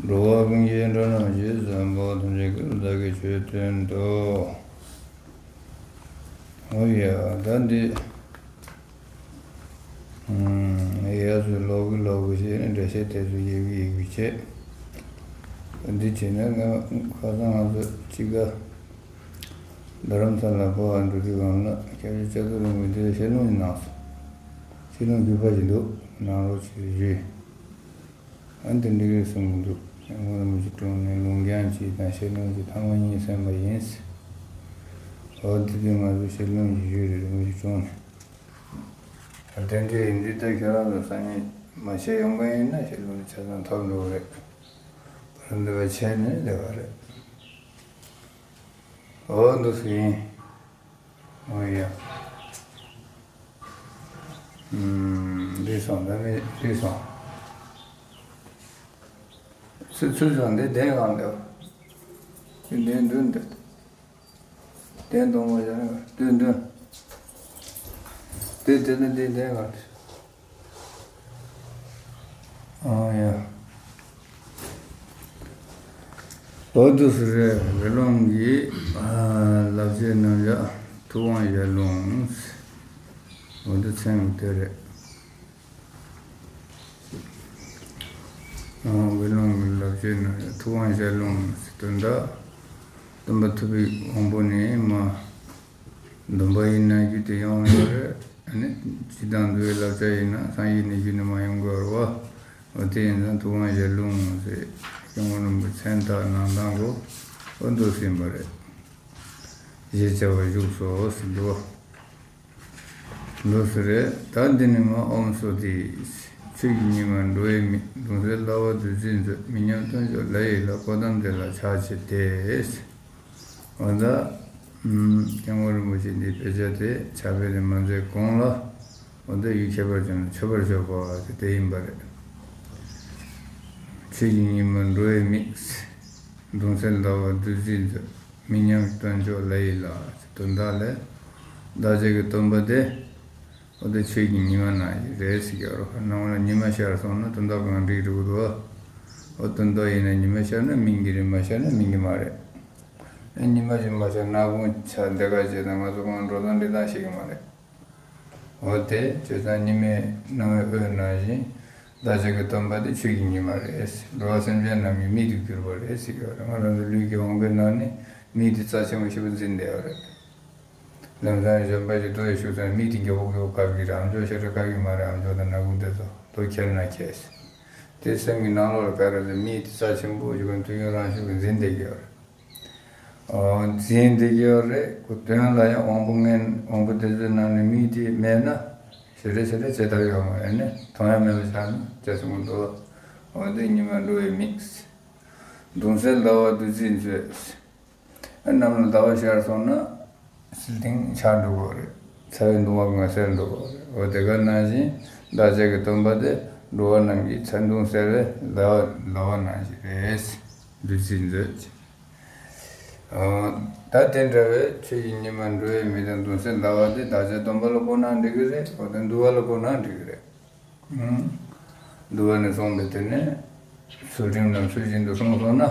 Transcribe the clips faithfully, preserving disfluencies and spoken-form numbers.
འགྲོ་བ་ཀུན་གྱི་དགྲ་རྣམས་ཞི་བསམ་པ། ཐམས་ཅད་སྐྱེ་རྒ་ན་འཆིའི་ཆོས་སྟོན་ཏོ། ཨོ་ཡ། ད་འདི། ཨུམ། ཡ་སུ་ལོག་གི་ལོག་གི་བྱས་ནས་འགྲེལ་བཤད་དེ་ཚོ་ཡི་གུ་ཡི་གུ་བྱས། འདི་བྱས་ན་ང་ཁ་སང་ང་ཚོ་གཅིག་ག་རྡ་རམ་ས་ལ་འཕོ་བ་འགྲོ་དུས་སྒང་ལ་སྐྱབས་རྗེ་ལྕགས་རྡོར་རིན་པོ་ཆེས་ཞལ་ལུང་ཞིག་གནང་སོང་། ཞལ་ལུང་རྒྱས་པ་ཞིག་འདུག་གནང་རོགས་བྱེད་ཞུས། ཨ་ནི་དེ་འགྲིག་རེད་གསུང་གི་འདུག་སྐྱབས་མགོན་རིན་པོ་ཆེ་དྲུང་ནས་ལུང་སྦྱང་གཅིག་དང་ཞལ་ལུང་གཅིག་ཐེངས་མ་གཉིས་གསན་པ་ཡིན། འོ་དེ་དུས་ང་ཚོ་ཞལ་ལུང་གཅིག་ཞུས་རེད་རིན་པོ་ཆེ་དྲུང་ནས། ཨ་དེ་འདྲ་ཡིན་དུས་ད་ཁྱེད་རང་ཚོ་སང་ཉིན་མ་བཤད་ཡོང་མཁན་ཡིན་ན་ཞལ་ལུང་ཆ་ཚང་ཐོབ་འགྲོ་གི་རེད། བར་འདི་བ་བྱས་ནས་བསྡད་པ་རེད། འོ་འདུག་སེ་ཡིན། འོ་ཡ། ཨུམ། འགྲིག་སོང་། ད་ནི་འགྲིག་སོང་། ཚུར་ཚུར་སོང་། འདི་གདན་གང་འདེབས། འདི་གདན་མདུན་འདེབས། གདན་གདོང་མ་བཞག་ན་མདུན་མདུན། འདི་དེ་ནི་འདི་གདན་གང་འདེབས། ཨ་ཡ། འོ་འདུག་སེ་རེད། དགེ་སློང་གི་ལབ་བྱེད་རྣམ་གཞག་ཐུབ་དབང་ཞལ་ལུང་། འོ་འདི་མཚན་དེ་རེད། ཨ་དགེ་སློང་གི་ལབ་བྱེད་རྣམ་གཞག་ཐུབ་དབང་ཞལ་ལུང་ཟེར་དོན་དག་སྟོན་པ་ཐུབ་པའི་དབང་པོ་ནས་མ། འདོན་པ་ཡིན་ན་རྒྱུད་དེ་ཡོང་ཡོད་རེད། ཨ་ནི་སྤྱིར་བཏང་འདུལ་བའི་བསླབ་བྱ་ཡིན་ན་སངས་རྒྱས་ནས་རྒྱུད་ནས་མ་ཡོང་གི་ཡོད་རེད་བ། འོ་དེ་ཡིན་ཙང་ཐུབ་དབང་ཞལ་ལུང་ཟེར་སྐྱབས་མགོན་རིན་པོ་ཆེ་མཚན་བཏགས་གནང་སྟངས་གོ། འོ་འདུག་སེ་ཡིན་པ་རེད། ཞེས་བྱ་བ་བཞུགས་སོ་ཟེར་འདུག་བ། འདུག་སེ་རེད། ད་འདི་ནི་མ་ཨོཾ་སྭ་སྟི། ཆོས་ཀྱི་ཉི་མ་འགྲོ་བའི་མིག་གདུང་སེལ་ཟླ་བ་བདུད་རྩིས་མཛོད། མི་མཉམ་སྟོན་མཆོག་ལྷ་ཡི་ལྷ། གོ་ཏམ་དེ་ལ་ཕྱག་བྱས་ཏེ། འོ་ད། ཨུམ། སྐྱབས་མགོན་རིན་པོ་ཆེ་འདིའི་དཔེ་ཆ་དེ་ཕྱག་དཔེ་དེ་མ་མཛད་གོང་ལ། འོ་ད་ཡུལ་ཁྱད་པར་ཅན་ལ་མཆོད་པར་བརྗོད་པ་དེ་དེ་ཡིན་པ་རེད། ཆོས་ཀྱི་ཉི་མ་འགྲོ་བའི་མིག་གདུང་སེལ་ཟླ་བ་བདུད་རྩིས་མཛོད། མི་མཉམ་སྟོན་མཆོག་ལྷ་ཡི་ལྷ། དོན་དག་ལས། བདག་ཅག་གི་སྟོན་པ་དེ། འོ་དེ་ཆོས་ཀྱི་ཉི་མ་ནང་བཞིན་རེད་ཟེར་གྱི་ཡོད་རེད། ནང་ལ་ཉི་མ་ཤར་སོང་ན་དོན་དག་གང་འགྲིག་འགྲོ་གི་འདུག་ཨ། འོ་དོན་དག་ཡིན་ན་ཉི་མ་ཤར་ན་སྨིན་གྱི་རེད། མ་ཤར་ན་སྨིན་གྱི་མ་རེད། ཨེ་ཉི་མ་ཞིག་མ་ཤར་ན་དགོང་ཆ་འདི་ག་བྱས་ན་ང་ཚོ་གང་འགྲོ་སྟངས་འགྲིག་སྟངས་ཤེས་ཀྱི་མ་རེད། འོ་དེ་བྱས་ཙང་ཉི་མའི་སྣང་བའི་འོད་ནང་བཞིན་བདག་ཅག་གི་སྟོན་པ་དེ་ཆོས་ཀྱི་ཉི་མ་རེད། འགྲོ་བ་སེམས་ཅན་རྣམས་ཀྱི་མིག་ཏུ་གྱུར་པ་རེད་ཟེར་གྱི་ཡོད་རེད། ང་རང་ཚོ་ལུས་ཀྱི་དབང་པོའི་ནང་ནས་མིག་དེ་རྩ་ཆེན་པོ་ཞེ་པོ་འཛིན་བསྡད་ཡོད་རེད། ལམ་སང་གཞན་པ་ཞིག་ལྟོས་ཤིག་ཟེར་ན་མིག་དེ་མགྱོགས་པོ་མགྱོགས་པོ་བཀག་གི་རེད། ཨ་མཆོག་ཤ་ཁྲག་བཀག་གི་མ་རེད། ཨ་མཆོག་དང་སྣ་ཁུག་དེ་ཚོ་ལྟོས་ཁྱེར་ན་ཁྱེར། དེ་སེམས་ཀྱི་ནང་ལོགས་ལ་བཀག་རེད་ཟེར། མིག་དེ་རྩ་ཆེན་པོ་ཞིག་གི་མཐུན་རྐྱེན་རང་བཞིན་གྱིས་འཛིན་བསྡད་ཀྱི་ཡོད་རེད། འོ་འཛིན་བསྡད་ཀྱི་ཡོད་རེད། ཁོ་དོན་ལ་ཡང་དབང་པོ་ངན་དབང་པོ་དེ་ཚོའི་ནང་ནས་མིག་དེ་མེད་ན་ཞེ་དྲག་ཞེ་དྲག་བྱེད་ཐབས་ཡོད་མ་རེད། ནི་མཐོང་ཡ་མེད་པ་ཆགས་ན་ཅི་སོང་གི་འདུག་འོ་དེ་ཉི་མ་འགྲོ་བའི་མིག་གདུང་སེལ་ཟླ་བ་བདུད་རྩིས་མཛོད། གནམ་ལ་ཟླ་བ་ཤར་སོང་ན་སིལ་ཏིང་ཆགས་འགྲོ་གི་རེད། ཚ་བའི་གདུང་བ་ངོ་སེལ་འགྲོ་གི་རེད། འོ་དེ་ག་ནང་བཞིན་བདག་ཅག་གི་སྟོན་པ་དེ་འགྲོ་བ་རྣམས་ཀྱི་ཚ་གདུང་སེལ་བའི་ཟླ་བ་ཟླ་བ་ནང་བཞིན་རེད། བདུད་རྩིས་མཛོད། ཨོ། ད་དེ་འདྲ་བའི་ཆོས་ཀྱི་ཉི་མ་འགྲོ་བའི་མིག་དང་གདུང་སེལ་ཟླ་བ་དེ་བདག་ཅག་སྟོན་པ་ལ་བསྐུར་ན་འགྲིག་གི་རེད། འོ་དེ་འདུལ་བ་ལ་བསྐུར་ན་འགྲིག་གི་རེད། ཨང་། འདུལ་བ་ནས་གསུངས་པའི་དེ་ནས་ཚུལ་ཁྲིམས་རྣམས་ཚུལ་བཞིན་དུ་སྲུངས་སོང་ན།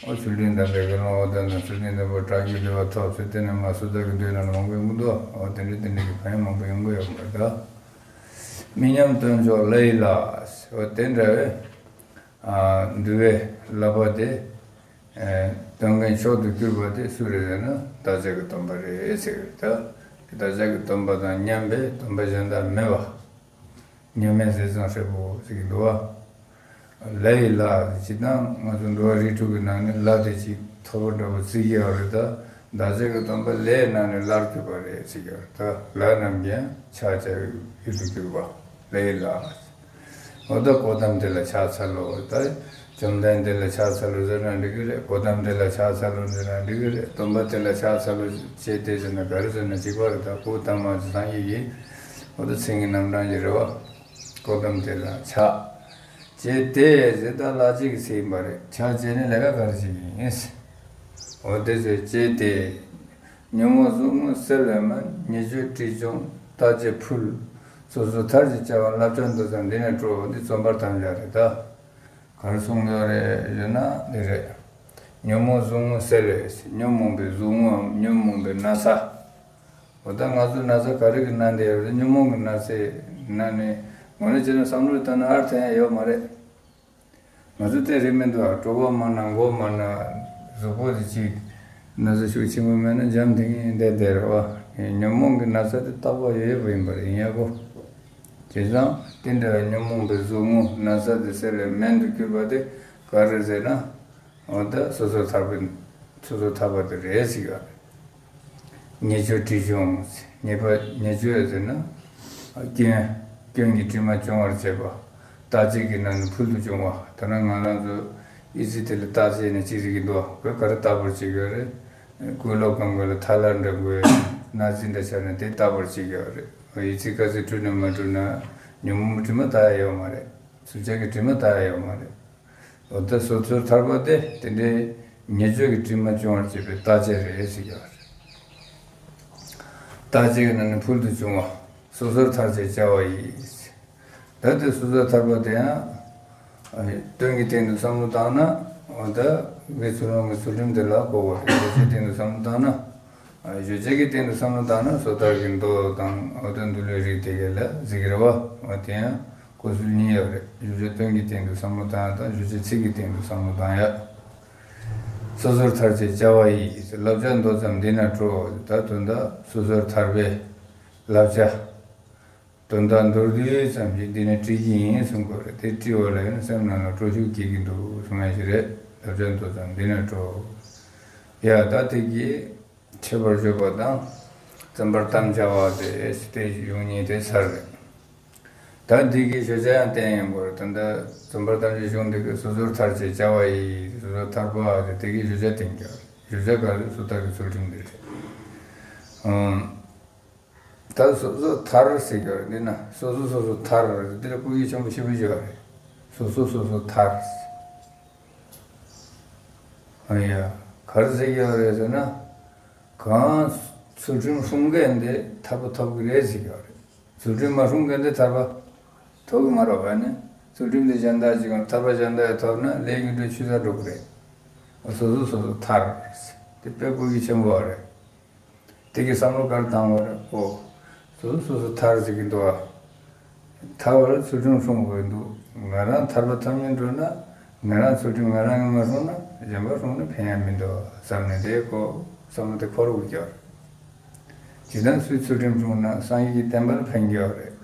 འོ་ཚུལ་ཁྲིམས་དམ་པའི་དགེ་སློང་འོ་དེ་ནས་ཚུལ་ཁྲིམས་དམ་པའི་བཀྲ་ཤིས་བདེ་བ་ཐོབ་ཟེར། དེ་ནས་མ་སུ་དག་གི་མདུན་ལ་མང་པོ་ཡོང་གི་འདུག་འོ་དེ་འདྲ་དེ་འདྲ་གི་ཕན་ཡོན་མང་པོ་ཡོང་གི་ཡོད་པ་རེད་ད། མི་མཉམ་སྟོན་མཆོག་ལྷ་ཡི་ལྷ། འོ་དེ་འདྲ་བའི་ཨ་འདུལ་བའི་བསླབ་པ་དེ་ཨ་སྟོན་མཁན་མཆོག་ཏུ་གྱུར་པ་དེ་སུ་རེད་ཟེར་ན་བདག་ཅག་གི་སྟོན་པ་རེད་ཟེར་གི་རེད་ད། བདག་ཅག་གི་སྟོན་པ་དང་མཉམ་པའི་སྟོན་པ་གཞན་དག་མེད་པ། མཉམ་མེད་ཟས་གཙང་སྲས་པོ་ཟེར་གྱི་འདུག་བ། ལྷ་ཡི་ལྷ་ཟེར་ཅིག་དང་ང་ཚོ་འགྲོ་བ་རིགས་དྲུག་གི་ནང་ནས་ལྷ་དེ་ཅིག་མཐོ་པོ་འདྲ་པོ་བརྩི་གི་ཡོད་རེད་ད། བདག་ཅག་གི་སྟོན་པ་ལྷའི་ནང་ནས་ལྷར་གྱུར་པ་རེད་ཟེར་གྱི་ཡོད་རེད་ད། ལྷ་རྣམས་ཀྱང་ཕྱག་བྱ་བའི་ཡུལ་དུ་གྱུར་པ་ལྷ་ཡི་ལྷ། འོ་ད་གོ་ཏམ་དེ་ལ་ཕྱག་འཚལ་ལོ། ད་བཅོམ་ལྡན་འདས་ལ་ཕྱག་འཚལ་ལོ་ཟེར་ན་འགྲིག་གི་རེད། གོ་ཏམ་དེ་ལ་ཕྱག་འཚལ་ལོ་ཟེར་ན་འགྲིག་གི་རེད། སྟོན་པ་དེ་ལ་ཕྱག་འཚལ་ལོ་ཅེས་དེ་ཟེར་ན་ག་རེ་ཟེར་ན་གཅིག་པ་རེད་ད། གོ་ཏམ་ཟེར་སངས་རྒྱས་ཀྱི་འོ་ད་མཚན་གྱི་རྣམ་གྲངས་ཀྱི་རེད་བ། གོ་ཏམ་དེ་ལ་ཕྱག་བྱས་ཏེ་ཟེར་ད་ལྷག་བཅས་ཀྱི་ཚིག་ཡིན་པ་རེད། ཕྱག་བྱས་ནས་ལས་ཀ་ག་རེ་བྱེད་ཀྱི་ཡིན། འོ་དེ་ཚོས་བྱས་ཏེ། ཉོན་མོངས་ཟུག་རྔུ་སེལ་བའི་སྨན། ཉེས་སྤྱོད་དཀྲིས་སྦྱོང་རྟག་བྱེད་ཕུལ། སོ་སོ་མཐར་ཅིག་བྱ་བ་བསླབ་བྱ་འདི་ཙམ་འདི་ནས་སྤྲོ། འདི་བརྩོན་པར་དམ་བཅའ་རེད་ད། ག་རེ་གསུངས་ཡོད་རེད་ཟེར་ན་འདི་རེད། ཉོན་མོངས་ཟུག་རྔུ་སེལ་བའི་ཉོན་མོངས་པའི་ཟུག་རྔུའམ་ཉོན་མོངས་པའི་ན་ཚ། འོ་ད་ང་ཚོ་ན་ཚ་ག་རེ་གི་ན་བསྡད་ཡོད་རེད། ཉོན་མོངས་ཀྱི་ན་ཚའི་ནང་ནས་ངོས་ནས་བྱས་ན་བསམ་བློ་བཏང་ན་ཨར་ཐ་ཡང་ཡོད་མ་རེད། ང་ཚོ་དེ་རེད་མི་འདུག་ཨ། གྲོད་ཁོག་མ་ན་མགོ་མ་ན་གཟུགས་པོ་དེ་གཅིག་ན་ཚ་ཤུགས་ཆེན་པོ་མེད་ན་འཇམ་ཐིང་ངེ་བསྡད་བསྡད་རེད་བ། ཉོན་མོངས་ཀྱི་ན་ཚ་དེ་རྟག་པར་ཡོད་ཡོད་པ་ཡིན་པ་རེད། ཡིན་ཡག་པོ། བྱས་ཙང་དེ་འདྲ་བའི་ཉོན་མོངས་པའི་ཟུག་རྔུ་ན་ཚ་དེ་སེལ་བའི་སྨན་དུ་གྱུར་པ་དེ་ག་རེ་ཟེར་ན། འོ་ད་སོ་སོར་ཐར་པའི་སོ་སོར་ཐར་པ་དེ་རེད་ཟེར་གྱི་ཡོད་རེད། ཉེས་སྤྱོད་དྲི་བྱུང་། ཉེས་པ་ཉེས་སྤྱོད་ཟེར་ན། སྐྱོན། སྐྱོན་གྱི་དྲི་མ་སྦྱོང་བར་བྱེད་པ། བརྟག་དཔྱད་ཀྱི་ནང་ནས་ཕུལ་དུ་བྱུང་བ། ད་ནང་ང་རང་ཚོ་ཨི་ཙི་དེ་ལ་བརྟག་དཔྱད་ནས་ཅི་ཟེར་གྱི་འདུག་ཁོས་ག་རེ་བརྟག་པར་བྱེད་ཀྱི་ཡོད་རེད། ཀུན་སློང་གང་དགོས་ལ་ཐ་ལར་འདྲ་དགོས། ན་ཚ་འདྲ་ཆགས་ན་དེ་བརྟག་པར་བྱེད་ཀྱི་ཡོད་རེད། ཨི་ཙི་དཀར་ཙི་བཀྲུས་ན་མ་བཀྲུས་ན་ཉོན་མོངས་དྲི་མ་དག་ཡ་ཡོད་མ་རེད། གཟུགས་ཅན་གྱི་དྲི་མ་དག་ཡ་ཡོད་མ་རེད། འོ་ད་སོ་སོར་ཐར་པ་དེ་དེ་འདྲའི་ཉེས་སྤྱོད་ཀྱི་དྲི་མ་སྦྱོང་བར་བྱེད་པའི་བརྟག་དཔྱད་རེད་ཟེར་གྱི་ཡོད་རེད། བརྟག་དཔྱད་ཀྱི་ནང་ནས་ཕུལ་དུ་བྱུང་བ། སོ་སོར་ཐར་ཅེས་བྱ་བ་ཡིས། ད་དེ་སོ་སོར་ཐར་པ་དེ་ཡང་། དོན་གྱི་སྟེང་དུ་བསམ་བློ་བཏང་ན། འོ་ད་དགེ་ཚུལ་སློང་གི་ཚུལ་ཁྲིམས་དེ་ལ་གོ་བ་རེད། བརྗོད་བྱའི་སྟེང་དུ་བསམ་བློ་བཏང་ན། བརྗོད་བྱ་གི་སྟེང་དུ་བསམ་བློ་བཏང་ན་སོ་ཐར་གྱི་མདོ་དང་འོ་ད་འདུལ་བའི་རིགས་དེ་ག་ལ་ཟེར་གྱི་རེད་བ། འོ་དེ་ཡང་གོ་ཚུལ་གཉིས་ཡོད་རེད། བརྗོད་བྱ་དོན་གྱི་སྟེང་དུ་བསམ་བློ་བཏང་ཡ་དང་བརྗོད་བྱ་ཚིག་གི་སྟེང་དུ་བསམ་བློ་བཏང་ཡ། སོ་སོར་ཐར་ཅེས་བྱ་བ་ཡིས། བསླབ་བྱ་མདོ་ཙམ་འདི་ན་སྤྲོ། ད་དོན་དག་སོ་སོར་ཐར་པའི་བསླབ་བྱ། དོན་དག་མདོར་བསྡུས་ཙམ་ཞིག་འདི་ནས་བྲིས་ཀྱི་ཡིན་གསུང་གི་རེད། དེ་བྲིས་པ་ལ་ཡང་སེམས་ནང་ལ་སྤྲོ་ཤུགས་སྐྱེ་གི་འདུག་གསུང་ཡ་ཞིག་རེད། བསླབ་བྱ་མདོ་ཙམ་འདི་ན་སྤྲོ། ཡ་ད་དེ་གི་མཆོད་པར་བརྗོད་པ་དང་། རྩོམ་པར་དམ་བཅའ་བ་དེ་དེ་གཞུང་གཉིས་དེ་ཚར་རེད། ད་འདི་གི་བརྗོད་བྱ་ཡང་བསྟན་ཡོང་གི་རེད། ད་ལྟ་རྩོམ་པར་དམ་བཅའ་གཞུང་འདི་གི་སོ་སོར་ཐར་ཅེས་བྱ་བ་ཡིས། སོ་སོར་ཐར་པ་དེ་དེ་གི་བརྗོད་བྱ་བསྟན་གྱི་རེད། བརྗོད་བྱ་ག་རེ་སོ་ཐར་གྱི་ཚུལ་ཁྲིམས་འདི་རེད། ཨང་། ད་སོ་སོ་ཐར་ཟེར་གྱི་ཡོད་རེད། འདི་ན་སོ་སོ་སོ་སོ་ཐར་འདི་ལ་སྐུལ་ཡིག་ཆེན་པོ་ཞེ་པོ་ཅིག་ཡོད་རེད། སོ་སོ་སོ་སོ་ཐར། ཨ་ཡ། ག་རེ་ཟེར་གྱི་ཡོད་རེད་ཟེར་ན། གང་ཚུལ་ཁྲིམས་སྲུང་མཁན་དེ་ཐར་པ་ཐོབ་ཀྱི་རེད་ཟེར་གྱི་ཡོད་རེད། ཚུལ་ཁྲིམས་མ་སྲུང་མཁན་དེ་ཐར་པ་ཐོབ་ཀྱི་མ་རེད་པ། ནི་ཚུལ་ཁྲིམས་དེ་གཞན་དག་ཅིག་གམ་ཐར་པ་གཞན་དག་ཐོབ་ན་ལས་རྒྱུ་འབྲས་ཆུད་ཟ་འགྲོ་གི་རེད། སོ་སོ་སོ་སོ་ཐར། དེ་དཔེ་སྐུལ་གྱི་ཆེན་པོ་རེད། དེ་གི་བསམ་བློ་ག་རེ་བཏང་བ་རེད། ཨོ། སོ་སོ་སོ་སོ་ཐར་ཟེར་གྱི་འདུག་ཨ། ཐར་བར་ཚུལ་ཁྲིམས་སྲུང་དགོས་འདུག་ང་རང་ཐར་པ་ཐོབ་སྙིང་འདོད་ན། ང་རང་ཚུལ་ཁྲིམས་ང་རང་གིས་མ་སྲུང་ན་གཞན་པ་སྲུང་ན་ཕན་ཡ་མི་འདུག་བསམ་ནས་དེ་ཀོ་བསམ་བློ་དེ་འཁོར་དགོས་ཀྱི་རེད། ཇི་ལྟར་སུས་ཚུལ་ཁྲིམས་སྲུང་ན་སངས་རྒྱས་ཀྱི་བསྟན་པར་ཕན་གྱི་རེད།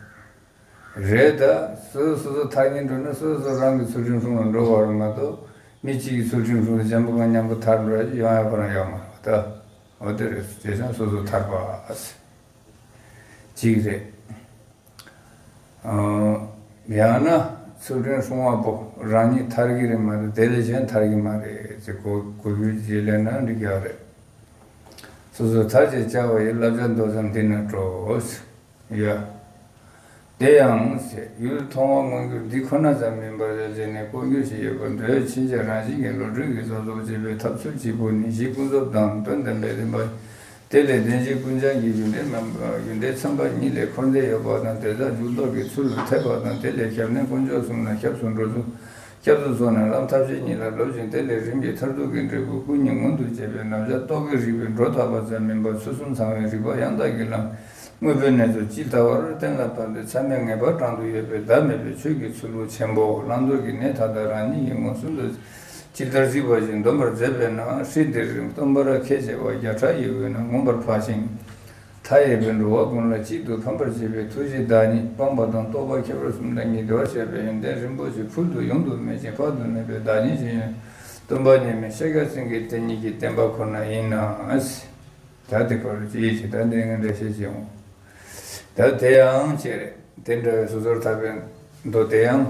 རེད་ད། སོ་སོ་སོ་སོ་ཐར་སྙིང་འདོད་ན་སོ་སོ་སོ་རང་གི་ཚུལ་ཁྲིམས་སྲུང་ལ་འགྲོ་བ་རེད་མ་གཏོགས། མི་གཅིག་གི་ཚུལ་ཁྲིམས་སྲུང་ལ་གཞན་པ་གང་མཉམ་པོ་ཐར་འགྲོ་ཡ་ཡོང་ཡ་ཁོ་རང་ཡོད་མ་རེད་ད། འོ་དེ་རེད། དེ་ཙང་སོ་སོ་ཐར་པ་ཟེར། གཅིག་རེད། ཨང་། ཡང་ན་ཚུལ་ཁྲིམས་སྲུང་བ་པོ་རང་ཉིད་ཐར་གྱི་རེད་མ་གཏོགས་དེ་ལས་གཞན་ཐར་གྱི་མ་རེད་ཟེར་གོ་གོ་རྒྱུ་རྗེས་ལས་ན་འགྲིག་ཡ་རེད། སོ་སོ་ཐར་ཅེས་བྱ་བ་ཡི། བསླབ་བྱ་མདོ་ཙམ་འདི་ན་སྤྲོ། ཡ། དེ་ཡང་ཟེར། ཡུལ་མཐོང་བ་མངོན་གྱུར་འདི་ཁོ་ན་ཙམ་མིན་པར་ཡོད་ཅེས་ནས་ལྐོག་གྱུར་ཞིག་ཡོད་པར་འདོད། ཕྱིན་ཆད་རང་བཞིན་གྱིས་བློ་གྲོས་ཀྱིས་གཟབ་གཟབ་བྱེད་པའི་ཐབས་ཚུལ་གཅིག་པུ་ནི་གཞི་ཀུན་རྫོབ་དང་དོན་དམ་པའི་བདེན་པ། དེ་ལས་བདེན་བཞི་ཀུན་བྱང་གི་ཡོན་ཏན་རྣམ་ཡོན་ཏན་ཚང་པ་ཉིད་ལས་འཁོར་འདས་ཡོད་པ་དང་དེ་དག་འཇུག་ལྡོག་གི་ཚུལ་ལ་འཐད་པ་དང་། དེ་ལས་ཞབས་ནས་དཀོན་མཆོག་གསུམ་ལ་སྐྱབས་སུ་འགྲོ་ཚུལ། སྐྱབས་སུ་སོང་ནས་ལམ་ཐབས་ཤེས་གཉིས་ལ་སློབ་ཅིང་། དེ་ལས་རིམ་གྱིས་མཐར་ཐུག་གི་འབྲས་བུ་ཀུན་ཉིད་མངོན་དུ་བྱེད་པའི་རྣམ་གཞག་རྟོག་གེའི་རིགས་པས་སྒྲོ་བཏགས་པ་ཙམ་མིན་པར་ཚུལ་གསུམ་ཚང་བའི་རིགས་པ་ཡང་དག་གི་ལམ་དངོས་པོའི་གནས་ཚུལ་ཇི་ལྟ་བར་གཏན་ལ་ཕབ་སྟེ་མཚམས་མེད་ངེས་པར་དྲང་དུ་ཡོད་པའི་བདག་མེད་པའི་ཆོས་ཀྱི་ཚུལ་ལུགས་ཆེན་པོ། བླང་དོར་གྱི་གནས་མཐའ་དག་རང་ཉིད་ཀྱིས་མངོན་སུམ་དུ་ཇི་ལྟར་གཟིགས་པ་བཞིན་སྡོམ་པར་མཛད་པས་ན། ཧྲཱིཿདིར་སྟོན་པར་མཁས་བྱེད་པ་བརྒྱ་ཕྲག་ཡོད་པས་ན་མངོན་པར་འཕགས་ཤིང་། མཐའ་ཡས་པའི་འགྲོ་བ་ཀུན་ལ་གཅིག་ཏུ་ཕན་པར་བྱེད་པའི་ཐུགས་རྗེའི་བདག་ཉིད་སྤངས་པ་དང་རྟོགས་པ་ཁྱད་པར་གསུམ་དང་ཉིད་བདེ་བར་གཤེགས་པའི་ཡོན་ཏན་རིན་པོ་ཆེ་ཕུལ་དུ་ཡོང་དུ་མེད་ཅིང་དཔག་ཏུ་མེད་པའི་བདག་ཉིད་ཀྱི་ཡོན་སྟོན་པ་མཉམ་མེད་ཤཱཀྱ་སེང་གེའི་དེ་ཉིད་ཀྱི་བསྟན་པ་ཁོ་ན་ཡིན་ན། ད་དེ་སྐོར་ཅི་ཡིས་ཅི་ད་འདི་ངས་འགྲེལ་བཤད་བྱེད་འོང་། ད་དེ་ཡང་ཅེས་རེད། དེ་འདྲ་བའི་སོ་སོར་ཐར་པའི་མདོ་དེ་ཡང་།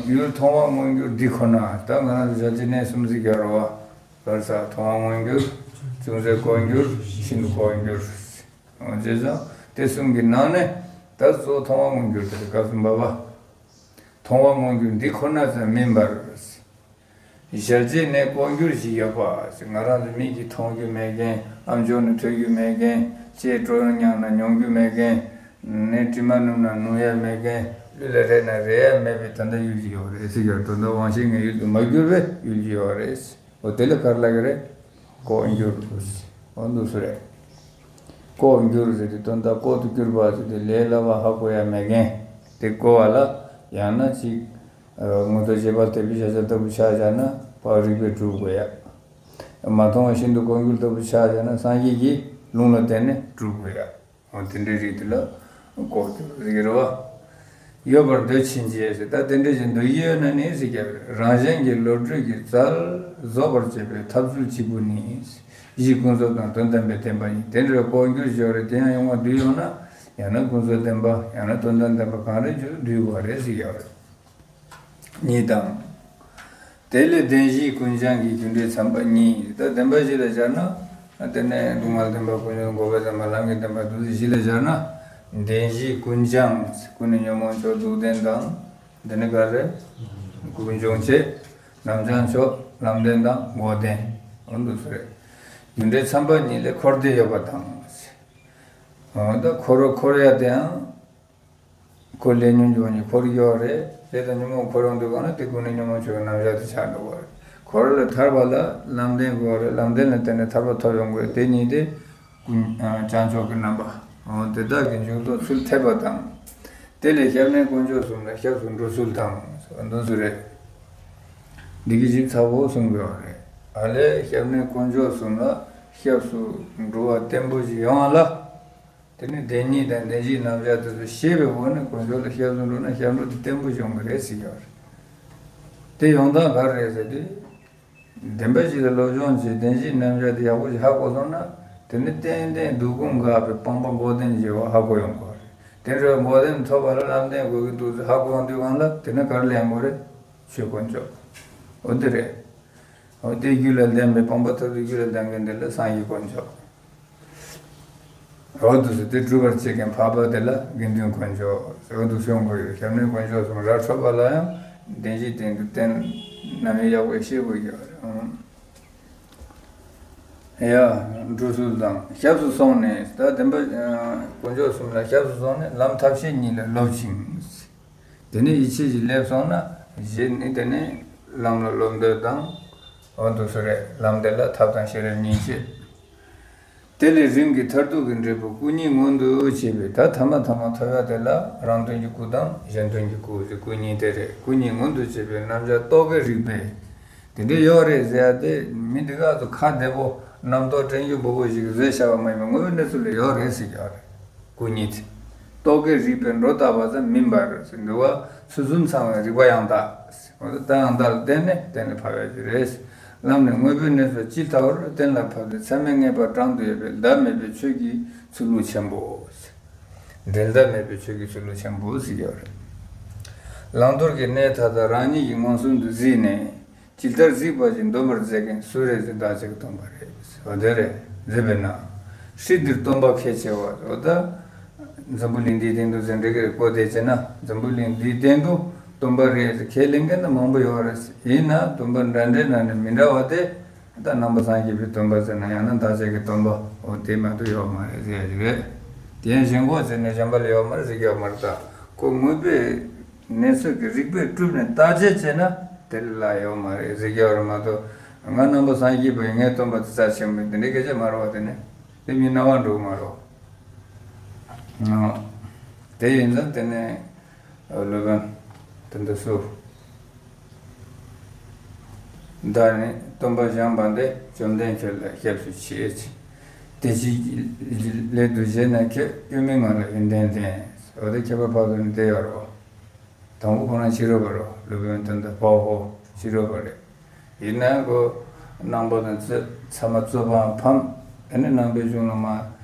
ཡུལ་མཐོང་བ་མངོན་གྱུར་འདི་ཁོ་ན། ད་ང་རང་ཚོ་ཞལ་ལྕེ་སྣ་གསུམ་ཟེར་གྱི་ཡོད་རེད་བ། བར་སར་མཐོང་བ་མངོན་གྱུར། ཅུང་ཟད་ལྐོག་གྱུར། ཤིན་ཏུ་ལྐོག་གྱུར། འོ་བྱས་ཙང་དེ་གསུམ་གྱི་ནང་ནས་ད་གཙོ་བོ་མཐོང་བ་མངོན་གྱུར་དེ་རེད། སྐབས་སུ་བབ་པ། མཐོང་བ་མངོན་གྱུར་འདི་ཁོ་ན་ཙམ་མིན་པར། ཞལ་ལྕེ་སྣ་ལྐོག་གྱུར་ཞིག་ཡོད་པ། ང་རང་ཚོ་མིག་གིས་མཐོང་རྒྱུ་མེད་མཁན། ཨམ་ཅོག་ནས་ཐོས་རྒྱུ་མེད་མཁན། ལྕེས་བྲོ་མྱངས་ན་མྱོང་རྒྱུ་མེད་མཁན། ནས་དྲི་མ་བསྣམས་ན་ནུ་ཡ་མེད་མཁན། ལུས་ལ་རེག་ན་རེག་ཡ་མེད་པའི་དོན་དག་ཡུལ་གྱི་ཡོད་རེད་ཟེར་གྱི་ཡོད། དོན་དག་དབང་ཤེས་ངེས་ཡུལ་དུ་མ་གྱུར་པའི་ཡུལ་གྱི་ཡོད་རེད། འོ་དེ་ལ་ག་རེ་ལབ་ཀྱི་རེད། ལྐོག་གྱུར། འོ་འདུག་སེ་རེད། ལྐོག་གྱུར་ཟེར་དུས་དོན་དག་ལྐོག་ཏུ་གྱུར་པ་ཟེར་དུས་ལས་སླ་བ་ཧ་གོ་ཡ་མེད་མཁན་དེ་གོ་བ་ལ། ཡང་ན་ཅིག་མངོན་རྟོགས་རྗེས་དཔག་དད་པའི་བྱ་བྱེད་ལྟ་བུ་ཆ་བཞག་ན་ཕར་རིགས་པས་སྒྲུབ་དགོས་ཡ། མ་མཐོང་བ་ཤིན་ཏུ་ལྐོག་གྱུར་ལྟ་བུ་ཆ་བཞག་ན་སངས་རྒྱས་ཀྱི་ལུང་ལ་བརྟེན་ནས་སྒྲུབ་དགོས་ཡ། འོ་དེ་འདྲའི་རིགས་དེ་ལ་ལྐོག་གྱུར་ཟེར་གྱི་རེད་བ། ཡོད་པར་འདོད་ཕྱིན་ཆད་ཟེར། ད་དེ་འདྲ་ཞིག་འདོད་ཀྱི་ཡོད་ན་ནི་ཟེར་གྱི་རེད། རང་གཞན་གྱི་བློ་གྲོས་ཀྱི་རྩལ་རྫོགས་པར་བྱེད་པའི་ཐབས་ཚུལ་གཅིག་པུ་ནི། གཞི་ཀུན་རྫོབ་དང་དོན་དམ་པའི་བདེན་པ་ཡིན། དེ་འདྲའི་ལྐོག་གྱུར་ཞིག་ཡོད་རེད། དེ་ཡང་ཡོང་བ་འདུལ་ཡོང་ན། ཡང་ན་ཀུན་རྫོབ་བདེན་པ། ཡང་ན་དོན་དམ་བདེན་པ་གང་རེད་ཅིག་འདུལ་དགོས་རེད་ཟེར་གྱི་ཡོད་རེད། གཉིས་དང་། དེ་ལས་བདེན་བཞིའི་ཀུན་སྦྱངས་ཀྱི་རྒྱུ་འབྲས་ཚན་པ་གཉིས། ད་བདེན་པ་བཞི་ལ་སྦྱར་ན། དེ་ནས་སྡུག་བསྔལ་བདེན་པ། ཀུན་འབྱུང་འགོག་པའི་བདེན་པ། ལམ་གྱི་བདེན་པ། འདུ་བྱེད་བཞི་ལ་སྦྱར་ན། བདེན་བཞིའི་ཀུན་སྦྱངས། ཀུན་ནས་ཉོན་མོངས་མཆོག་སྡུག་བདེན་དང་། འདི་ནི་ག་རེ། ཀུན་འབྱུང་བྱེད། རྣམ་བྱང་ཕྱོགས། ལམ་བདེན་དང་འགོག་བདེན། འོ་འདུག་སེ་རེད། རྒྱུ་འབྲས་ཚན་པ་གཉིས་ལས་འཁོར་འདས་ཡོད་པ་དང་། འོ་ད་འཁོར་བ་འཁོར་ཡ་དེའང་། འཁོར་ལས་ཉོན་མོངས་ཀྱི་འཁོར་ཡོད་རེད། ལས་དང་ཉོན་མོངས་འཁོར་ཡོང་དུས་གང་ན་དེ་ཀུན་ནས་ཉོན་མོངས་ཆོས་ཀྱི་རྣམ་གཞག་དེ་ཆགས་འགྲོ་བ་རེད། འཁོར་ལས་ཐར་བ་ལ་ལམ་བདེན་དགོས་རེད། ལམ་བདེན་ལ་བརྟེན་ནས་ཐར་པ་ཐོབ་ཡོང་དགོས། དེ་གཉིས་དེ་ཀུན་བྱང་ཕྱོགས་ཀྱི་རྣམ་པ། འོ་དེ་དག་གི་འཇུག་ལྡོག་ཚུལ་འཐད་པ་དང་། དེ་ལས་སྐྱབས་གནས་དཀོན་མཆོག་གསུམ་ལ་སྐྱབས་སུ་འགྲོ་ཚུལ་དང་། འོ་འདུག་སེ་རེད། འདི་གི་ཞིབ་ཚགས་པོ་གསུང་དགོས་པ་རེད། ཨ་ལས་སྐྱབས་གནས་དཀོན་མཆོག་གསུམ་ལ་སྐྱབས་སུ་འགྲོ་བ་བརྟན་པོ་ཞིག་ཡོང་བ་ལ། དེ་ནི་བདེན་གཉིས་དང་བདེན་བཞིའི་རྣམ་གཞག་དེ་ཚོ་ཤེས་པའི་སྒོ་ནས་དཀོན་མཆོག་ལ་སྐྱབས་སུ་འགྲོ་ན་སྐྱབས་འགྲོ་དེ་བརྟན་པོ་ཡོང་གི་རེད་ཟེར་གྱི་ཡོད་རེད། དེ་ཡོང་སྟངས་ག་རེ་རེད་ཟེར་དུས། བདེན་པ་བཞི་ལ་སློབ་སྦྱོང་བྱས། བདེན་བཞིའི་རྣམ་གཞག་དེ་ཡག་པོ་ཞིག་ཧ་གོ་སོང་ན། དེ་ནི་ཏན་ཏན་སྡུག་ཀུན་འགགས་པའི་སྤངས་པ་འགོག་བདེན་ཡོད་པ་ཧ་གོ་ཡོང་གི་རེད། དེ་འདྲའི་འགོག་བདེན་ཐོབ་པ་ལ་ལམ་བདེན་དགོས་ཀྱི་འདུག་ཟེར་ཧ་གོ་ཡོང་དུས་གང་ལ་དེ་ནི་ག་རེ་ལེན་དགོས་རེད། ཆོས་དཀོན་མཆོག་འོ་དེ་རེད། འོ་དེ་རྒྱུད་ལ་ལྡན་པའི་སྤངས་པ་ཐོབ་པའི་རྒྱུད་ལ་ལྡན་མཁན་དེ་ལ་སངས་རྒྱས་དཀོན་མཆོག་འོ་དེ་ཚོ་དེ་སྒྲུབ་པར་བྱེད་མཁན་འཕགས་པ་དེ་ལ་དགེ་འདུན་དཀོན་མཆོག་འོ་དེ་གསུང་དགོས་ཡོད། སྐྱབས་གནས་དཀོན་མཆོག་གསུམ་ར་འཕྲོད་པ་ལ་ཡང་བདེན་བཞིའི་སྟེང་དུ་བསྟན། རྣམ་དབྱེ་ཡག་པོ་ཤེས་དགོས་ཡོད་རེད། ཡ། འགྲོ་ཚུལ་དང་། སྐྱབས་སུ་སོང་ནས། ད་བདེན་པ། དཀོན་མཆོག་གསུམ་ལ་སྐྱབས་སུ་སོང་ནས་ལམ་ཐབས་ཤེས་གཉིས་ལ་སློབ་ཅིང་། དེ་ནས་ཡིད་ཆེས་ཀྱིས་སླེབས་སོང་ན། རྗེས་ནི་དེ་ནས་ལམ་ལ་སློབ་འདོད་དང་། འོ་འདུག་སེ་རེད། ལམ་དེ་ལ་ཐབས་དང་ཤེས་རབ་གཉིས་བསྐྱེད། དེ་ལས་རིམ་གྱིས་མཐར་ཐུག་གི་འབྲས་བུ་སྐུ་གཉིས་མངོན་དུ་བྱེད་པའི། ད་ཐ་མ་ཐ་མ་ཐོབ་ཡ་དེ་ལ་རང་དོན་གྱི་སྐུ་དང་གཞན་དོན་གྱི་སྐུ་ཟེར་སྐུ་གཉིས་དེ་རེད། སྐུ་གཉིས་མངོན་དུ་བྱེད་པའི་རྣམ་གཞག་རྟོག་གེ་རིགས་པས། དེ་འདྲ་ཡོད་རེད་ཟེར་ཡ་དེ་མི་འདི་ག་ཚོ་ཁ་བདེ་པོ་རྣམ་རྟོག་སྐྲན་རྒྱུ་འབོ་པོ་ཞིག་བཟོས་བཞག་པ་མ་ཡིན་པར་དངོས་པོའི་གནས་ཚུལ་ལ་ཡོད་རེད་ཟེར་གྱི་ཡོད་རེད། སྐུ་གཉིས་དེ། རྟོག་གེ་རིགས་པས་སྒྲོ་བཏགས་པ་ཙམ་མིན་པར་ཟེར། འདུལ་བ་ཚུལ་གསུམ་ཚང་བའི་རིགས་པ་ཡང་དག་ཟེར། འོ་ད་ཡང་དག་ལ་བརྟེན་ནས་གཏན་ལ་ཕབ་ཡ་ཅིག་རེད། ལམ་ནི་དངོས་པོའི་གནས་སུ་ཇི་ལྟ་བར་གཏན་ལ་ཕབ་སྟེ། མཚམས་མེད་ངེས་པར་དྲང་དུ་ཡོད་པའི་ཟླ་མེད་པའི་ཆོས་ཀྱི་ཚུལ་ལུགས་ཆེན་པོ་ཟེར། འགྲན་ཟླ་མེད་པའི་ཆོས་ཀྱི་ཚུལ་ལུགས་ཆེན་པོ་ཟེར་གྱི་ཡོད་རེད། བླང་དོར་གྱི་གནས་མཐའ་དག་རང་ཉིད་ཀྱིས་མངོན་སུམ་དུ་གཟིགས་ནས། ཇི་ལྟར་གཟིགས་པ་བཞིན་སྡོམ་པར་མཛད་མཁན་སུ་རེད་ཟེར། བདག་ཅག་གི་སྟོན་པ་རེད། འོ་དེ་རེད། གཟིགས་པས་ན། སྲིད་འདིར་སྟོན་པ་ཁས་འཆེ་བ། འོ་ད། འཛམ་བུ་གླིང་འདིའི་སྟེང་དུ་ཟེར་འགྲིག་གི་རེད། གོ་བདེ་བྱས་ན་འཛམ་བུ་གླིང་འདིའི་སྟེང་དུ་སྟོན་པ་རེད་ཟེར་ཁས་ལེན་མཁན་ནི་མང་པོ་ཡོད་རེད། ཡིན་ན་སྟོན་པ་འདྲ་འདྲའི་ནང་ནས་མི་འདྲ་བ་དེ། ད་ནང་པ་སངས་རྒྱས་པའི་སྟོན་པ་ཟེར་ན། ཡང་ན་བདག་ཅག་གི་སྟོན་པ། འོ་དེ་མ་གཏོགས་ཡོད་མ་རེད་ཟེར་ཡ་ཞིག་རེད། དེ་ཡང་གཞན་གོ་ཟེར་ནས་གཞན་པ་ལ་ཡོད་མ་རེད་ཟེར་གྱི་ཡོད་མ་རེད། ད་ཁོ་དངོས་པོའི་གནས་ཚུལ་གྱི་རིགས་པས་གྲུབ་ནས་བརྟག་དཔྱད་བྱས་ན་དེ་ལ་ཡོད་མ་རེད་ཟེར་གྱི་ཡོད་རེད་མ་གཏོགས། ང་རྣམ་པ་སངས་རྒྱས་པ་ཡིན། ངའི་སྟོན་པ་དེ་རྩ་ཆེན་པོ་ཡིན། དེ་འདྲའི་སྐད་ཆ་མ་རེད་བ། དེ་ནི་དེ་མིན་སྣང་བ་འགྲོ་གི་མ་རེད། དེ་ཡིན་ཙང་དེ་ནི་སློབ་དཔོན་དེ་འདི་སུ། བདག་ནི་སྟོན་པ་བཞེངས་པ་འདི། བཅོམ་ལྡན་ཁྱོད་ལ་སྐྱབས་སུ་མཆི། དེ་ཕྱིར་སླད་དུ་བཞེད་ན་ཁྱོད། གཡོ་མེད་ངང་ལ་ཡོན་ཏན་ལྡན། འོ་དེ་ཁྱད་པར་འཕགས་པའི་ནི་དེ་ཡོད་རེད། དང་པོ་ཁོ་རང་ཕྱི་རོལ་པ་རེད། སློབ་དཔོན་དེ་འདི་པཱ་ཧོ་ཕྱི་རོལ་པ་རེད། ཡིན་ན་ཁོ་རྣམ་པ་དང་ཚེ་ཚད་མ་རྩོད་པའམ་ཕམ། དེ་ནི་ནང་པའི་གཞུང་ལ་མ་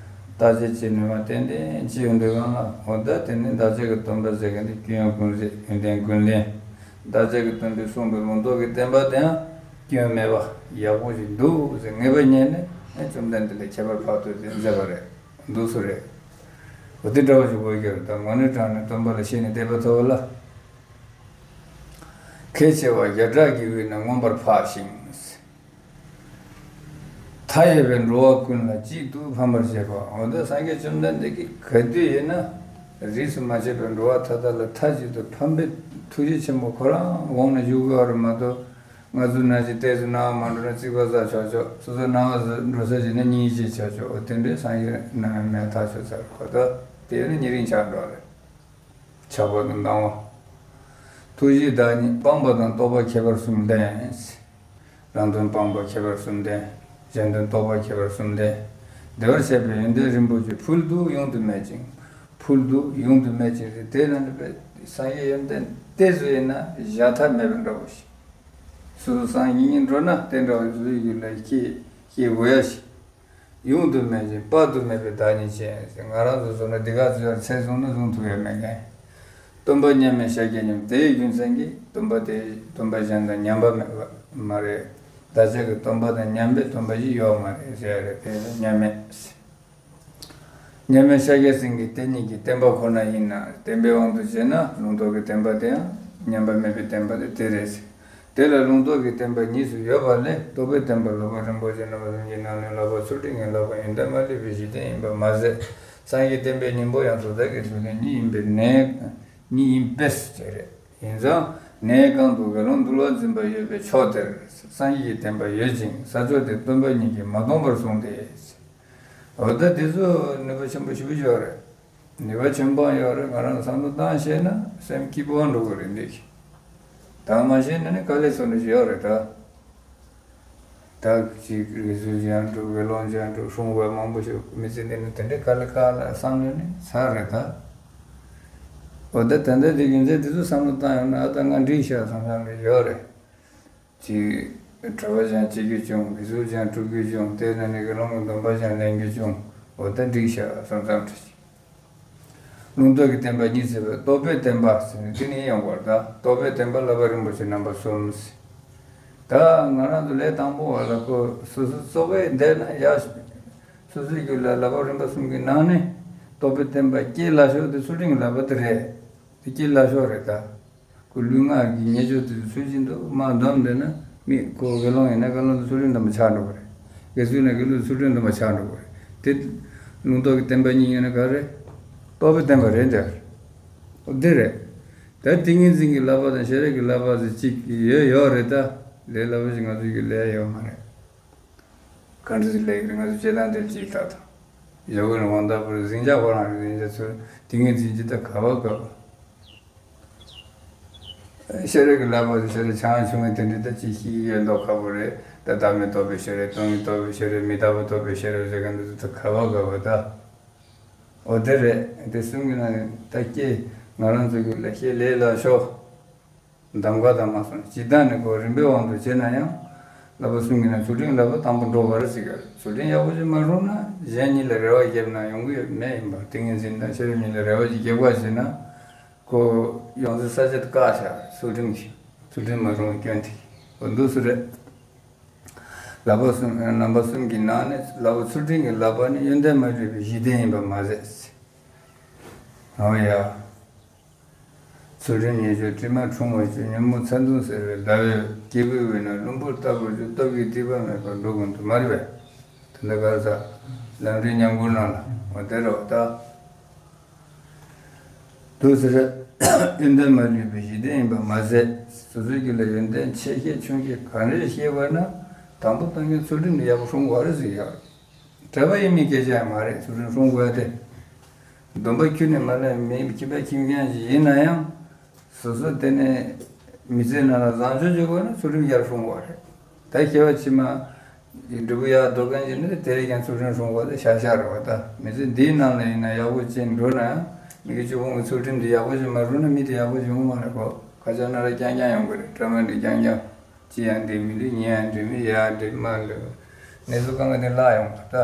བརྟག་དཔྱད་བྱས་ནས་མ་ཏན་ཏན་ཅི་ཡོང་དུས་གང་ལ། འོ་ད་དེ་ནི་བདག་ཅག་གི་སྟོན་པ་ཟེར་མཁན་དེ་སྐྱོན་ཡོན་ཀུན་ཟད། ཡོན་ཏན་ཀུན་ལྡན། བདག་ཅག་གི་སྟོན་པས་གསུངས་པའི་ལུང་རྟོགས་ཀྱི་བསྟན་པ་དེའང་སྐྱོན་མེད་པ་ཡག་པོ་ཞིག་འདུག་ཟེར་ངེས་པ་རྙེད་ནས། ཨེ་བཅོམ་ལྡན་འདས་ལ་ཁྱད་པར་འཕགས་པའི་ཚུལ་མཛད་པ་རེད། འདུག་སེ་རེད། འོ་དེ་འདྲ་བ་ཞིག་དགོས་ཀྱི་རེད། ད་དངོས་གནས་དྲང་ནས་སྟོན་པ་ལ་ཤེས་ནས་དད་པ་ཐོབ་པ་ལ། ཁས་འཆེ་བ་རྒྱ་གྲགས་ཀྱི་དབུས་ན་མངོན་པར་འཕགས་ཤིང་། མཐའ་ཡས་པའི་འགྲོ་བ་ཀུན་ལ་གཅིག་ཏུ་ཕན་པར་བྱེད་པ། འོ་ད་སངས་རྒྱས་བཅོམ་ལྡན་འདས་ཀྱིས་ག་དུས་ཡིན་ན། རིས་སུ་མ་ཆད་པའི་འགྲོ་བ་མཐའ་དག་ལ་མཐའ་གཅིག་ཏུ་ཕན་པའི་ཐུགས་རྗེ་ཆེན་པོ་ཁོ་རང་དབང་ནས་བཞུགས་དགོས་པ་རེད་མ་གཏོགས། ང་ཚོ་ནང་བཞིན་ཏོག་ཙམ་སྣང་བ་མ་འགྲོ་ན་རྩིག་པ་ཟ་ཆོག་ཆོག་སོ་སོ་སྣང་བ་འགྲོ་ས་བྱས་ན་སྙིང་རྗེ་ཆོག་ཆོག་དེ་འདྲའི་སངས་རྒྱས་རྣམ་པར་མེད་ཐག་ཆོད་ཚར་གོ་ད། དེ་ནི་ཉེ་རིང་ཆགས་འགྲོ་རེད། ཆགས་པ་དང་སྡང་བ། ཐུགས་རྗེའི་བདག་ཉིད་སྤངས་པ་དང་རྟོགས་པ་ཁྱད་པར་གསུམ་ལྡན། རང་དོན་སྤངས་པ་ཁྱད་པར་གསུམ་ལྡན། གཞན་དོན་རྟོགས་པ་ཁྱད་པར་གསུམ་ལྡན། བདེ་བར་གཤེགས་པའི་ཡོན་ཏན་རིན་པོ་ཆེ་ཕུལ་དུ་ཡོང་དུ་མེད་ཅིང་། ཕུལ་དུ་ཡོང་དུ་མེད་ཅིང་ཟེར་དེ་ལ་ནི་པའི་སངས་རྒྱས་ཡོན་ཏན་ཏོག་ཙམ་ཡིན་ན་བཞག་ཐབས་མེད་པ་འདྲ་བོ་ཞིག་སོ་སོ་སངས་རྒྱས་ཉིད་འགྲོ་ན་དེ་འདྲ་བ་སོ་སོའི་རྒྱུད་ལ་སྐྱེ་སྐྱེ་དགོས་ཡ་ཞིག་ཡོང་དུ་མེད་ཅིང་དཔག་ཏུ་མེད་པའི་བདག་ཉིད་ཅན། ང་རང་ཚོ་བཟོ་ན་འདི་ག་ཚོད་ཡར་ཚད་བཟུང་ན་བཟུང་ཐུབ་ཡ་མེད་མཁན། སྟོན་པ་མཉམ་མེད་ཤཱཀྱ་མཉམ་དེའི་རྒྱུ་མཚན་གྱིས་སྟོན་པ་དེ་སྟོན་པ་གཞན་དང་མཉམ་པ་མེད་པ་མ་རེད། བདག་ཅག་གི་སྟོན་པ་དང་མཉམ་པའི་སྟོན་པ་ཞིག་ཡོད་མ་རེད་ཟེར་ཡ་རེད། དེ་ནི་མཉམ་མེད། མཉམ་མེད་ཤཱཀྱ་སེང་གེ་དེ་ཉིད་ཀྱི་བསྟན་པ་ཁོ་ན་ཡིན་ན་བསྟན་པའི་དབང་དུ་བྱས་ན་ལུང་རྟོགས་ཀྱི་བསྟན་པ་དེའང་མཉམ་པ་མེད་པའི་བསྟན་པ་དེ་དེ་རེད་ཟེར། དེ་ལ་ལུང་རྟོགས་ཀྱི་བསྟན་པ་གཉིས་སུ་ཡོད་པ་ལས་རྟོགས་པའི་བསྟན་པ་བསླབ་པ་རིན་པོ་ཆེ་རྣམ་པ་གསུམ་གྱི་ནང་ནས་བསླབ་པ་ཚུལ་ཁྲིམས་ཀྱི་བསླབ་པ་ཡོན་ཏན་མ་ལུས་པའི་གཞི་རྟེན་ཡིན་པ་མ་ཟད། སངས་རྒྱས་བསྟན་པའི་སྙིང་པོ་ཡང་བཟོ་ལྟ་གི་ཚུལ་ཁྲིམས་ཉིད་ཡིན་པས་ནས་ཉིད་ཡིན་པས་ཟེར་རེད། ཡིན་ཙང་གནས་གང་དུ་དགེ་སློང་འདུལ་བ་འཛིན་པ་ཡོད་པའི་ཕྱོགས་དེར་སངས་རྒྱས་ཀྱི་བསྟན་པ་ཡོད་ཅིང་ས་ཕྱོགས་དེ་སྟོན་པ་ཉིད་ཀྱིས་མ་སྟོངས་པར་གསུངས་ཏེ། འོ་ད་དེ་ཚོ་ནུས་པ་ཆེན་པོ་ཞེ་པོ་ཅིག་ཡོད་རེད། ནུས་པ་ཆེན་པོ་ཡོད་རེད། ང་རང་བསམ་བློ་བཏང་ཤེས་ན་སེམས་སྐྱིད་པོ་འགྲོ་གི་རེད་འདི། ད་མ་ཤེས་ན་ནི་དཀའ་ལས་ཚོར་འདྲ་ཞིག་ཡོད་རེད་ད། ད་ཅིག་རིག་གསུམ་སྦྱང་དགོས་དགེ་སློང་སྦྱང་དགོས་སྲུང་དགོས་མང་པོ་ཞིག་མི་ཚེ་འདི་ནི་དེ་འདྲའི་དཀའ་ལས་ཁག་ལ་བསམ་བློ་ནི་ཚར་རེད་ད། འོ་ད་ད་ལྟ་དེ་རྒྱུ་མཚན་དེ་ཚོ་བསམ་བློ་བཏང་ཡོང་ན་ཨ་ད་ང་འགྲིག་ཤག་བསམ་བསམ་རེ་ཡོད་རེད། ཅིག་གྲྭ་པ་སྦྱང་བྱེད་རྒྱུ་བྱུང་། དགེ་ཚུལ་སྦྱང་སྒྲུབ་རྒྱུ་བྱུང་། དེ་ནས་ནི་དགེ་སློང་གི་སྡོམ་པ་སྦྱང་ལེན་རྒྱུ་བྱུང་། འོ་ད་འགྲིག་ཤག་བསམ་བསམ་འདྲ་ཞིག་ལུང་རྟོགས་ཀྱི་བསྟན་པ་གཉིས་ཟེར་བའི་རྟོགས་པའི་བསྟན་པ་ཟེར་ནས་དེ་ནས་ཡོང་བར་ད་རྟོགས་པའི་བསྟན་པ་བསླབ་པ་རིན་པོ་ཆེ་རྣམ་པ་གསུམ་ཟེར། ད་ང་རང་ཚོ་ལས་དང་པོ་བ་ལ་ཁོ་སོ་སོ་གཙོ་བོས་བསྡད་ན་ཡག་ཞིག་སོ་སོའི་རྒྱུད་ལ་བསླབ་པ་རིམ་པ་གསུམ་གྱི་ནང་ནས་རྟོགས་པའི་བསྟན་པ་སྐྱེས་སླ་ཤོས་དེ་ཚུལ་ཁྲིམས་ཀྱི་བསླབ་པ་དེ་རེད། དེ་སྐྱེས་སླ་ཤོས་རེད་ད། ཁོ་ལུས་ངག་གི་ཉེས་སྤྱོད་དེ་ཚོ་ཚུལ་བཞིན་དུ་མར་འདོམས་བསྡད་ན་མི་ཁོ་དགེ་སློང་ཡིན་ན་དགེ་སློང་དེ་ཚུལ་ཁྲིམས་ལྡན་པ་ཆགས་འགྲོ་གི་རེད། དགེ་ཚུལ་ན་དགེ་སློང་དེ་ཚུལ་ཁྲིམས་ལྡན་པ་ཆགས་འགྲོ་གི་རེད། དེ་ལུང་རྟོགས་ཀྱི་བསྟན་པ་གཉིས་ཡོད་ན་ག་རེ། རྟོགས་པའི་བསྟན་པ་རེད་འདི། འོ་འདི་རེད། ད་ཏིང་ངེ་འཛིན་གྱི་བསླབ་པ་དང་ཤེས་རབ་ཀྱི་བསླབ་པ་ཟེར་གཅིག་ཡོད་ཡོད་རེད་ད། ལས་སླ་པོ་ཞིག་ང་ཚོའི་གི་ལས་ཡོད་མ་རེད། ག་འདྲ་ཞིག་ལས་ཀྱི་རེད། ང་ཚོ་སྤྱིར་བཏང་དེར་ཅིག་ལྟ་དང་། ཡོད་དགོས་ན་དབང་དང་པོར་འཛིན་བྱ་ཁོ་རང་རེད། འཛིན་བྱ་ཚུལ་ཏིང་ངེ་འཛིན་གྱི་ད་ག་བ་ག་བ། ཤེས་རབ་ཀྱི་བསླབ་པ་དེ་ཤེས་རབ་ཆུང་ཆུང་ངས་དེ་འདྲ་ད་ཅིག་ཤེས་ཀྱི་ཡོད་མདོག་ཁ་པོ་རེད། ད་བདག་མེད་རྟོགས་པའི་ཤེས་རབ་སྟོང་ཉིད་རྟོགས་པའི་ཤེས་རབ་མི་རྟག་པ་རྟོགས་པའི་ཤེས་རབ་ཟེར་མཁན་འདི་ཚོ་ད་ག་བ་ག་བ་ད། འོ་དེ་རེད། དེ་གསུམ་གྱི་ནང་ནས་ད་སྐྱེ་ང་རང་ཚོ་གི་ལ་ཤེས་ལས་ལ་ཤོག་གདམ་ག་དང་མ་སོང་ཇི་ལྟར་ནི་གོ་རིམ་པའི་དབང་དུ་བྱས་ན་ཡང་། བསླབ་པ་གསུམ་གྱི་ནང་ཚུལ་ཁྲིམས་བསླབ་པ་དང་པོ་འགྲོ་བར་ཟེར་གི་རེད། ཚུལ་ཁྲིམས་ཡག་པོ་ཞིག་མ་སྲུང་ན་གཞན་གཉིས་ལ་རེ་བ་བརྒྱབ་ན་ཡོང་གི་ཡོད་མེད་ཡིན་པ། ཏིང་ངེ་འཛིན་དང་ཤེས་རབ་གཉིས་ལ་རེ་བ་ཞིག་བརྒྱབ་པ་བྱས་ན། ཁོ་ཡོང་ས་ས་ཆ་དེ་བཀག་བཞག་ཚུལ་ཁྲིམས་ཀྱིས་ཚུལ་ཁྲིམས་མ་སྲུང་བའི་སྐྱོན་དེ། འོ་འདུག་སེ་རེད། བསླབ་པ་གསུམ་རྣམ་པ་གསུམ་གྱི་ནང་ནས་བསླབ་པ་ཚུལ་ཁྲིམས་ཀྱི་བསླབ་པ་ནི་ཡོན་ཏན་མ་ལུས་པའི་གཞི་རྟེན་ཡིན་པ་མ་ཟད། འོ་ཡ། ཚུལ་ཁྲིམས་ཉེས་སྤྱོད་དྲི་མ་འཁྲུངས་པར་བྱེད། ཉོན་མོངས་ཚ་གདུང་སེལ་བའི་ཟླ་བའི་སྐྱེས་བུའི་དབུས་ན་ལྷུན་པོར་ལྟ་བུར་གྱུར། སྟོབས་ཀྱིས་སྡིག་པ་མེད་པར་འགྲོ་ཀུན་ཏུ་མ་རིག་པས། དེ་འདྲ་ག་ས་ལམ་འབྲས་ཉམས་མགུར་ནང་ལ་འོ་དེ་རེད་ད། འདུག་ཟེར། ཡོན་ཏན་མ་ལུས་པའི་གཞི་རྟེན་ཡིན་པ་མ་ཟད། སོ་སོའི་རྒྱུད་ལ་ཡོན་ཏན་ཆེ་ཤས་ཆུང་ཤས་ག་འདྲ་ཤེས་དགོས་ན། དང་པོ་བཏང་གིན་ཚུལ་ཁྲིམས་དེ་ཡག་པོ་སྲུང་དགོས་རེད་ཟེར་ཡག་གྲྭ་པ་ཡིན་མིན་སྐད་ཆ་ཡང་མ་རེད། ཚུལ་ཁྲིམས་སྲུང་དགོས་ཏེ། སྡོམ་པ་ཁྱོན་ནས་མ་ལེན་མིན་ཁྱིམ་པ་ཁྱིམ་རྐྱང་ཞིག་ཡིན་ན་ཡང་། སོ་སོ་དེ་ནས་མི་ཚེ་ནང་ལ་བཟང་སྤྱོད་བྱེད་དགོས་ན་ཚུལ་ཁྲིམས་ཡར་སྲུང་དགོས་རེད། ད་སྐྱེ་བ་ཕྱི་མ་འབྲས་བུ་ཡར་འདོད་མཁན་ཞིག་ནི་དེ་རེས་ཀྱང་ཚུལ་ཁྲིམས་སྲུང་དགོས་དེ་ཤ་ཤ་རེད་བ། ད་མི་ཚེ་འདིའི་ནང་ལ་ཡིན་ན་ཡག་པོ་ཅིག་འགྲོ་ན་ཡང་མི་དགེ་བཅུ་སྤོང་གི་ཚུལ་ཁྲིམས་དེ་ཡག་པོ་ཞིག་མ་སྲུང་ན་མི་དེ་ཡག་པོ་ཞིག་ཡོང་མ་རེད་གོ། ཁ་ཆག་ན་ར་རྐྱང་རྐྱང་ཡོང་གི་རེད། གྲྭ་མ་འདི་རྐྱང་རྐྱང་། གཅིག་ཡང་འགྲིག་མི་འདུག་གཉིས་ཡང་འགྲིག་མི་ཡར་འགྲིག་མར་འགྲིག་གནས་ཚུལ་གང་ག་དེ་བརླག་ཡོང་བ་ད།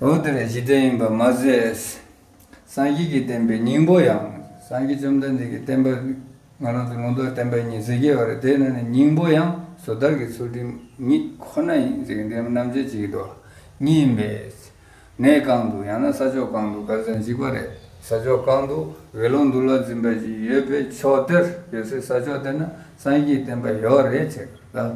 འོ་དེ་རེད། གཞི་རྟེན་ཡིན་པ་མ་ཟད། སངས་རྒྱས་ཀྱི་བསྟན་པའི་སྙིང་པོ་ཡང་། སངས་རྒྱས་བཅོམ་ལྡན་འདས་ཀྱི་བསྟན་པ་ང་རང་ཚོ་ལུང་རྟོགས་བསྟན་པ་ཉི་ཤུ་རྩ་བརྒྱད་པ་རེད། དེ་ནང་ནས་སྙིང་པོ་ཡང་བཟོ་ལྟར་གྱི་ཚུལ་ཁྲིམས་ཉིད་ཁོ་ན་ཡིན་ཟེར་གྱི་འདི་རྣམ་དཔྱོད་ཅིག་གི་འདུག་གཉིས་ཡིན་པས། གནས་གང་དུ་ཡང་ན་ས་ཕྱོགས་གང་དུ་ག་ཟེར་ན་གཅིག་པ་རེད། ས་ཕྱོགས་གང་དུ་དགེ་སློང་འདུལ་བ་འཛིན་པ་ཞིག་ཡོད་པའི་ཕྱོགས་དེར་ཡོད་སའི་ས་ཕྱོགས་དེ་ན་སངས་རྒྱས་བསྟན་པ་ཡོད་རེད་ཟེར་ལ།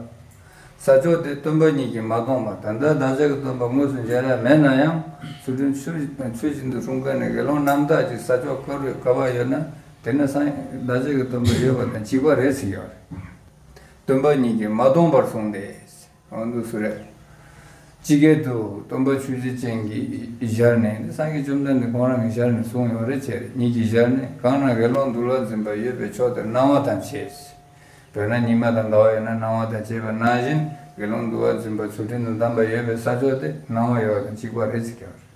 ས་ཕྱོགས་དེ་སྟོན་པ་ཉིད་ཀྱིས་མ་སྟོན་པ། ད་ལྟ་བདག་ཅག་གི་སྟོན་པ་དངོས་སུ་མཇལ་ཡ་མེད་ན་ཡང་། ཚུལ་ཁྲིམས་ཚུལ་ཚུལ་བཞིན་དུ་སྲུང་མཁན་ནི་དགེ་སློང་རྣམ་དག་ཅིག་ས་ཕྱོགས་ཁོ་རའི་ག་པར་ཡོད་ན། དེ་ནི་སངས་བདག་ཅག་གི་སྟོན་པ་ཡོད་པ་དང་གཅིག་པ་རེད་ཟེར་གྱི་ཡོད་རེད། སྟོན་པ་ཉིད་ཀྱིས་མ་སྟོན་པར་གསུངས་ཏེ། འོ་འདུག་སེ་རེད། ཇི་སྐད་དུ། སྟོན་པ་ཆོས་བརྒྱད་ཅན་གྱི་ཞལ་ནས། འདི་སངས་རྒྱས་བཅོམ་ལྡན་འདས་ཁོང་རང་གི་ཞལ་ནས་གསུངས་ཡོད་རེད། ཅེས་ཉིད་ཀྱི་ཞལ་ནས། གང་ན་དགེ་སློང་འདུལ་བ་འཛིན་པ་ཡོད་པའི་ཕྱོགས་དེར་སྣང་བ་དང་བཅས། དཔེར་ན་ཉི་མ་དང་ཟླ་བ་ཡོད་ན་སྣང་བ་དང་བཅས་པ་ནང་བཞིན། དགེ་སློང་འདུལ་བ་འཛིན་པ་ཚུལ་ཁྲིམས་དང་ལྡན་པ་ཡོད་པའི་ས་ཕྱོགས་དེ་སྣང་བ་ཡོད་པ་དང་གཅིག་པ་རེད་ཟེར་གྱི་ཡོད་རེད།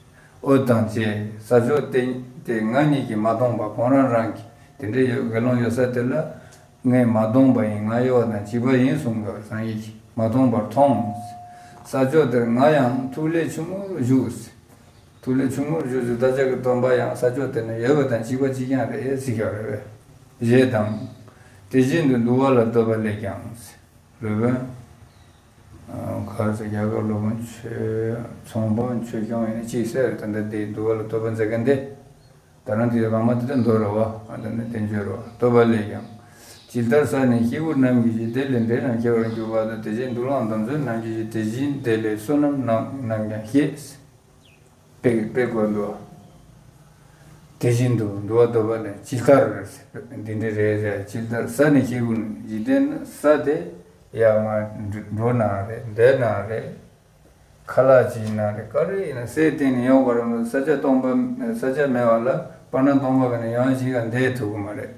འོ་དང་བཅས་ས་ཕྱོགས་དེ་དེ་ང་ཉིད་ཀྱིས་མ་མཐོང་པ། ཁོང་རང་རང་གིས་དེ་འདྲའི་ཡོད་དགེ་སློང་ཡོད་ས་དེ་ལ། ངས་མ་མཐོང་པ་ཡིན། ང་ཡོད་པ་དང་གཅིག་པ་ཡིན་གསུངས་པར། སངས་རྒྱས་ཀྱིས་མ་མཐོང་བར་མཐོང་། ས་ཕྱོགས་དེར་ང་ཡང་ཐུགས་ལས་ཆུང་ངུར་བཞུགས། ཐུགས་ལས་ཆུང་ངུར་བཞུགས་ཚུལ། བདག་ཅག་གི་སྟོན་པ་ཡང་ས་ཕྱོགས་དེ་ན་ཡོད་པ་དང་གཅིག་པ་གཅིག་རྐྱང་རེད་ཟེར་གྱི་རེད་པས། ཞེས་དང་། དེ་བཞིན་དུ་འདུལ་བ་ལ་ལྟོས་པ་ལས་ཀྱང་། སློབ་དཔོན། ག་རེ་ཟེར། རྒྱ་གར་སློབ་དཔོན་ཆོས། ཚོང་དཔོན་ཆོས་སྐྱོང་ཡིན་ན་ཅིག་ཟེར། ད་ལྟ་འདི་འདུལ་བ་ལ་ལྟོས་པ་མཛད་མཁན་དེ། ད་རང་དེ་རང་མ་དེ་ལྟར་མདོ་རེད་པ། ཨ་ད་ནི་བསྟན་བཅོས་རེད་པ། ལྟོས་པ་ལས་ཀྱང་། ཇི་ལྟར་ས་ནི་སྐྱེ་དགུ་རྣམས་ཀྱི་གཞི། དེ་ལས་འབྲས་རྣམས་སྐྱེ་བར་འགྱུར་བ་དང་། དེ་བཞིན་འདུལ་བའང་སྡོམ་བརྩོན་རྣམས་ཀྱི་གཞི། དེ་བཞིན་དེ་ལས་བསོད་ནམས་རྣམས་རྣམས་ཀྱང་སྐྱེ། དཔེ་དཔེ་དགོས་འདུག་དེ་བཞིན་དུ་འདུལ་བ་ལྟོས་པ་ལས། ཇི་ལྟར། འདི་འདྲ་རེད་ཟེར། ཇི་ལྟར་ས་ནི་སྐྱེ་དགུ། འཇིག་རྟེན་ས་དེ་ཡར་མར་འགྲོ་ན་རེད། བསྡད་ན་རེད། ཁ་ལག་ཅིག་ཡིན་ན་རེད། ག་རེ་ཡིན་ན་སའི་སྟེང་ནས་ཡོང་དགོས་རེད་མ་གཏོགས། ས་ཆ་སྟོང་པ། ས་ཆ་མེད་པ་ལ་པ་ཎ་སྟོང་པ་ག་ནས་ཡོང་ཞིག་ག་བསྡད་ཐུབ་ཀྱི་མ་རེད།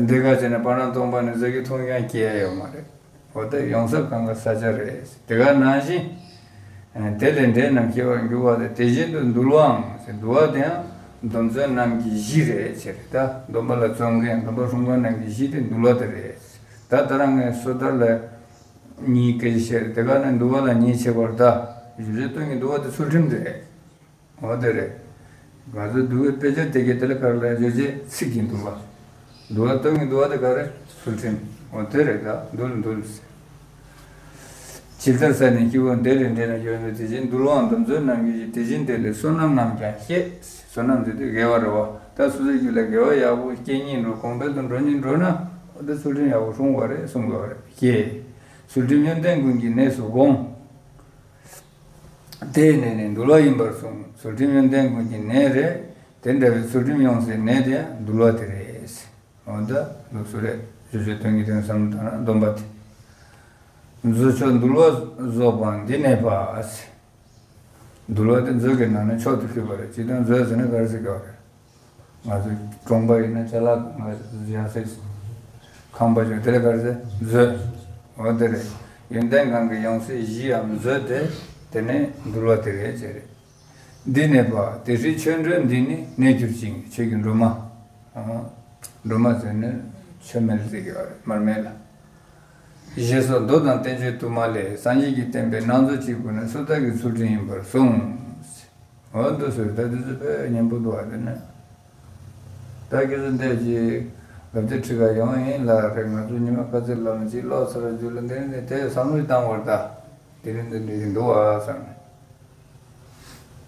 འདི་ག་བྱས་ན་པ་ཎ་སྟོང་པ་ནས་ཟ་རྒྱུ་འཐུང་རྒྱུ་སྐྱེ་ཡ་ཡོད་མ་རེད། འོ་དེ་ཡོང་ས་གང་ག་ས་ཆ་རེད། དེ་ག་ནང་བཞིན། དེ་ལས་འབྲས་རྣམས་སྐྱེ་བར་འགྱུར་བ་སྟེ། དེ་བཞིན་དུ་འདུལ་བའང་། འདུལ་བ་དེའང་སྡོམ་བརྩོན་རྣམས་ཀྱི་གཞི་རེད་ཟེར། ད་སྡོམ་པ་ལ་བརྩོན་མཁན། སྡོམ་པ་སྲུང་མཁན་རྣམས་ཀྱི་གཞི་དེ་འདུལ་བ་དེ་རེད། ད་ད་རང་ངས་སོ་ཐར་ལ་ཉེས་སྐྱོན་བཤད། དེ་ག་ནས་འདུལ་བ་ལ་ཉེས་ཆེ་བར་གདའ། ཞེས་བྱའི་དོན་གྱི་འདུལ་བ་དེ་ཚུལ་ཁྲིམས་དེ་རེད། འོ་དེ་རེད། ང་ཚོའི་འདུལ་བའི་དཔེ་ཆ་དེ་གའི་དེ་ལ་ག་རེ་ལབ་ཡོད་ཅེ། ཚིག་གི་འདུལ་བ། འདུལ་བ་སྟོན་གྱི་འདུལ་བ་དེ་ག་རེ། ཚུལ་ཁྲིམས། འོ་དེ་རེད། ད་འདུལ་འདུལ། ཇི་ལྟར་ས་ནི་སྐྱེ་དགུ། དེ་ལས་འབྲས་རྣམས་སྐྱེ་བར་འགྱུར། དེ་བཞིན་འདུལ་བའང་སྡོམ་བརྩོན་རྣམས་ཀྱི་གཞི། དེ་བཞིན་དེ་ལས་བསོད་ནམས་རྣམས་ཀྱང་སྐྱེ། བསོད་ནམས་ཟེར་དུས་དགེ་བ་རེད་པ། ད་སོ་སོའི་རྒྱུད་ལ་དགེ་བ་ཡག་པོ་སྐྱེ་སྙིང་འདོད། གོང་འཕེལ་དུ་འགྲོ་སྙིང་འདོད་ན། འོ་དེ་ཚུལ་ཁྲིམས་ཡག་པོ་སྲུང་དགོས་རེད། སྲུང་དགོས་རེད། སྐྱེ། ཚུལ་ཁྲིམས་ཡོན་ཏན་ཀུན་གྱི་གནས་སུ་དགོངས། དེའི་གནས་ནི་འདུལ་བ་ཡིན་པར་གསུངས། ཚུལ་ཁྲིམས་ཡོན་ཏན་ཀུན་གྱི་གནས་རེད། དེ་འདྲ་བའི་ཚུལ་ཁྲིམས་ཡོང་སའི་གནས་དེ་ཡང་འདུལ་བ་དེ་རེད། འོ་ད་ལུགས་སུ་རེད། ཞེས་བྱའི་དོན་གྱི་དོན་བསམ་བློ་བཏང་ན་སྡོམ་པ་དེ། མཛོད་མཆོག་འདུལ་བ་རྫོགས་པའང་འདི་ནས་པ། འདུལ་བ་དེ་མཛོད་ཀྱི་ནང་ནས་མཆོག་ཏུ་གྱུར་པ་རེད། སྤྱིར་བཏང་མཛོད་ཟེར་ན་ག་རེ་ཟེར་གྱི་ཡོད་རེད། ང་ཚོ་གྲོང་པ་ཡིན་ན་ཅ་ལག་ང་ཚོ་ཡར་སེ་ཁང་པ་ཅིག་དེ་ལ་ག་རེ་ཟེར། མཛོད། འོ་དེ་རེད། ཡོན་ཏན་གང་གི་ཡོང་སའི་གཞི་ཡང་མཛོད་དེ། དེ་ནས་འདུལ་བ་དེ་རེད་ཅེས་རེད། འདི་ནས་པ། དེ་སྲིད་ཆོས་འཕྲུལ་འདི་ནི་གནས་གྱུར་ཅིང་། ཆོས་ཀྱི་འཕྲུལ་མ། འཕྲུལ་མ་ཟེར་ནས་ཆོས་མེད་ལ་ཟེར་གྱི་ཡོད་རེད། མར་མེ་ལ། ཞེས་སོགས་མདོ་དང་བསྟན་བཅོས་དུ་མ་ལས། སངས་རྒྱས་ཀྱིས་བསྟན་པའི་སྣང་ཚུལ་གཅིག་པུ་ནི་སོ་ཐར་གྱི་ཚུལ་ཁྲིམས་ཡིན་པར་གསུངས། འོ་འདུག་ཟེར། ད་འདི་ཚོ་དཔེ་སྙན་པོ་འདུག་ཨ། དེ་ནས་ད་ཁྱེད་ཚོ་འདས་ཀྱི་ལབ་དེབ་ཁྲིད་ག་ཡོང་ཡིན་ལ་རེད། ང་ཚོ་ཉི་མ་ཁ་ཚིག་ལབ་ན་ཅིག་ཀློག་ཚར་རྒྱུ་ལ་འདི་ནས་དེ་བསམ་བློ་བཏང་བར་གདའ། དེ་རིང་འདི་འདྲ་ཞིག་འདུག་ཨ་བསམ་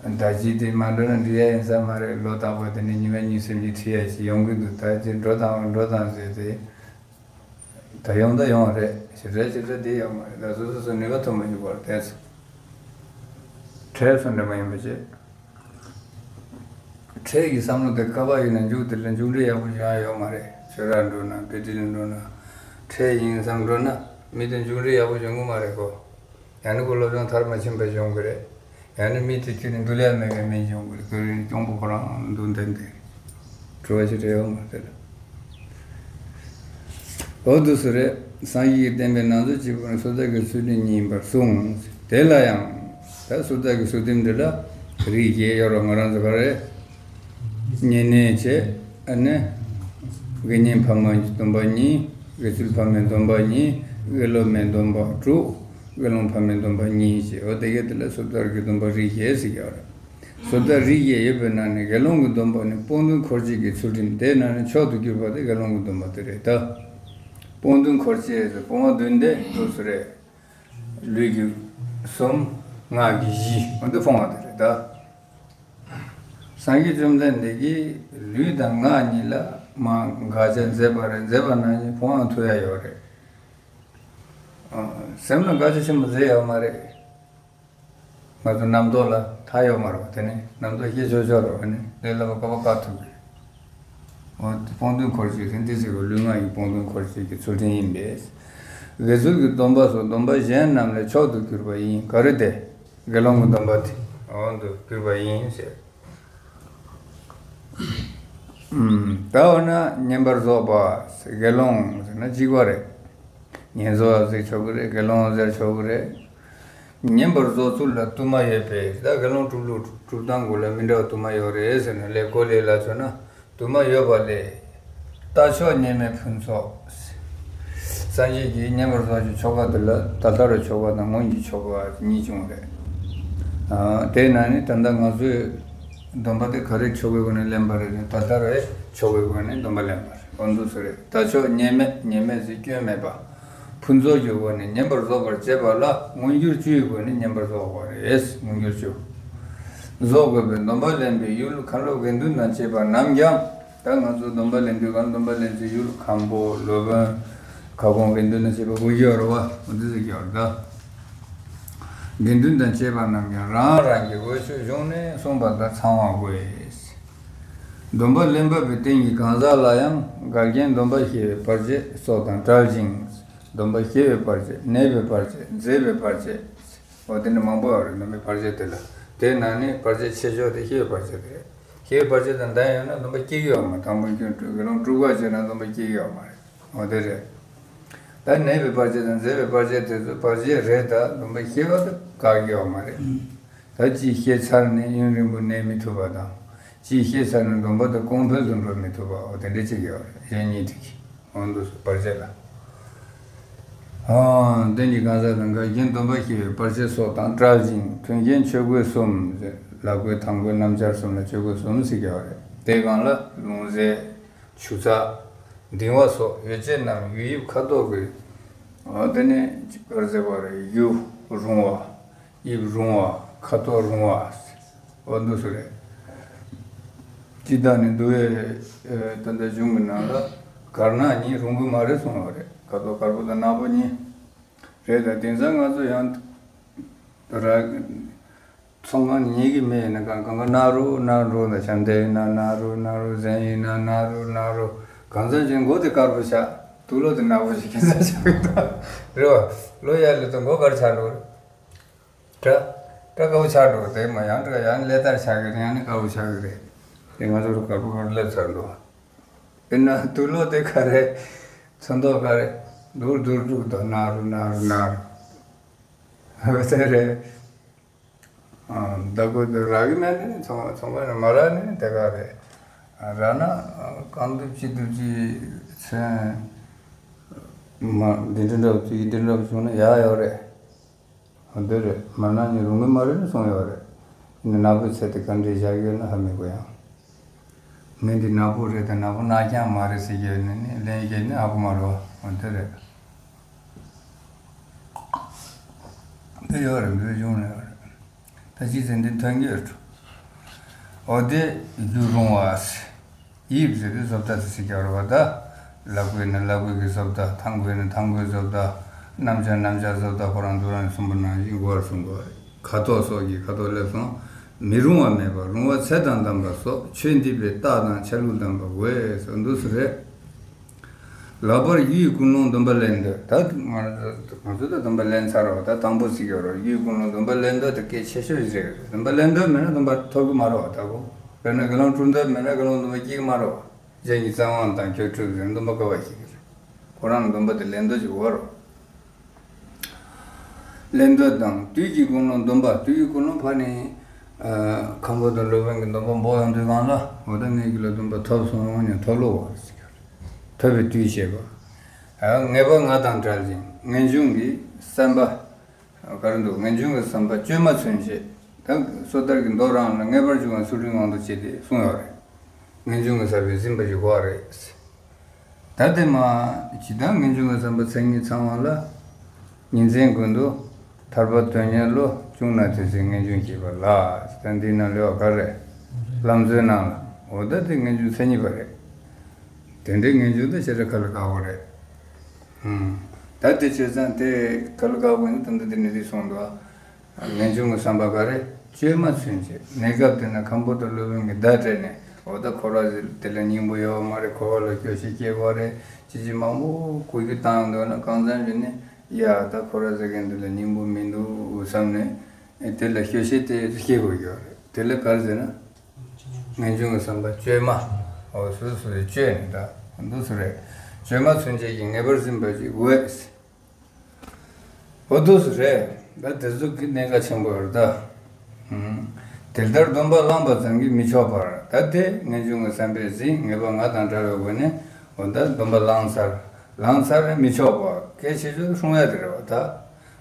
ནས། ད་ཅི་དེ་མ་འགྲོ་ན་འགྲིག་ཡ་ཡིན་ས་མ་རེད། ལོ་རྟག་པར་དེ་ནས་ཉི་མ་གཉིས་གསུམ་གྱི་ཁྲིད་ཡ་ཞིག་ཡོང་གི་འདུག་ད་ཅི་འགྲོ་དང་འགྲོ་དང་ཟེར་ཏེ། ད་ཡོང་ད་ཡོང་རེད། ཞེ་དྲག་ཞེ་དྲག་དེ་ཡོད་མ་རེད། ད་སོ་སོ་སོ་ནུས་པ་ཐོན་མ་ཞུགས་པར་བསྡད་སོང་། ཁྲལ་སོང་འདྲ་མ་ཡིན་པ་བྱས། ཁྲལ་གྱི་བསམ་བློ་དེ་ཀ་བ་ཡིན་ན་མཇུག་དེ་ལ་མཇུག་འབྲས་ཡག་པོ་བྱུང་ཡ་ཡོད་མ་རེད། ཆོས་རར་འགྲོ་ན་དཔེ་ཁྲིད་ལ་འགྲོ་ན། ཁྲལ་ཡིན་བསམ་འགྲོ་ན་མི་དེ་མཇུག་འབྲས་ཡག་པོ་བྱུང་གི་མ་རེད་གོ། ཡང་ན་ཁོ་སློབ་སྦྱོང་མཐར་མ་ཕྱིན་པ་བྱུང་གི་རེད། ཡང་ན་མི་དེ་ཁྱོད་ནི་འདུལ་ཡ་མེད་པའི་མི་བྱུང་གི་རེད། ཁོ་རང་གྱོང་པོ་ཁོ་རང་འདུག་འདན་དེ། བྲོ་བ་ཞིག་རེད་ཡོད་མ་རེད་ལ། འོ་འདུག་སེ་རེད། སངས་རྒྱས་ཀྱིས་བསྟན་པའི་སྣང་ཚུལ་གཅིག་པུ་ནི་སོ་ཐར་གྱི་ཚུལ་ཁྲིམས་ཉིད་ཡིན་པར་གསུངས། དེ་ལ་ཡང་། ད་སོ་ཐར་གྱི་ཚུལ་ཁྲིམས་འདི་ལ་རིགས་བརྒྱད་ཡོད་རེད། ང་རང་ཚོ་ག་རེ། བསྙེན་གནས་བྱས། ཨ་ནི། དགེ་བསྙེན་ཕ་མའི་སྡོམ་པ་གཉིས། དགེ་ཚུལ་ཕ་མའི་སྡོམ་པ་གཉིས། དགེ་སློབ་མའི་སྡོམ་པ་དྲུག། དགེ་སློང་ཕ་མའི་སྡོམ་པ་གཉིས་བྱས། འོ་དེ་ག་དེ་ལ་སོ་ཐར་གྱི་སྡོམ་པ་རིགས་བརྒྱད་ཟེར་གྱི་ཡོད་རེད། སོ་ཐར་རིགས་བརྒྱད་ཡོད་པའི་ནང་ནས་དགེ་སློང་གི་སྡོམ་པ་ནི་སྤོང་གདུང་འཁོར་བཅས་ཀྱི་ཚུལ་ཁྲིམས་དེའི་ནང་ནས་མཆོག་ཏུ་གྱུར་པ་དེ་དགེ་སློང་གི་སྡོམ་པ་དེ་རེད་ད། སྤོང་གདུང་འཁོར་བཅས་ཟེར། སྤོང་བ་བདུན་དེ་འདུག་སེ་རེད། ལུས་ཀྱི་གསུམ། ངག་གི་བཞི། འོ་འདི་སྤོང་བ་དེ་རེད་ད། སངས་རྒྱས་བཅོམ་ལྡན་འདས་ཀྱིས་ལུས་དང་ངག་གཉིས་ལ་མར་དགག་བྱ་མཛད་པ་རེད། མཛད་པ་ནང་བཞིན་སྤོང་བ་ཐུབ་ཡ་ཡོད་རེད། སེམས་ལ་དགའ་སྐྱོ་ཆེན་པོ་ཟེར་ཡོད་མ་རེད། ང་ཚོ་རྣམ་རྟོག་ལ་མཐའ་ཡོད་མ་རེད་པ། དེ་ནི་རྣམ་རྟོག་ཤེས་ཆོག་ཆོག་རེད་པ། ནི་དེ་ལ་བ་ཀ་བ་ཀ་ཐུབ་ཀྱི་འོ་དེ་སྤོང་དོན་འཁོར་བཅས་ཟེར་འདི་ཚིག་གི་ལུས་ངག་ཡིད་སྤོང་དོན་འཁོར་བཅས་ཀྱི་ཚུལ་ཁྲིམས་ཡིན་པས། དགེ་ཚུལ་གྱི་སྡོམ་པ་སོགས་སྡོམ་པ་གཞན་རྣམས་ལས་མཆོག་ཏུ་གྱུར་པ་ཡིན། ག་རེ་དེ། དགེ་སློང་གི་སྡོམ་པ་དེ་འོ་དུ་གྱུར་པ་ཡིན་ཟེར། ད་འོ་ན་བསྙེན་པར་རྫོགས་པ། དགེ་སློང་ཟེར་ན་གཅིག་པ་རེད། བསྙེན་རྫོགས་ཟེར་ཆོག་གི་རེད། དགེ་སློང་ཟེར་ཆོག་གི་རེད། བསྙེན་པར་རྫོགས་ཚུལ་ལ་དུ་མ་ཡོད་པས། ད་དགེ་སློང་སྒྲུབ་ལུགས་སྒྲུབ་སྟངས་ཀུན་ལ་མི་འདྲ་བ་དུ་མ་ཡོད་རེད་ཟེར་ན་ལས་གོ་ལས་ལ་མཚོན་ན་དུ་མ་ཡོད་པ་ལས། རྟ་མཆོག་བསྙེན་མེད་ཕུན་ཚོགས། སངས་རྒྱས་ཀྱི་བསྙེན་པར་རྫོགས་ཀྱི་ཆོ་ག་དེ་ལ་ད་ལྟ་རུ་ཆོ་ག་དང་སྔོན་གྱི་ཆོ་ག་གཉིས་བྱུང་རེད། དེའི་ནང་ནས་ད་ལྟ་ང་ཚོས་སྡོམ་པ་དེ་ག་རེ་ཆོ་གའི་སྒོ་ནས་ལེན་པ་རེད། ད་ལྟ་རུ་ཆོ་གའི་སྒོ་ནས་སྡོམ་པ་ལེན་པ་རེད། འོ་འདུག་སེ་རེད། རྟ་མཆོག་བསྙེན་མེད། བསྙེན་མེད་ཟེར་སྐྱོན་མེད་པ། ཕུན་ཚོགས་ཀྱི་སྒོ་ནས་བསྙེན་པར་རྫོགས་པར་བྱེད་པ་ལ་མངོན་གྱུར་བཅུའི་སྒོ་ནས་བསྙེན་པར་རྫོགས་པ་རེད། མངོན་གྱུར་བཅུ། རྫོགས་དགོས་པའི་སྡོམ་པ་ལེན་པའི་ཡུལ་ཁ་ལོ་དགེ་འདུན་དང་བཅས་པ་རྣམས་ཀྱང་། ད་ང་ཚོ་སྡོམ་པ་ལེན་དུས་གང་སྡོམ་པ་ལེན་ཚེ་ཡུལ་ཁམས་པོ་སློབ་དཔོན་ཁ་སྐོང་དགེ་འདུན་དང་བཅས་པ་དགོས་ཀྱི་ཡོད་རེད་པ། འོ་འདི་ཟེར་གྱི་ཡོད་རེད་ད། དགེ་འདུན་དང་བཅས་པ་རྣམས་ཀྱང་རང་རང་གི་འོས་ཆོས་གཞུང་ནས་གསུངས་པ་ལྟར་ཚང་བ་དགོས། སྡོམ་པ་ལེན་པ་པོའི་རྟེན་གྱི་གང་ཟག་ལ་ཡང་འགལ་རྐྱེན་སྡོམ་པ་བཤད་པའི་བར་ཆད་སོགས་དང་བྲལ་ཞིང་། སྡོམ་པ་བཤད་པའི་བར་ཆད། གནས་པའི་བར་ཆད། མཛད་པའི་བར་ཆད། འོ་དེ་འདྲ་མང་པོ་ཡོད་རེད། སྡོམ་པའི་བར་ཆད་དེ་ལ། དེའི་ནང་ནས་བར་ཆད་ཆེ་ཤོས་དེ་བཤད་པའི་བར་ཆད་དེ་རེད། བཤད་པའི་བར་ཆད་དང་ལྡན་ཡོད་ན་སྡོམ་པ་སྐྱེ་གི་ཡོད་མ་རེད། དང་པོ་དགེ་སློང་དཀྲུག་པ་བྱས་ན་སྡོམ་པ་སྐྱེ་གི་ཡོད་མ་རེད། འོ་དེ་རེད། ད་གནས་པའི་བར་ཆད་དང་མཛད་པའི་བར་ཆད་དེ་ཚོ་བར་ཆད་རེད། ད་སྡོམ་པ་བཤད་པ་དེ་དགག་གི་ཡོད་མ་རེད། ད་ཅིག་བཤད་ཚར་ནས་ཡུན་རིང་པོ་གནས་མི་ཐུབ་པ་དང་། ཅིག་བཤད་ཚར་ནས་སྡོམ་པ་དེ་གོང་འཕེལ་དུ་འགྲོ་མི་ཐུབ་པ། འོ་དེ་འདྲ་ཅིག་ཡོད་རེད། གཞན་གཉིས་དེ་གི། འོ་འདུག་སེ་བར་ཆད་ལ། རྟེན་གྱི་གང་ཟག་དང་འགལ་རྐྱེན་སྡོམ་པ་བཤད་པའི་བར་ཆད་སོགས་དང་བྲལ་ཞིང་། མཐུན་རྐྱེན་ཆོས་གོས་གསུམ། ལག་མགོའི་ཐང་མགོའི་སྣམ་སྦྱར་གསུམ་ལ་ཆོས་གོས་གསུམ་ཟེར་གྱི་ཡོད་རེད། དེའི་སྒང་ལ་ལྷུང་བཟེད། ཆུ་ཚགས། གདིང་བ་སོགས་ཡོ་བྱད་རྣམས་ཡུ་དབྱིབས་ཁ་དོག་གི། འོ་དེ་ནས་ག་རེ་ཟེར་བ་རེད། ཡུ་རུང་བ། དབྱིབས་རུང་བ། ཁ་དོག་རུང་བ། འོ་འདུག་སེ་རེད། སྤྱིར་བཏང་ནས་འདུལ་བའི་ད་ལྟ་གཞུང་གི་ནང་ལ་དཀར་ནག་གཉིས་རུང་གི་མ་རེད་གསུངས་པ་རེད། ཁ་དོག་དཀར་པོ་དང་ནག་པོ་གཉིས་རེད། ད་དེང་སང་ང་ཚོ་ཡང་ར། ཚོང་ཁང་ཉལ་གི་མེད་ན་གང་གང་ག་ན་རོ་ན་རོ་ན། བྱམས་བརྩེ་ཡིན་ན་ན་རོ་ན་རོ། ཟན་ཡིན་ན་ན་རོ་ན་རོ། གང་ཟག་ཅིག་མགོ་དེ་དཀར་པོ་ཆགས། དུག་ལོག་དེ་ནག་པོ་ཞིག་ཁྱེད་ཚོ་ཆགས་ཀྱི་འདུག་རེད་བ། ལོ་ཡར་སླེབས་དུས་མགོ་དཀར་ཆགས་འགྲོ་རེད། སྐྲ། སྐྲ་དཀར་པོ་ཆགས་འགྲོ་དེ་མ་ཡང་སྐྲ་ཡང་ནི་ཀླད་དར་ཆགས་ཀྱི་རེད། ཡང་ནི་དཀར་པོ་ཆགས་ཀྱི་རེད། དེ་ང་ཚོ་རུ་དཀར་པོ་དཀར་པོ་སླེབས་ཚར་འདུག་དེ་ན་དུག་ལོག་དེ་ག་རེ། ཚོན་མདོག་ག་རེ། དུར་དུར་དུག་དང་ན་རོ་ན་རོ་ན་རོ། ཨ་དེ་རེད། ཨ་ད་ཁོ་དེ་རག་གི་མེད་ནི་ཚོང་ཚོང་པ་ནས་མ་རག་ནི་དེ་ག་རེད། ཨ་རག་ན་ཨ་རྐང་གདུབ་ཅི་གདུབ་ཅི་ཚོན་མ་འདི་འདྲ་འདྲ་བོ་ཅིག་འདི་འདྲ་བོ་བྱུང་ན་ཡག་ཡོད་རེད། ཨ་འདི་རེད། མ་རག་ན་ནི་རུང་གི་མ་རེད་ནི་གསུངས་ཡོད་རེད། ནི་ནག་པོའི་ཚད་དེ་ག་འདྲས་བཞག་ཡོད་ན་ཧ་མི་གོ་ཡང་། མི་འདི་ནག་པོ་རེད་དང་ནག་པོ་ནག་རྐྱང་མ་རེད་ཟེར་གྱི་ནི་ནི་ལན་བརྒྱབ་ནི་ཨ་ཁུ་མ་རོ། འོ་དེ་རེད། དེ་ཡོད་རེད། འདི་གཞུང་ནས་ཡོད་རེད། ད་ཅི་ཟེར་འདི་ཐོན་གྱི་ཡོད་འགྲོ། འོ་དེ་རྒྱུ་རུང་བ། དབྱིབས་ཟེར་དུས་བཟོ་ལྟ་དེ་ཟེར་གྱི་ཡོད་རེད་པ། ད་ལག་མགོ་ཡིན་ན་ལག་མགོ་གི་བཟོ་ལྟ། ཐང་མགོ་ཡིན་ན་ཐང་མགོའི་བཟོ་ལྟ། སྣམ་སྦྱར་སྣམ་སྦྱར་བཟོ་ལྟ་ཁོ་རང་ཚོ་རང་གསུངས་པ་ནང་བཞིན་གོ་བར་གསུངས་པ་རེད། ཁ་དོག་སོགས་ཀྱི་ཁ་དོག་སླེབས་སོང་། མི་རུང་བ་མེད་པ། རུང་བ་ཚད་དང་ལྡན་པ་སོགས་ཆོས་འདི་པའི་རྟགས་དང་ཆ་ལུགས་ལྡན་པ་དགོས་སོ་འདུག་སེ་རེད། ལྷག་པར་གཡུའི་ཀུན་སློང་སྡོམ་པ་ལེན་འདོད། ད་ང་ང་ཚོ་ད་སྡོམ་པ་ལེན་ཚར་རོ། ད་དང་པོ་ཟེར་གྱི་ཡོད་རོ། གཡུའི་ཀུན་སློང་སྡོམ་པ་ལེན་འདོད་དེ་གལ་ཆེ་ཤོས་ཤིག་རེད། སྡོམ་པ་ལེན་འདོད་མེད་ན་སྡོམ་པ་ཐོབ་ཀྱི་མ་རེད་བ། ད་གོ་དཔེར་ན་དགེ་སློང་སྒྲུབ་འདོད་མེད་ན་དགེ་སློང་སྡོམ་པ་སྐྱེ་གི་མ་རེད་བ། གཞན་གྱིས་བཙན་དབང་དང་ཁྱོད་སྒྲུབ་ཟེར་སྡོམ་པ་དཀའ་བ་ཞིག་རེད། ཁོ་རང་ལ་སྡོམ་པ་དེ་ལེན་འདོད་ཅིག་དགོས་རོ། ལེན་འདོད་དང་དུས་ཀྱི་ཀུན་སློང་སྡོམ་པ། དུས་ཀྱི་ཀུན་སློང་ཕ་ནི། ཨ་ཁམས་པ་དང་སློབ་དཔོན་གྱི་སྡོམ་པ་འབོག་ཡོང་དུས་སྒང་ལ། འོ་ད་ངེད་ཀྱི་ལ་སྡོམ་པ་ཐོབ་སོང་ནས་ཐོབ་ལོ་བ་ཟེར་གྱི་རེད། ཐོབ་པའི་དུས་བཤད་པ། ཨ་ངེས་པ་ལྔ་དང་བྲལ་ཞིང་ངེས་འབྱུང་གི་བསམ་པ། ག་རེ་འདུག་ངེས་འབྱུང་གི་བསམ་པ་བཅོས་མ་ཚུན་ཆད། ད་སོ་ཐར་གྱི་མདོ་རང་ལ་ངེས་པར་འབྱུང་བ་ཚུལ་ཁྲིམས་དབང་དུ་བྱས་ཏེ་གསུངས་ཡོད་རེད། ངེས་འབྱུང་གི་བསམ་པས་ཟིན་པ་ཞིག་དགོས་རེད། ད་དེ་མ་ཇི་ལྟར་ངེས་འབྱུང་གི་བསམ་པ་མཚན་ཉིད་ཚང་བ་ལ། ཉིན་མཚན་ཀུན་ཏུ་ཐར་པ་དོན་གཉེར་བློ་བྱུང་ན་དེ་ཚེ་ངེས་འབྱུང་སྐྱེས་པ་ལ། ད་འདིའི་ནང་ལེའུ་ག་རེ། ལམ་གཙོའི་ནང་ལ། འོ་ད་དེ་ངེས་འབྱུང་མཚན་ཉིད་པ་རེད། དེ་འདྲའི་ངེས་འབྱུང་དེ་ཞེ་དྲག་ཁ་ལ་དགའ་བོ་རེད། ཨང་། ད་དེ་བྱས་ཙང་དེ་ག་ལ་དགའ་བོ་ཡིན། ད་འདི་དེ་ནི་དེ་སོང་འདུག་ངེས་འབྱུང་གི་བསམ་པ་ག་རེ། བཅོས་མ་ཚུན་ཆད། གནས་སྐབས་དེ་ན་ཁམས་པོ་ཏ་སློབ་དཔོན་གྱིས་བརྡ་སྤྲད་ནས། འོ་ད་ཁོ་ར་ཟེར་དེ་ལ་སྙིང་པོ་ཡོད་མ་རེད། ཁོ་བ་ལ་སྐྱོ་ཤས་སྐྱེ་དགོས་རེད། ཅི་ཅི་མང་པོ་གོ་རྒྱུ་བཏང་འདུག་ན། གང་འཚམ་ཞིག་ནས་ཡ་ད་ཁོ་ར་ཟེར་མཁན་འདི་ལ་སྙིང་པོ་མི་འདུག་བསམ་ནས། དེ་ལ་སྐྱོ་ཤས་དེ་སྐྱེ་དགོས་ཀྱི་རེད། དེ་ལ་ག་རེ་ཟེར་ན། ངེས་འབྱུང་གི་བསམ་པ་བཅོས་མ། འོ་སོ་སོ་སོས་བཅོས་ནས། ད་འདུག་སེ་རེད། བཅོས་མ་ཚུན་ཆད་ཀྱི་ངེས་པར་འཛིན་པ་ཅིག་འོས། འོ་འདུག་སེ་རེད། ད་དེ་ཚོ་གི་གནད་འགག་ཆེན་པོ་རེད་ད། ཨུམ། དེ་ལྟར་སྡོམ་པ་བླངས་པ་ཙམ་གྱིས་མི་ཆོག་པར། ད་དེ་ངེས་འབྱུང་གི་བསམ་པས་འཛིན། ངེས་པ་ང་དང་བྲལ་བའི་སྒོ་ནས། འོ་ད་སྡོམ་པ་བླངས་ཚར། བླངས་ཚར་རེད། མི་ཆོག་པ་གལ་ཆེ་ཤོས་སྲུང་ཡ་དེ་རེད་བ་ད།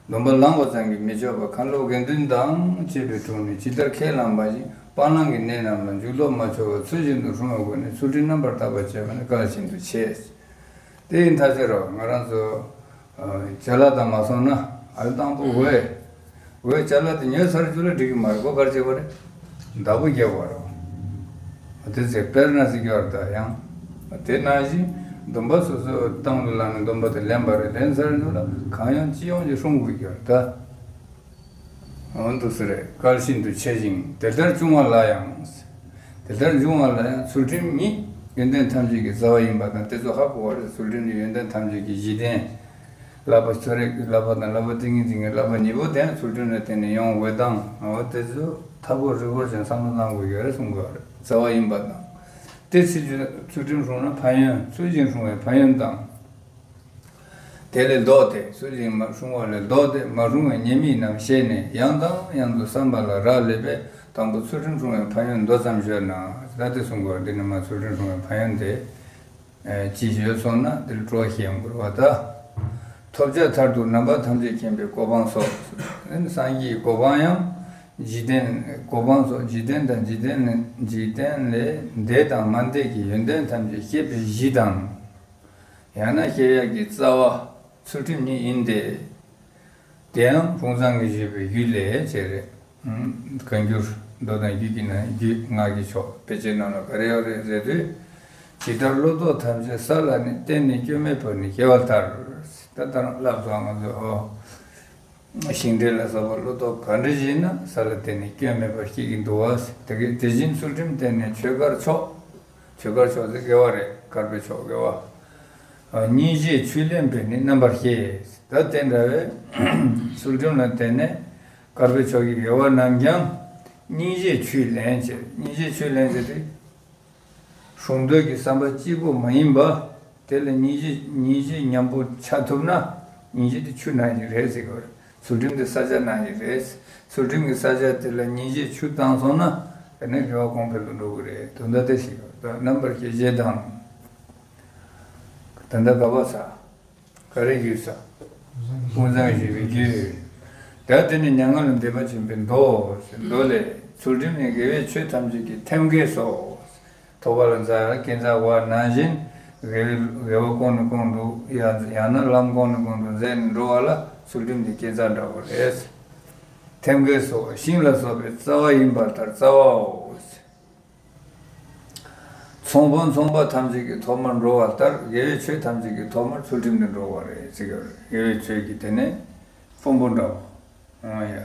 སྡོམ་པ་བླངས་པ་ཙམ་གྱིས་མི་ཆོག་པ། མཁན་སློབ་དགེ་འདུན་དང་བཅས་པའི་དྲུང་ནས་ཇི་ལྟར་ཁས་བླངས་པ་བཞིན་སྤང་བླང་གི་གནས་རྣམས་ལ་འཇུག་ལྡོག་མ་ཆོག་པར་ཚུལ་བཞིན་དུ་སྲུང་བའི་སྒོ་ནས་ཚུལ་ཁྲིམས་རྣམ་པར་དག་པར་བྱེད་པ་ནི་གལ་ཤིན་ཏུ་ཆེ། དེ་ཡིན་ད་ཟེར་རོ། ང་རང་ཚོ་ཅ་ལག་དང་མ་སོང་ན། ཨ་ལ་དང་པོ་འོས། འོས་ཅ་ལག་དེ་ཉོས་ཚར་རྒྱུ་ལ་འགྲིག་གི་མ་རེད། ཁོ་ག་རེ་བྱེད་པ་རེད། བདག་པོ་རྒྱག་པ་རེད། དེ་ཚེ་དཔེར་ན་ཟེར་གྱི་ཡོད་རེད་ད། ཡང་དེ་ནང་བཞིན་སྡོམ་པ་སོ་སོའི་སྟེང་དུ་བླངས་ནས་སྡོམ་པ་དེ་ལེན་པ་རེད། ལེན་ཚར་རྒྱུ་ལ་གང་ཡོང་ཅི་ཡོང་གི་སྲུང་དགོས་ཀྱི་ཡོད་རེད་ད། འོ་འདུག་སེ་རེད། གལ་ཤིན་ཏུ་ཆེ་ཞིང་དེ་ལྟར་འབྱུང་བ་ལ་ཡང་། དེ་ལྟར་འབྱུང་བ་ལ་ཡང་ཚུལ་ཁྲིམས་ཉིད་ཡོན་ཏན་ཐམས་ཅད་ཀྱི་རྩ་བ་ཡིན་པ་དང་། དེ་ཚོ་ཧ་གོ་བ་རེད། ཚུལ་ཁྲིམས་ནི་ཡོན་ཏན་ཐམས་ཅད་ཀྱི་གཞི་རྟེན། བསླབ་པ་གསོ་རིག་གི་བསླབ་པ་དང་། བསླབ་པ་ཏིང་ངེ་འཛིན་གྱི་བསླབ་པ་གཉིས་པོ་དེ་ཚུལ་ཁྲིམས་ལ་བརྟེན་ནས་ཡོང་དགོས་དང་། འོ་དེ་ཚོ་མཐའ་འཁོར་རི་འཁོར་ཅན་བསམ་བློ་བཏང་དགོས་ཀྱི་རེད་གསུང་གི་ཡོད་རེད། རྩ་བ་ཡིན་པ་དང་། དེ་ཚུལ་ཁྲིམས་སྲུང་ན་ཕན་ཡོན། ཚུལ་བཞིན་སྲུང་བའི་ཕན་ཡོན་དང་། དེ་ལས་ལྡོག་སྟེ། ཚུལ་བཞིན་མ་སྲུང་བ་ལས་ལྡོག་སྟེ་མ་སྲུང་བའི་ཉེས་དམིགས་རྣམས་ཤེས་ནས། ཡང་དང་ཡང་དུ་བསམ་པ་ལ་རག་ལས་པས། དང་པོ་ཚུལ་ཁྲིམས་སྲུང་བའི་ཕན་ཡོན་མདོ་ཙམ་ཤོད་ན། ད་དེ་གསུང་དགོས། འདི་ནི་མ་ཚུལ་ཁྲིམས་སྲུང་བའི་ཕན་ཡོན་དེ་ཅི་ཤོད་སོང་ན། འདིར་སྤྲོ་བ་ཞིག་ཡོང་དགོས་པ་ད། ཐོབ་བྱ་མཐར་ཐུག་རྣམ་པ་ཐམས་ཅད་མཁྱེན་པའི་གོ་འཕང་སོགས། སངས་རྒྱས་ཀྱི་གོ་འཕང་ཡང་འཇིག་རྟེན། གོ་འཕང་སོགས་འཇིག་རྟེན་དང་། འཇིག་རྟེན་ལས། འཇིག་རྟེན་ལས་འདས་དང་མ་འདས་ཀྱི་ཡོན་ཏན་ཐམས་ཅད་ཤེས་པའི་གཞི་དང་། ཡང་ན་ཤེས་ཡག་གི་རྩ་བ་ཚུལ་ཁྲིམས་ཉིད་ཡིན་ཏེ། དེའང་ཕུང་བྱང་གིས་བརྗོད་པའི་རྒྱུད་ལས་བྱས་རེད། བཀའ་འགྱུར་མདོ་དང་རྒྱུད་ཀྱི་ནང་། རྒྱུད་སྔགས་ཀྱི་ཕྱོགས་དཔེ་ཆའི་ནང་ལ་ག་རེ་ཡོད་རེད་ཟེར་དུས། ཇི་ལྟར་བློ་ལྡོག་ཐམས་ཅད་ས་ལ་ནི། བརྟེན་ནས་སྐྱོན་མེད་པར་ནི་སྐྱེ་བ་ལྟར། ད་ལྟ་རང་ལབ་སོང་ང་ཚོ། ཨོ། ཤིང་འབྲས་ལ་སོགས་པ་བློ་ལྡོག་ག་འདྲ་ཞིག་ཡིན་ན་ས་ལ་བརྟེན་ནས་སྐྱོན་མེད་པར་སྐྱེ་གི་འདུག་བ། དེ་གི་དེ་བཞིན་ཚུལ་ཁྲིམས་བརྟེན་ནས་ཆོས་དཀར་ཕྱོགས། ཆོས་དཀར་ཕྱོགས་དེ་དགེ་བ་རེད། དཀར་པོའི་ཕྱོགས་དགེ་བ། སྙིང་རྗེས་ཆོས་ལེན་པས་ནི་རྣམ་པར་ཤེས། ད་དེ་འདྲ་བའི་ཚུལ་ཁྲིམས་ལ་བརྟེན་ནས་དཀར་པོའི་ཕྱོགས་ཀྱི་དགེ་བ་རྣམས་ཀྱང་། སྙིང་རྗེས་ཆོས་ལེན་བྱེད། སྙིང་རྗེས་ཆོས་ལེན་བྱེད་དེ། སྲུང་འདོད་ཀྱི་བསམ་པ་གཅིག་པོ་མ་ཡིན་པ། དེ་ལ་སྙིང་རྗེ། སྙིང་རྗེ་མཉམ་པོ་ཆགས་ཐུབ་ན། སྙིང་རྗེ་དེ་ཆུ་ནང་བཞིན་རེད་ཟེར་གི་རེད། ཚུལ་ཁྲིམས་དེ་ས་ཆ་ནང་བཞིན་རེད། ཚུལ་ཁྲིམས་ཀྱི་ས་ཆ་དེ་ལ་སྙིང་རྗེ་ཆུ་བཏང་སོང་ན། དེ་ནས་དགེ་བ་གོང་འཕེལ་དུ་འགྲོ་གི་རེད། དོན་དག་དེ་ཞིག་ད་རྣམ་པར་ཤེས་བྱེད་དང་། ད་ལྟ་ག་པ་ས། ག་རེ་རྒྱུད་ས། ཀུན་བཟང་ཞེས་པའི་རྒྱུད། ད་དེ་ནི་མྱ་ངན་ལས་འདས་པ་ཆེན་པོའི་མདོ། མདོ་ལས། ཚུལ་ཁྲིམས་ནི་དགེ་བའི་ཆོས་ཐམས་ཅད་ཀྱི་ཐེམ་སྐས་སོ། ཐོག་པ་ལ་འཛག་སྐས་འཛེགས་པ་ནང་བཞིན། དགེ་བའི་དགེ་བ་གོང་ནས་གོང་དུ། ཡང་ཡང་ན་ལམ་གོང་ནས་གོང་དུ་འཛེགས་ནས་འགྲོ་བ་ལ་ཚུལ་ཁྲིམས་ནི་སྐས་འཛེགས་འདྲ་བོ་རེད། ཐེམ་སྐས་སོ། ཤིང་ལ་སོགས་པའི་རྩ་བ་ཡིན་པ་ལྟར་རྩ་བའོ། ཚོང་དཔོན་ཚོང་པ་ཐམས་ཅད་ཀྱི་ཐོག་མར་འགྲོ་བ་ལྟར། དགེ་བའི་ཆོས་ཐམས་ཅད་ཀྱི་ཐོག་མར་ཚུལ་ཁྲིམས་དེ་འགྲོ་བ་རེད་ཟེར་གྱི་ཡོད་རེད། དགེ་བའི་ཆོས་ཀྱི་དེ་ནས་དཔོན་པོ་འདྲ་བོ། ཨང་ཡ།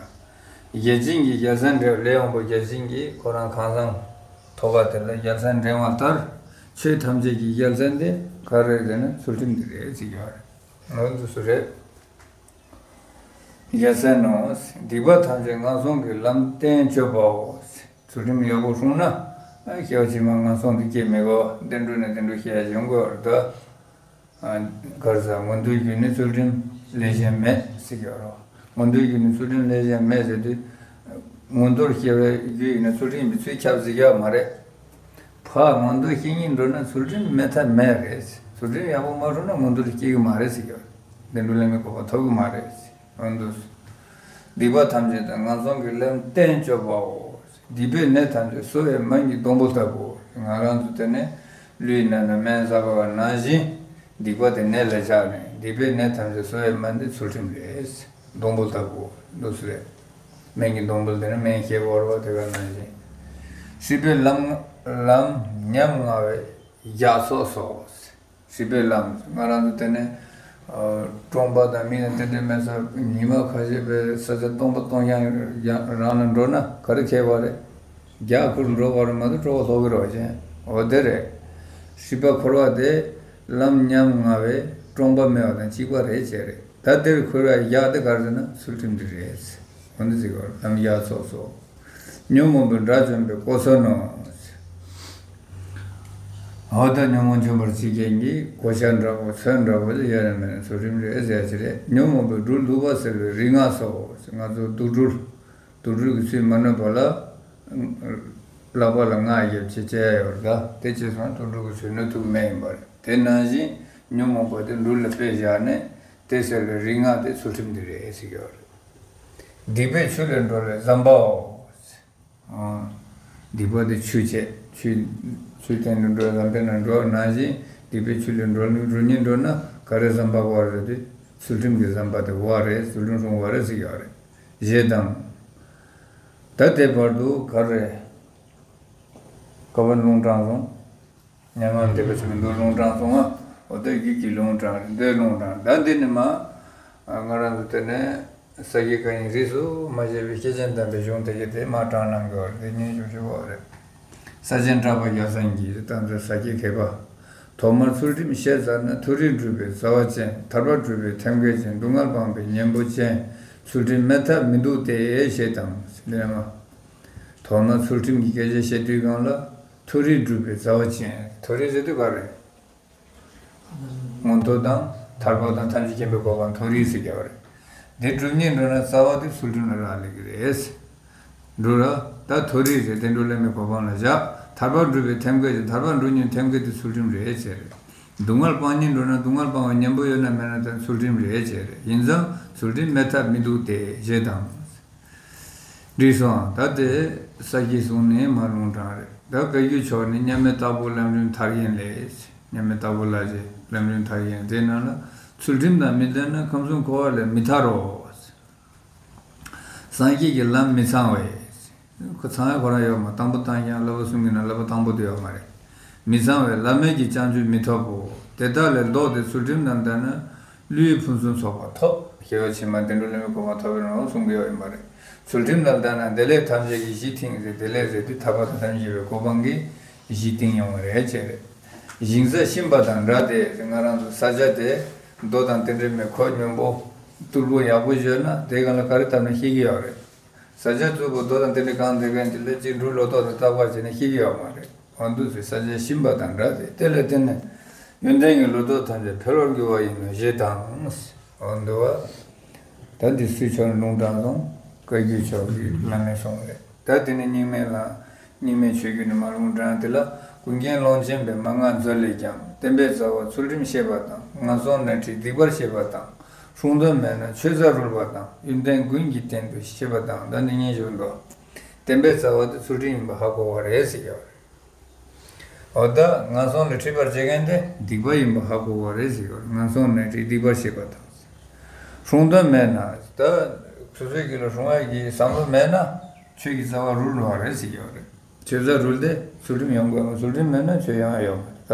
རྒྱལ་ཆེན་གྱི་རྒྱལ་མཚན་འགྲེང་བ། ལས་དབང་པོ་རྒྱལ་ཆེན་གྱིས་ཁོ་རང་ཁང་བཟང་ཐོག་ཁ་དེ་ལ་རྒྱལ་མཚན་འགྲེང་བ་ལྟར། ཆོས་ཐམས་ཅད་ཀྱི་རྒྱལ་མཚན་དེ་ག་རེ་རེད་ཟེར་ན་ཚུལ་ཁྲིམས་དེ་རེད་ཟེར་གྱི་ཡོད་རེད། འོ་འདུག་སེ་རེད། རྒྱལ་མཚན་ནོ། སྡིག་པ་ཐམས་ཅད་ངན་སོང་གི་ལམ་བརྟན་སྤྱོད་པའོ། ཚུལ་ཁྲིམས་ཡག་པོ་སྲུང་ན། སྐྱེ་བ་ཕྱི་མ་ངན་སོང་དུ་སྐྱེ་མི་དགོས། བདེ་འགྲོ་ནས་བདེ་འགྲོ་སྐྱེ་ཡ་ཡོང་དགོས་པ་རེད་ད། ག་རེ་ཟེར། མངོན་མཐོའི་རྒྱུ་ནི་ཚུལ་ཁྲིམས་ལས་གཞན་མེད་ཟེར་གྱི་ཡོད་རེད། མངོན་མཐོའི་རྒྱུ་ནི་ཚུལ་ཁྲིམས་ལས་གཞན་མེད་ཟེར་དུས། མངོན་མཐོར་སྐྱེ་བའི་རྒྱུ་ཡིན་ན་ཚུལ་ཁྲིམས་ཡིན་པའི་ཚུལ་ཁྱབ་ཟེར་གྱི་ཡོད་མ་རེད། ཕར་མངོན་མཐོ་སྐྱེ་སྙིང་འདོད་ན་ཚུལ་ཁྲིམས་མེད་ཐབས་མེད་རེད། ཚུལ་ཁྲིམས་ཡག་པོ་མ་སྲུང་ན་མངོན་མཐོར་སྐྱེ་གི་མ་རེད་ཟེར་གྱི་ཡོད་རེད། བདེ་འགྲོ་ལྷ་མིའི་གོ་འཕང་ཐོབ་གི་མ་རེད། འོ་འདུག་སྡིག་པ་ཐམས་ཅད་དང་ངན་སོང་གི་ལམ་བརྟན་སྤྱོད་པའོ། སྡིག་པའི་ནད་ཐམས་ཅད་གསོ་བའི་སྨན་གྱི་སྡོང་པོ་ལྟ་བུའོ། ང་རང་ཚོ་དེ་ནས་ལུས་ན་ན་སྨན་ཟ་དགོས་པ་ནང་བཞིན། སྡིག་པ་དེ་ནད་ལ་ཆགས་ནས། སྡིག་པའི་ནད་ཐམས་ཅད་གསོ་བའི་སྨན་དེ་ཚུལ་ཁྲིམས་རེད། སྡོང་པོ་ལྟ་བུའོ། འདུག་སེ་རེད། སྨན་གྱི་སྡོང་པོ་དེ་ནི་སྨན་ཞེས་པ་རེད་པ། དེ་ག་ནང་བཞིན། སྲིད་པའི་ལམ། ལམ་ཉམ་ང་བའི་རྒྱ་མཚོ་སོགས། སྲིད་པའི་ལམ། ང་རང་ཚོ་དེ་ནས་ ཨ། གྲོང་པ་དང་མི་དང་དེ་འདྲའི་མེད་ས། ཉི་མ་ཁ་ཤས་པའི་ས་ཆ་སྟོང་པ་སྟོང་རྐྱང་རང་ལ་འགྲོ་ན་ག་རེ་ཁེལ་བ་རེད། རྒྱ་ཁུར་འགྲོ་བ་རེད་མ་གཏོགས་སྤྲོ་བ་ལྷོག་གི་རེད་བ་ཅན། འོ་དེ་རེད། སྲིད་པ་འཁོར་བ་དེ་ལམ་ཉམ་ང་བའི་གྲོང་པ་མེད་པ་དང་གཅིག་པ་རེད་བྱས་རེད། ད་དེར་འཁོར་བའི་རྒྱགས་དེ་ག་རེ་ཟེར་ན་ཚུལ་ཁྲིམས་དེ་རེད། འོ་འདི་ཟེར་གི་རེད། ལམ་རྒྱགས་ཚོགས་སོ། ཉོན་མོངས་པའི་དགྲ་བཅོམ་པའི་གོ་ས་ནོ། འོ་ད་ཉོན་མོངས་འཇོམས་པར་བྱེད་མཁན་གྱི་གོ་ཆ་འདྲ་པོ་ཚོན་འདྲ་པོ་དེ་ཡོད་རེད་མེད་རེད། ཚུལ་ཁྲིམས་རེད་ཟེར་ཡ་ཅི་རེད། ཉོན་མོངས་པའི་སྦྲུལ་གདུག་པ་སེལ་བའི་རིག་སྔགས་སོ། ང་ཚོ་དུག་སྦྲུལ། དུག་སྦྲུལ་གྱི་ཚུལ་མ་ནོར་བ་ལ། ལག་པ་ལ་སྔགས་བརྒྱབ་བྱས་བྱས་ཡོད་རེད། ད་དེ་བྱས་སོང་དུག་སྦྲུལ་གྱི་ཚུལ་ནོར་ཐུབ་མེད་ཡིན་པ་རེད། དེ་ནང་བཞིན་ཉོན་མོངས་པ་དེ་སྦྲུལ་ལ་དཔེ་བཞག་ནས་དེ་སེལ་བའི་རིག་སྔགས་དེ་ཚུལ་ཁྲིམས་དེ་རེད་ཟེར་གྱི་ཡོད་རེད། སྡིག་པའི་ཆུ་ལས་སྒྲོལ་བའི་ཟམ་པའོ། སྡིག་པ་དེ་ཆུ་བྱས། ཆུ། ཆུའི་སྟེང་དུ་འགྲོ། ཟམ་པའི་ནང་འགྲོ་བ་ནང་བཞིན་སྡིག་པའི་ཆུ་ལས་སྒྲོལ་སྒྲོལ་སྙིང་འདོད་ན་ག་རེ་ཟམ་པ་བོར་རེད་དེ། ཚུལ་ཁྲིམས་ཀྱི་ཟམ་པ་དེ་བོར་རེད། ཚུལ་ཁྲིམས་སྲུང་བ་རེད་ཟེར་གྱི་ཡོད་རེད། ཞེས་དང་། ད་དེ་བར་དུ་ག་རེ། ག་བ་ལུང་དྲངས་སོང་། ཉམས་ལེན་འདི་པའི་ཚུལ་འདུལ་ལུང་དྲངས་སོང་ང་། འོ་དེ་རྒྱུད་ཀྱི་ལུང་དྲངས་རེད། མདོའི་ལུང་དྲངས། ད་འདི་ནི་མ། ང་རང་ཚོ་དེ་ནས་ས་དགེ་བཀའ་རྙིང་རིས་སུ་མ་ཆད་པའི་སྐྱེས་ཆེན་དམ་པའི་གཞུང་དེ་གའི་དེ་མ་དྲངས་གནང་གི་ཡོད་རེད། དེ་སྙན་ཞུ་ཞུ་བ་རེད། ས་ཆེན་གྲགས་པ་རྒྱལ་མཚན་གྱིས་ད་ཚོ་ས་དགེ་བཀའ་པ། ཐོག་མར་ཚུལ་ཁྲིམས་བཤད་ཚར་ན་མཐོ་རིས་སྒྲུབ་པའི་རྩ་བ་ཅན། ཐར་པ་སྒྲུབ་པའི་ཐེམ་སྐས་ཅན། སྡུག་བསྔལ་སྤངས་པའི་གཉེན་པོ་ཅན། ཚུལ་ཁྲིམས་མེད་ཐབས་མི་འདུག་སྟེ། ཞེས་དང་། འདི་ནས་མ། ཐོག་མར་ཚུལ་ཁྲིམས་ཀྱི་སྐད་ཆ་བཤད་དུས་སྒང་ལ། མཐོ་རིས་སྒྲུབ་པའི་རྩ་བ་ཅན། མཐོ་རིས་ཟེར་དུས་ག་རེ། མངོན་མཐོ་དང་ཐར་པ་དང་ཐམས་ཅད་མཁྱེན་པའི་གོ་འཕང་མཐོ་རིས་ཟེར་གྱི་ཡོད་རེད། འདི་སྒྲུབ་སྙིང་འདོད་ན་རྩ་བ་དེ་ཚུལ་ཁྲིམས་ལ་རག་ལས་ཀྱི་རེད། འགྲོ་ར། ད་མཐོ་རིས་ཟེར་དེ་འགྲོ་ལས་མེད་གོ་འཕང་ལ་བཞག་ཐར་པ་སྒྲུབ་པའི་ཐེམ་སྐས་ཀྱི་ཐར་པ་འགྲོ་སྙིང་ཐེམ་སྐས་དེ་ཚུལ་ཁྲིམས་རེད་ཟེར། སྡུག་བསྔལ་སྤང་སྙིང་འདོད་ན་སྡུག་བསྔལ་སྤང་བའི་གཉེན་པོ་ཡོད་ན་མེད་ན་ད་ཚུལ་ཁྲིམས་རེད་ཟེར། ཡིན་ཙང་ཚུལ་ཁྲིམས་མེད་ཐབས་མི་འདུག་སྟེ། ཞེས་དང་། འགྲིག་སོང་། ད་དེ་ས་དགེ་གསུང་ནས་མ་ལུང་དྲངས་རེད། ད་བཀའ་བརྒྱུད་ཕྱོགས་ནས་མཉམ་མེད་དྭགས་པོ་ལམ་རིམ་ཐར་ཡན་ལས། མཉམ་མེད་དྭགས་པོ་ལ་ཞེས་ལམ་རིམ་ཐར་ཡན་དེ་ནང་ལ། ཚུལ་ཁྲིམས་དང་མི་ལྡན་ན་ཁམས་གསུམ་འཁོར་བ་ལས་མི་ཐར་རོ། སངས་རྒྱས་ཀྱི་ལམ་མི་ཚང་བས། ཁོ་ཚང་ཡ་ཁོ་རང་ཡོད་མ། དང་པོ་བཏང་ཀྱང་བསླབ་པ་གསུམ་གྱི་ནང་བསླབ་པ་དང་པོ་དེ་ཡོད་མ་རེད། མི་ཚང་བས་བླ་མེད་ཀྱི་བྱང་ཆུབ་མི་ཐོབ་བོ། དེ་དག་ལས་ལྡོག་སྟེ་ཚུལ་ཁྲིམས་དང་ལྡན་ན་ལུས་ཕུན་སུམ་ཚོགས་པ་ཐོབ། སྐྱེ་བ་ཕྱི་མ་བདེ་འགྲོ་ལྷ་མིའི་གོ་འཕང་ཐོབ་པའི་རང་གསུང་གི་ཡོད་མ་རེད། ཚུལ་ཁྲིམས་དང་ལྡན་ན་བདེ་ལེགས་ཐམས་ཅད་ཀྱི་གཞི་རྟེན་རེད། བདེ་ལེགས་ཟེར་དུས་ཐར་པ་དང་ཐམས་ཅད་མཁྱེན་པའི་གོ་འཕང་གི་གཞི་རྟེན་ཡོང་བ་རེད་ཅེས་རེད། ཞིང་ས་ཞིམ་པ་དང་འདྲ་སྟེ། ང་རང་ཚོ་ས་ཆ་དེ་རྡོ་དང་དེ་འདྲ་མེད། ཁོག་སྙོམས་པོ་རྟུལ་པོ་ཡག་པོ་ཡོད་ན་དེ་སྒང་ལ་ག་རེ་བཏབ་ན་སྐྱིད་ཀྱི་ཡོད་རེད། ས་ཆ་རྩུབ་པོ་རྡོ་དང་དེ་འདྲ་གང་དེ་གང་དེ་ལ་གཅིག་འབྲུ་ལོ་ཏོག་དང་རྟག་པར་བྱས་ན་སྐྱིད་ཀྱི་ཡོད་མ་རེད། འོ་འདུག་སེ་ས་ཆ་ཞིམ་པ་དང་འདྲ་སྟེ། དེ་ལ་བརྟེན་ནས་ཡོན་ཏན་གྱི་ལོ་ཏོག་ཐམས་ཅད་འཕེལ་བར་འགྱུར་བ་ཡིན་ནོ་ཞེས་དང་། འོ་འདུག་བ། ད་འདི་སུའི་ཕྱོགས་ནས་ལུང་དྲངས་སོང་། བཀའ་བརྒྱུད་ཕྱོགས་ཀྱི་བླ་མའི་གསུང་རེད། ད་དེ་ནས་རྙིང་མའི་ལ། རྙིང་མའི་ཆོས་བརྒྱུད་ནས་མ་ལུང་དྲངས་དེ་ལ། ཀུན་མཁྱེན་ཀློང་ཆེན་པས་མན་ངག་མཛོད་ལས་ཀྱང་། བསྟན་པའི་རྩ་བ་ཚུལ་ཁྲིམས་བཤད་པ་དང་། ངན་སོང་ནད་ཁྲིའི་སྡིག་པར་བཤད་པ་དང་། སྲུང་དོན་མེད་ན་ཆོས་མཛའ་རུལ་བ་དང་། ཡོན་ཏན་ཀུན་གྱི་སྟེང་དུ་བཤད་པ་དང་། ད་འདི་སྙན་ཞུ་འདུག་བསྟན་པའི་རྩ་བ་དེ་ཚུལ་ཁྲིམས་ཡིན་པ་ཧ་གོ་བ་རེད་ཟེར་གྱི་ཡོད་རེད། འོ་ད་ངན་སོང་ལ་ཁྲིད་པར་བྱེད་མཁན་དེ་སྡིག་པ་ཡིན་པ་ཧ་གོ་བ་རེད་ཟེར་གྱི་ཡོད་རེད། ངན་སོང་ནད་ཁྲིའི་སྡིག་པར་བཤད་པ་དང་། སྲུང་དོན་མེད་ན། ད་སོ་སོའི་རྒྱུད་ལ་སྲུང་བ་གི་བསམ་བློ་མེད་ན་ཆོས་ཀྱི་རྩ་བ་རུལ་བ་རེད་ཟེར་གྱི་ཡོད་རེད། ཆོས་རྩ་རུལ་ཏེ་ཚུལ་ཁྲིམས་ཡོང་དགོས་མ། ཚུལ་ཁྲིམས་མེད་ན་ཆོས་ཡོང་ཡ་ཡོད་མ་རེད། ད་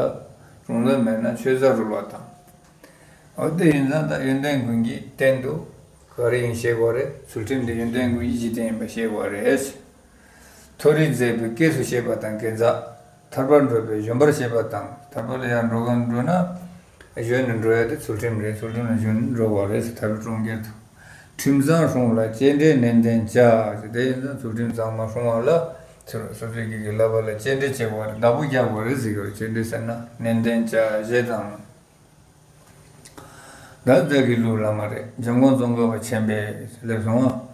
སྲུང་དོན་མེད་ན་ཆོས་རྩ་རུལ་བ་དང་། འོ་དེ་ཡིན་ཙང་ད་ཡོན་ཏན་ཀུན་གྱི་སྟེང་དུ་ག་རེ་ཡིན་ཤེས་དགོས་རེད། ཚུལ་ཁྲིམས་དེ་ཡོན་ཏན་ཀུན་གྱི་གཞི་རྟེན་ཡིན་པ་ཤེས་དགོས་རེད། མཐོ་རིས་མཛད་པའི་སྐྱེས་སུ་བཤད་པ་དང་གན་ཚ། ཐར་པར་འགྲོ་བའི་བཞོན་པར་བཤད་པ་དང་། ཐར་པ་ལ་ཡང་འགྲོ་ག་འགྲོ་ན། བཞོན་ནས་འགྲོ་ཡ་དེ་ཚུལ་ཁྲིམས་རེད། ཚུལ་ཁྲིམས་ལ་བཞོན་ནས་འགྲོ་དགོས་རེད་ཟེར། ཐར་པའི་གྲོང་ཁྱེར་དུ། ཁྲིམས་གཙང་སྲུང་ལ་སྤྱན་འདྲེན་ནན་ཏན་བྱ། དེ་ཡིན་ཙང་ཚུལ་ཁྲིམས་གཙང་མ་སྲུང་བ་ལ་ཚུར་སོ་སོའི་གི་གི་བསླབ་པ་ལ་སྤྱན་འདྲེན་བྱེད་དགོས་རེད། བདག་པོ་རྒྱག་དགོས་རེད་ཟེར་གི་རེད། སྤྱན་འདྲེན་ཟེར་ན་ནན་ཏན་བྱ་ཞེས་དང་། ད་བདག་གི་ལུགས་བླ་མ་རེད། འཇམ་མགོན་ཙོང་ཁ་པ་ཆེན་པོས་ལེགས་གསུངས་པ།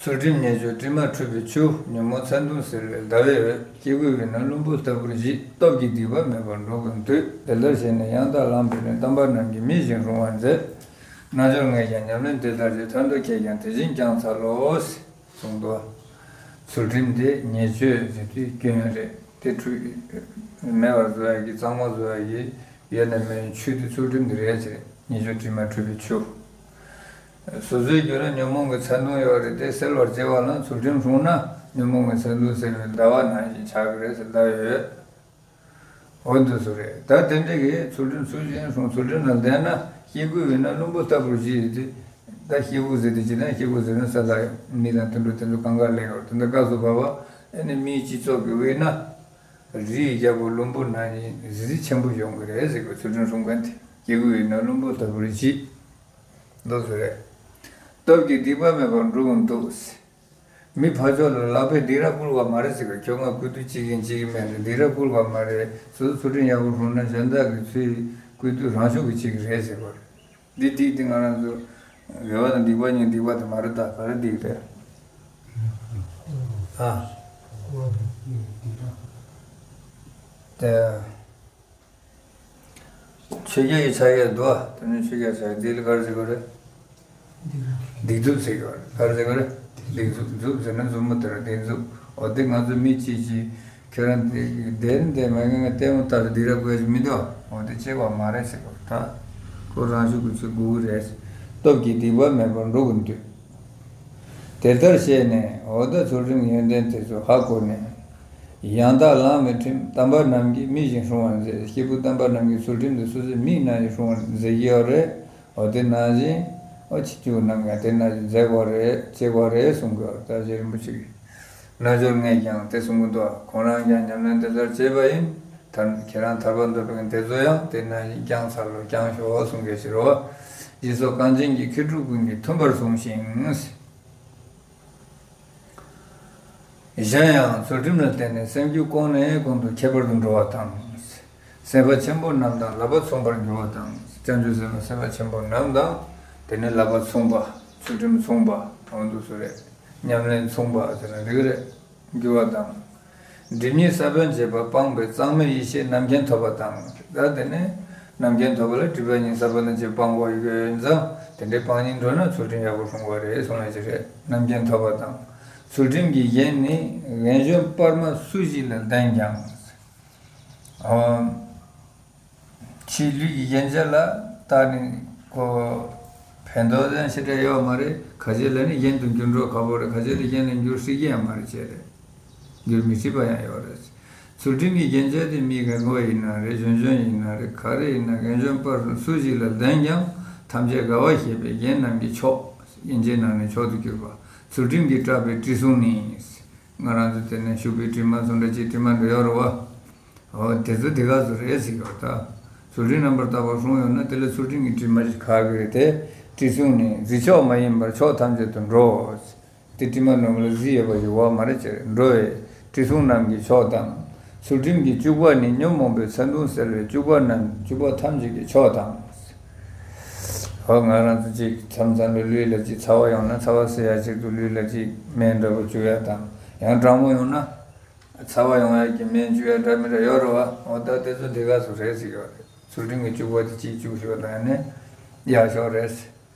ཚུལ་ཁྲིམས་ཉེས་སྤྱོད་དྲི་མ་འཁྲུད་པའི་ཆུ། ཉོན་མོངས་མཚན་ལྡུམ་སེལ་བའི་ཟླ་བའི་འོད། སྐྱེ་དགུའི་དབུས་ན་ལྷུན་པོ་ལྟ་བུར་བརྗིད། སྟོབས་ཀྱིས་སྡིག་པ་མེད་པར་འགྲོ་ཀུན་འདུད། དེ་ལྟར་བྱས་ནས་ཡང་དག་བླངས་པས་ནི། དམ་པ་རྣམས་ཀྱིས་མི་བཞིན་རུང་བར་མཛད། རྣལ་འབྱོར་ངས་ཀྱང་ཉམས་ལེན་དེ་ལྟར་བྱས། ཐར་འདོད་ཁྱེད་ཀྱང་དེ་བཞིན་བསྐྱང་འཚལ་ལོ། གསུངས་འདུག་ཚུལ་ཁྲིམས་དེ་ཉེས་སྤྱོད་ཟེར་དུས་སྐྱོན་རེད། དེ་འཁྲུད་མེད་པར་བཟོ་ཡ་གི་གཙང་མ་བཟོ་ཡ་གི་ཡོད་ན་མེད་ན་ཆུ་དེ་ཚུལ་ཁྲིམས་དེ་རེད་ཟེར། ཉེས་སྤྱོད་དྲི་མ་འཁྲུད་པའི་ཆུ། སོ་སོའི་རྒྱུད་ལ་ཉོན་མོངས་ཀྱི་མཚན་ལྡུམ་ཡོད་རེད། དེ་སེལ་བར་བྱེད་པ་ལ་ཚུལ་ཁྲིམས་སྲུང་ན་ཉོན་མོངས་ཀྱི་མཚན་ལྡུམ་སེལ་བའི་ཟླ་བ་ནང་བཞིན་ཆགས་ཀྱི་རེད་ཟེར། ཟླ་བའི་འོད། འོ་འདུག་སེ་རེད། ད་དེ་འདྲ་གི་ཚུལ་ཁྲིམས་ཚུལ་བཞིན་སྲུང་། ཚུལ་ཁྲིམས་ལ་བསྡད་ན་སྐྱེ་དགུའི་དབུས་ན་བླུན་པོ་ལྟ་བུར་གྱུར་ཏེ། ད་སྐྱེ་དགུ་ཟེར་དུས་ཅི་ན་སྐྱེ་དགུ་ཟེར་ན་ས་ལ་མི་དང་དུད་འགྲོ་དེ་ཚོ་གང་ག་ལེགས་རོགས། དེ་འདྲ་སྐབས་སུ་བབ་པ་ཨེ་ནི་མིའི་སྤྱི་ཚོགས་ཀྱི་དབུས་ན་རིའི་རྒྱལ་པོ་བླུན་པོ་ན་ནི་གཟི་བརྗིད་ཆེན་པོ་ཡོང་གི་རེད་ཟེར་གི། ཚུལ་ཁྲིམས་སྲུང་མཁན་དེ་སྐྱེ་དགུའི་དབུས་ན་བླུན་པོ་ལྟ་བུར་གྱུར། འདུག་སེ་རེད། སྟོབས་ཀྱིས་སྡིག་པ་མེད་པར་འགྲུབ་འདུག་ཟེར། མི་ཕར་ཕྱོགས་ལ་ལག་པས་སྡིགས་ར་བསྐུལ་བ་མ་རེད་ཟེར་གི། ཁྱོད་ང་བསྐུལ་དུས་གཅིག་གིན་གཅིག་གིན་མེད་ནས་སྡིགས་ར་བསྐུལ་བ་མ་རེད། སོ་སོ་ཚུལ་ཁྲིམས་ཡག་པོ་སྲུང་ན་གཞན་དག་གི་ཚུལ་བསྐུལ་དུས་རང་ཤུགས་ཀྱིས་བྱེད་ཀྱི་རེད་ཟེར་བ་རེད། འདི་སྡིག་འདི་ང་རང་ཚོ་དགེ་བ་དང་སྡིག་པ་གཉིས་སྡིག་པ་དེ་མ་རེད། ད་ག་རེ་སྡིག་རེད། ཨ། དེ། ཆོས་བརྒྱད་ཀྱི་ཕྱག་རྒྱ་འདུག་བ། དེ་ནི་ཆོས་བརྒྱད་ཕྱག་རྒྱ་འདི་ལ་ག་རེ་ཟེར་དགོས་རེད། སྡིགས་མཛུབ་ཟེར་གྱི་ཡོད་རེད། ག་རེ་ཟེར་གྱི་ཡོད་རེད། སྡིགས་མཛུབ། མཛུབ་ཟེར་ན་མཛུབ་མོ་དེ་རེད། སྡིགས་མཛུབ། འོ་དེ་ང་ཚོ་མི་གཅིག་གིས་ཁྱོད་རང་དེ་དེ་ནི་དེ་མ་ངན་ང་ལྟད་མོ་ལྟ་ལ་སྡིགས་ར་བསྐུལ་གྱི་མི་འདུག་འོ་དེ་བྱེད་པ་མ་རེད་ཟེར་གྱི་ཡོད་རེད། ད་ཁོ་རང་ཤུགས་ཀྱིས་ཚུར་སྒུག་གི་རེད། སྟོབས་ཀྱིས་སྡིག་པ་མེད་པར་འགྲུབ་པར་འདོད། དེ་ལྟར་བཤད་ནས་འོ་ད་ཚུལ་ཁྲིམས་ཡོན་ཏན་དེ་ཚོ་ཧ་གོ་ནས། ཡང་དག་ལངས་པའི་ཁྲིམས་དམ་པ་རྣམས་ཀྱིས་མི་བཞིན་སྲུང་བར་མཛད། སྐྱེས་བུ་དམ་པ་རྣམས་ཀྱིས་ཚུལ་ཁྲིམས་དེ་སོ་སོའི་མིག་ནང་བཞིན་སྲུང་བར་མཛད་ཀྱི་ཡོད་རེད། འོ་དེ་ནང་བཞིན་འོ་ཁྱེད་ཚོ་རྣམས་ཀྱང་དེ་ནང་བཞིན་མཛད་དགོས་རེད། བྱེད་དགོས་རེད་གསུང་གི་ཡོད་རེད། ད་རྗེ་རིན་པོ་ཆེ་གིས་རྣལ་འབྱོར་ལྔས་ཀྱང་དེ་གསུང་གི་འདུག་ཁོང་རང་ཀྱང་ཉམས་ལེན་དེ་ལྟར་བྱས་པ་ཡིན། ད་ཁྱེད་རང་ཐར་པ་འདོད་པའི་དེ་ཚོ་ཡང་དེ་ནང་བཞིན་བསྐྱངས་ཚར་ལོ། བསྐྱངས་ཤོག་གསུང་གི་ཕྱིར་རོ། རྗེས་སོར་གངས་ཅན་གྱི་མཁས་གྲུབ་ཀུན་གྱིས་མཐུན་པར་བཟུང་ཞིང་། གཞན་ཡང་ཚུལ་ཁྲིམས་ལ་བརྟེན་ནས་སེམས་རྒྱུད་གོང་ནས་གོང་དུ་ཁྱད་པར་དུ་འགྲོ་བ་དང་། སེམས་དཔའ་ཆེན་པོ་རྣམས་དང་ལག་པ་མཚུངས་པར་འགྱུར་བ་དང་། བྱང་ཆུབ་སེམས་དཔའ་སེམས་དཔའ་ཆེན་པོ་རྣམས་དང་། དེ་ནས་ལག་པ་མཚུངས་པ། ཚུལ་ཁྲིམས་མཚུངས་པ། འོ་འདུག་སེ་རེད། ཉམས་ལེན་མཚུངས་པ་ཟེར་ན་འགྲིག་གི་རེད། འགྱུར་བ་དང་། སྒྲིབ་གཉིས་ས་བོན་བཅས་པ་སྤངས་པའི་གཙང་མའི་ཡེ་ཤེས་རྣམ་མཁྱེན་ཐོབ་པ་དང་། ད་དེ་ནས་རྣམ་མཁྱེན་ཐོབ་པ་ལ་སྒྲིབ་པ་གཉིས་ས་བོན་དང་བཅས་སྤང་དགོས་ཡོད་ཙང་དེ་འདྲའི་སྤང་སྙིང་འདོད་ན་ཚུལ་ཁྲིམས་ཡག་པོ་སྲུང་དགོས་རེད་གསུངས་ཡ་ཅིག་རེད། རྣམ་མཁྱེན་ཐོབ་པ་དང་། ཚུལ་ཁྲིམས་ཀྱི་རྒྱན་ནི་རྒན་གཞོན་སྤར་མ་སུ་ཞིག་ལ་ལྡན་ཀྱང་། ཨོ། ཕྱིའི་ལུས་ཀྱི་རྒྱན་ཆ་ལ་བལྟས་ནས་ཁོ། ཕན་ཐོགས་ཙམ་ཞེ་དྲག་ཡོད་མ་རེད། ཁ་ཤས་ལ་ནི་གཞན་དུ་འགྱུར་འགྲོ་ཁག་པོ་རེད། ཁ་ཤས་ལ་གཞན་ལ་འགྱུར་སྲིད་ཀྱི་ཡང་མ་རེད་བྱས་རེད། འགྱུར་མི་སྲིད་པ་ཡང་ཡོད་རེད། ཚུལ་ཁྲིམས་ཀྱི་རྒྱན་ཆ་དེ་མིའི་རྒན་གོག་ཡིན་ན་རེད། གཞོན་གཞོན་ཡིན་ན་རེད། ག་རེ་ཡིན་ན་རྒན་གཞོན་སྤར་སུ་ཞིག་ལ་ལྡན་ཀྱང་ཐམས་ཅད་དགའ་བ་བཞད་པའི་རྒྱན་རྣམས་ཀྱི་མཆོག་ཡན་ཆད་ནང་ནས་མཆོག་ཏུ་གྱུར་པ། ཚུལ་ཁྲིམས་ཀྱིས་བཀྲ་བའི་དྲི་བསུང་ནི། ང་རང་ཚོ་དེ་ནས་ཞུགས་པའི་དྲི་མ་སུ་འདྲ་ཅིག་དྲི་མ་འདྲ་ཡོད་རེད་བ། འོ་དེ་ཚོ་དེ་ག་ཚོད་རེད་ཟེར་གྱི་ཡོད་ད། ཚུལ་ཁྲིམས་རྣམ་པར་དག་པ་སྲུང་ཡོང་ན་དེ་ལ་ཚུལ་ཁྲིམས་ཀྱི་དྲི་མ་ཞིག་ཁ་གི་རེད་དེ། དྲི་བསུང་ནི་གཟི་མཆོག་མ་ཡིན་པར་ཕྱོགས་ཐམས་ཅད་དུ་འགྲོ། དེ་དྲི་མ་ནོར་བུ་ལ་གཟི་ཡོད་པ་ཞིག་ཡོད་མ་རེད་ཅེས་འགྲོ་བའི་དྲི་བསུང་རྣམས་ཀྱི་མཆོག་དང་། ཚུལ་ཁྲིམས་ཀྱི་བཅུག་པ་ནི་ཉོན་མོངས་པའི་ཚ་གདུང་སེལ་བའི་བཅུག་པ་རྣམས་བཅུག་པ་ཐམས་ཅད་ཀྱི་མཆོག་དང་། འོ་ང་རང་ཚོ་ཅིག་མཚམས་མཚམས་ལ་ལུས་ལ་ཅིག་ཚ་བ་ཡོང་ན་ཚ་བ་སེལ་ཡ་ཆེད་དུ་ལུས་ལ་ཅིག་སྨན་འདྲ་པོ་བཅུག་ཡ་དང་། ཡང་གྲང་མོ་ཡོང་ན། ཚ་བ་ཡོང་ཡ་གི་སྨན་བཅུག་ཡ་འདྲ་མི་འདྲ་ཡོད་རེད་བ། འོ་ད་དེ་ཚོ་དེ་ག་ཚོད་རེད་ཟེར་གྱི་ཡོད་རེད། ཚུལ་ཁྲིམས་ཀྱི་བཅུག་པ་དེ་གཅིག་བཅུག་ཤོག་དང་ནི་ཡག་ཤོས་རེད།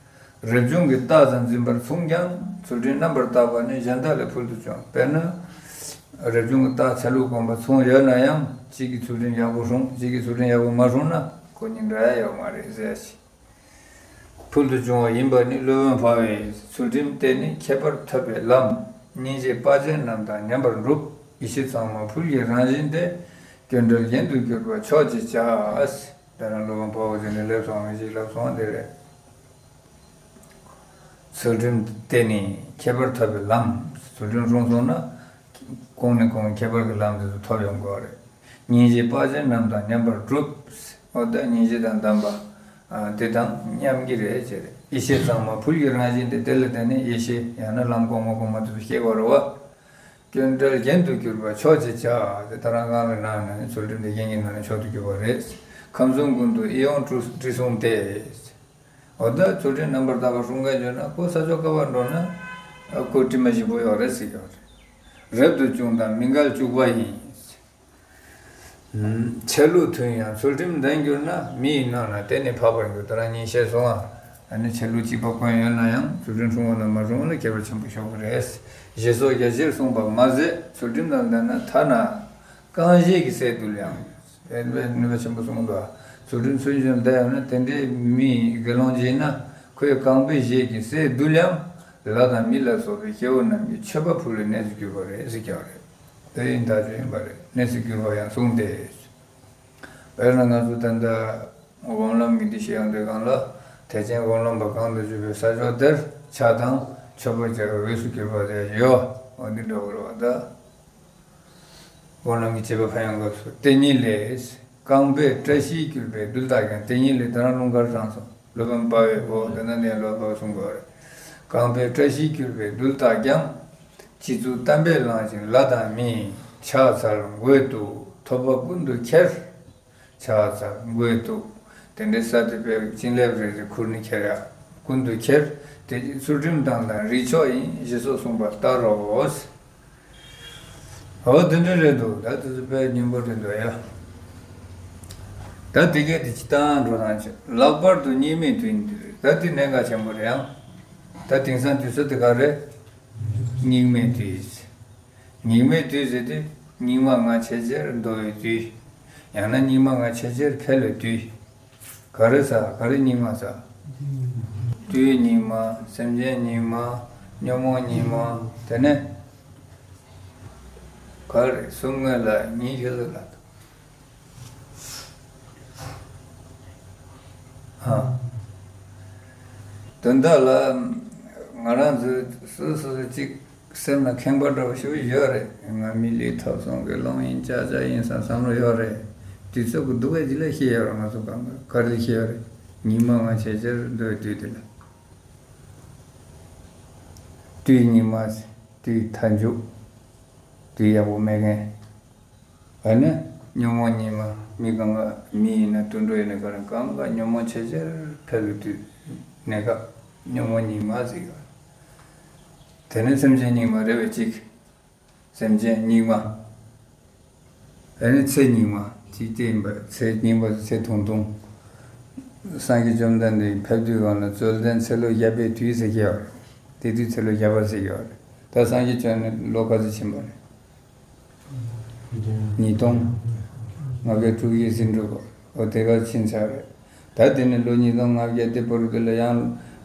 རབ་བྱུང་གི་རྟགས་ཙམ་འཛིན་པར་མཚུངས་ཀྱང་ཚུལ་ཁྲིམས་རྣམ་པར་དག་པ་ནི་གཞན་དག་ལས་ཕུལ་དུ་བྱུང་། དཔེར་ན། རབ་བྱུང་གི་རྟགས་ཚེ་ལུས་གོམས་པ་མཚུངས་ཡོད་ན་ཡང་གཅིག་གིས་ཚུལ་ཁྲིམས་ཡག་པོ་སྲུང་། གཅིག་གིས་ཚུལ་ཁྲིམས་ཡག་པོ་མ་སྲུང་ན་ཁོ་གཉིས་འདྲ་ཡ་ཡོད་མ་རེད་ཟེར་ཞིང་། ཕུལ་དུ་བྱུང་བ་ཡིན་པ་ནི་སློབ་དཔོན་འཕགས་པས་ཚུལ་ཁྲིམས་བརྟེན་ནས་ཁྱད་པར་ཐོབ་པའི་ལམ། སྙིང་རྗེ་དཔའ་ཆེན་རྣམས་དང་མཉམ་པར་འགྲུབ། ཡེ་ཤེས་གཙང་མ་ཕུལ་གྱི་རང་བཞིན་ཏེ། སྐྱོན་བྲལ་རྒྱན་དུ་གྱུར་པ་མཆོག་ཅེས་བྱ། ད་རང་སློབ་དཔོན་འཕགས་པ་ཅིག་ནས་སླེབས་སོང་བའི་ཞིག་ལབ་སོང་བ་དེ་རེད། ཚུལ་ཁྲིམས་བརྟེན་ནས་ཁྱད་པར་ཐོབ་པའི་ལམ། ཚུལ་ཁྲིམས་སྲུང་སོང་ན། གོང་ནས་གོང་ཁྱད་པར་གྱི་ལམ་དེ་ཚོ་ཐོབ་ཡོང་དགོས་རེད། སྙིང་རྗེ་དཔའ་ཆེན་རྣམས་དང་མཉམ་པར་འགྲུབ། འོ་ད་སྙིང་རྗེ་དང་ལྡན་པ། ཨ་དེ་དང་མཉམ་གྱི་རེད་ཅེས་རེད། ཡེ་ཤེས་གཙང་མ་ཕུལ་གྱི་རང་བཞིན་དེ། དེ་ལ་བརྟེན་ནས་ཡེ་ཤེས་ཡང་ན་ལམ་གོང་མ་གོང་མ་དེ་ཚོ་སྐྱེ་དགོས་རེད་བ། སྐྱོན་བྲལ་རྒྱན་དུ་གྱུར་པ་མཆོག་ཅེས་བྱ། དེ་ད་རང་རང་གི་ནང་ནས་ཚུལ་ཁྲིམས་དེ་རྒྱན་གྱི་ནང་ནས་མཆོག་ཏུ་གྱུར་པ་རེད། ཁམས་གསུམ་ཀུན་ཏུ་ཨེ་ཡོང་དྲི་དྲི་བསུང་སྟེ། འོ་ད་ཚུལ་ཁྲིམས་རྣམ་པར་དག་པ་སྲུང་མཁན་བྱུང་ན་ཁོ་ས་ཕྱོགས་ག་པར་འགྲོ་ན་ཁོ་དྲི་མ་ཞིམ་པོ་ཡོད་རེད་ཟེར་གྱི་ཡོད་རེད། རབ་ཏུ་བྱུང་དང་མི་འགལ་བཅུག་པ་ཡིན། ཆ་ལུགས་མཐུན་ཡང་ཚུལ་ཁྲིམས་ལྡན་གྱུར་ན། མི་ཡི་ནང་ན་དེ་ནི་འཕགས་པར་འགྱུར། ད་རང་ཉིད་ཤེས་སོང་ཨ། ཨ་ནི་ཆ་ལུགས་གཅིག་པ་གོན་ཡོད་ན་ཡང་ཚུལ་ཁྲིམས་སྲུང་བ་དང་མ་སྲུང་བ་ལ་ཁྱད་པར་ཆེན་པོ་ཤོར་གི་རེད། ཞེས་སོགས་རྒྱ་ཆེར་གསུངས་པ་མ་ཟད་ཚུལ་ཁྲིམས་དང་ལྡན་ན་ཐ་ན་རྐང་བཞེས་ཀྱི་སས་བསྡུ་ལ་ཡང་། དེ་ནུས་པ་ཆེན་པོ་གསུངས་འདུག་ཚུལ་ཁྲིམས་སྲུང་བཞིན་བསྡད་ཡོད་ན་དེ་འདྲའི་མི་དགེ་སློང་ཅིག་ཡིན་ན་ཁོས་རྐང་པའི་བཞེས་ཀྱི་སས་བསྡུ་ལ་ཡང་ལྷ་དང་མི་ལ་སོགས་པའི་སྐྱེ་བོ་རྣམས་ཀྱི་མཆོད་པ་ཕུལ་བའི་གནས་སུ་གྱུར་པ་རེད་ཟེར་ཀྱང་རེད། དེ་ཡིན་ཐག་ཆོད་ཡིན་པ་རེད། གནས་སུ་གྱུར་པ་ཡང་གསུངས་ཏེ། དཔེར་ན་ང་ཚོ་ད་ལྟ་སྒོམ་ལམ་གྱི་འདི་བཤད་ཡོང་དུས་སྒང་ལ། ཐེག་ཆེན་སྒོམ་ལམ་པ་གང་དུ་གྱུར་པའི་ས་ཕྱོགས་དེར་ཕྱག་དང་མཆོད་པ་བྱ་བའི་འོས་སུ་གྱུར་པ་དེ་ཡོད། འོ་འདི་འདྲ་བོ་རེད་བ་ད། སྒོམ་ལམ་གྱི་བྱེད་པ་ཕན་ཡོན་སྐབས་སུ། དེ་ཉིད་ལས། རྐང་པའི་བཀྲ་ཤིས་གྱུར་པའི་རྡུལ་དག་ཀྱང་། དེ་ཉིད་ལས། ད་རུང་ལུང་དཀར་དྲངས་སོང་། སློབ་དཔོན་དཔའ་བོས། འོ་དེ་ན་ནས་སློབ་དཔོན་གསུང་དགོས་རེད། རྐང་པའི་བཀྲ་ཤིས་གྱུར་པའི་རྡུལ་དག་ཀྱང་། སྤྱི་གཙུག་བསྟན་པས་བླངས་ཤིང་ལྷ་དང་མིའི། ཕྱག་འཚལ་མགོས་བཏུད་ཐོབ་པ་ཀུན་ཏུ་ཁྱེར། ཕྱག་འཚལ་མགོས་བཏུད། དེ་འདྲའི་ས་དེ་པའི་བྱིན་རླབས་རེ་རེ་ཁུར་ནས་ཁྱེར་ཡ། ཀུན་ཏུ་ཁྱེར། དེ་ཚུལ་ཁྲིམས་དང་དང་རིགས་མཆོག་ཡིན། ཞེས་སོགས་གསུངས་པ་ལྟར་རོ། འོ་དེ་འདྲ་རེད་འདུག་ད་དེ་ཚོ་དཔེ་སྙན་པོ་རེད་འདུག་ཡ། ད་དེ་གས་དེ་ཅི་ལྟར་འགྲོ་སྟངས་བྱེད། ལྷག་པར་དུ་སྙིགས་མའི་དུས་འདིར། ད་དེ་གནད་འགག་ཆེན་པོ་རེད་ཡང་། ད་དེང་སང་དུས་ཚོད་དེ་ག་རེད། སྙིགས་མའི་དུས། སྙིགས་མའི་དུས་ཟེར་དུས་སྙིགས་མ་ལྔ་ཆེས་ཆེར་འདོད་པའི་དུས། ཡང་ན་སྙིགས་མ་ལྔ་ཆེས་ཆེར་འཕེལ་བའི་དུས། ག་རེ་ཟ། ག་རེ་སྙིགས་མ་ཟ། དུས་སྙིགས་མ། སེམས་ཅན་སྙིགས་མ། ཉོན་མོངས་སྙིགས་མ། དེ་ནས་ག་རེ་གསུམ་སྔོན་ལ་ཉིན་ཤས་ལ། ཨ། དོན་དག་ལ་ང་རང་ཚོ་སོ་སོ་སོ་གཅིག་སེམས་ལ་ཁེངས་པ་འདྲ་བོ་ཞིག་ཡོད་རེད། ང་མི་ལུས་ཐོབ་སོང་གི་ལོང་ཡིན། ཅག་ཅག་ཡིན་བསམ་བསམ་བློ་ཡོད་རེད། དུས་ཚོད་ཀྱི་སྡུག་པ་ཅིག་ལ་ཤེས་ཡོད་རེད། ང་ཚོ་གང་ག་ག་རེ་ཤེས་ཡོད་རེད། སྙིགས་མ་ལྔ་ཆེས་ཆེར་འདོད་དུས་དེ་ལ། དུས་སྙིགས་མ། དུས་མཐའ་མཇུག་དུས་ཡག་པོ་མེད་མཁན། ཨ་ནི་ཉོན་མོངས་སྙིགས་མ། མི་གང་ག་མི་ཡིན་ན་དུད་འགྲོ་ཡིན་ན་ག་རེ་གང་ག་ཉོན་མོངས་ཆེས་ཆེར་འཕེལ་བའི་དུས། གནས་སྐབས་ཉོན་མོངས་སྙིགས་མ་ཟེར་གི། དེ་ནི་སེམས་ཅན་སྙིགས་མ་རེད་པས་གཅིག་སེམས་ཅན་སྙིགས་མ། ཨ་ནི་ཚེ་སྙིགས་མ་གཅིག་དེ་ཡིན་པ། ཚེ་སྙིགས་མ་ཚེ་ཐུང་ཐུང་། སངས་རྒྱས་བཅོམ་ལྡན་འདས་ཕེབས་དུས་སྒང་ལ་རྩོད་ལྡན་ཚེ་ལོ་བརྒྱ་པའི་དུས་ཟེར་གི་ཡོད་རེད། དེ་དུས་ཚེ་ལོ་བརྒྱ་པ་ཟེར་གི་ཡོད་རེད། ད་སངས་རྒྱས་བྱོན་ནས་ལོ་ག་ཚོད་ཕྱིན་པ་རེད། ཉིས་སྟོང་ལྔ་བརྒྱ་དྲུག་ཅུ་ཟིན་འགྲོ་གི། འོ་དེ་ག་ཕྱིན་ཚར་རེད། ད་དེ་ནས་ལོ་ཉིས་སྟོང་ལྔ་བརྒྱ་དེ་བར་དུ་ལ་ཡང་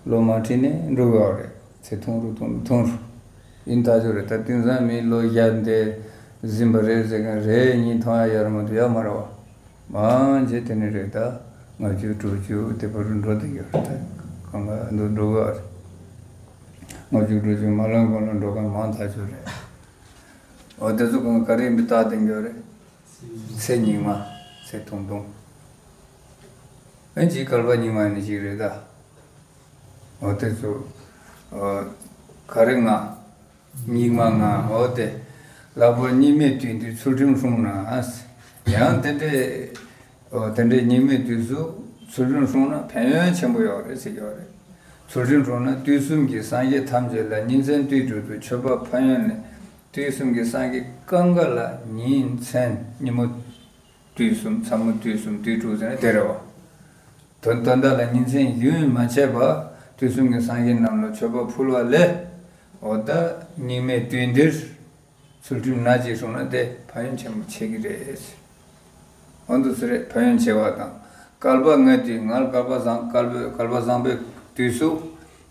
ལོ་མ་ཁྲིད་ནས་འགྲོ་གི་ཡོད་རེད། ཚེ་ཐུང་རུ་ཐུང་རུ་ཐུང་རུ། ཡིན་ད་ཆོག་རེད། ད་དེང་སང་མི་ལོ་བརྒྱ་འདས་ཟིན་པ་རེད་ཟེར་མཁན་རེ་གཉིས་མཐོང་ཡ་ཡོད་རེད་མ་གཏོགས་ཡོད་མ་རེད་བ། མང་ཆེ་དེ་ནས་རེད། ད་ལྔ་བཅུ་དྲུག་ཅུ་དེ་བར་དུ་འགྲོ་བསྡད་ཡོད་རེད། ད་གང་ག་འདུག་འགྲོ་གི་ཡོད་རེད། ལྔ་བཅུ་དྲུག་ཅུ་མ་ལོན་གོང་ལ་འགྲོ་མཁན་མང་ཐག་ཆོད་རེད། འོ་དེ་ཚོ་གང་ག་རེ་མི་རྟག་བསྟན་གྱི་ཡོད་རེད། ཚེ་སྙིགས་མ། ཚེ་ཐུང་ཐུང་། ཨེ་ཅིག་བསྐལ་པ་སྙིགས་མ་ནི་ཅིག་རེད་ད། འོ་དེ་ཚོ། འོ། ག་རེ་ལྔ། སྙིགས་མ་ལྔ། འོ་དེ། ལྷག་པར་སྙིགས་མའི་དུས་འདིར་ཚུལ་ཁྲིམས་སྲུང་ན། ཡང་དེ་འདྲའི། འོ་དེ་འདྲའི་སྙིགས་མའི་དུས་སུ་ཚུལ་ཁྲིམས་སྲུང་ན་ཕན་ཡོན་ཆེན་པོ་ཡོད་རེད་ཟེར་གྱི་ཡོད་རེད། ཚུལ་ཁྲིམས་སྲུང་ན་དུས་གསུམ་གྱི་སངས་རྒྱས་ཐམས་ཅད་ལ་ཉིན་མཚན་དུས་དྲུག་ཏུ་མཆོད་པ་ཕན་ཡོན་ལས། དུས་གསུམ་གྱི་སངས་རྒྱས་གང་ག་ལ་ཉིན་མཚན་ཉིན་མོ་དུས་གསུམ་མཚན་མོ་དུས་གསུམ་དུས་དྲུག་ཟེར་ན་དེ་རེད་བ། དོན་དོན་དག་ལ་ཉིན་མཚན་རྒྱུན་མ་ཆད་པ་དུས་གསུམ་གྱི་སངས་རྒྱས་རྣམས་ལ་མཆོད་པ་ཕུལ་བ་ལས། འོ་ད་སྙིགས་མའི་དུས་འདིར་ཚུལ་ཁྲིམས་སྣ་གཅིག་སྲུང་ན་དེ་ཕན་ཡོན་ཆེན་པོ་ཆེ་གི་རེད། འོ་འདུག་སེ་རེད། ཕན་ཡོན་ཆེ་བ་དང་། བསྐལ་པ་ལྔའི་དུས། སྔར་བསྐལ་པ་བཟང་བསྐལ་པའི་བསྐལ་པ་བཟང་པོའི་དུས་སུ་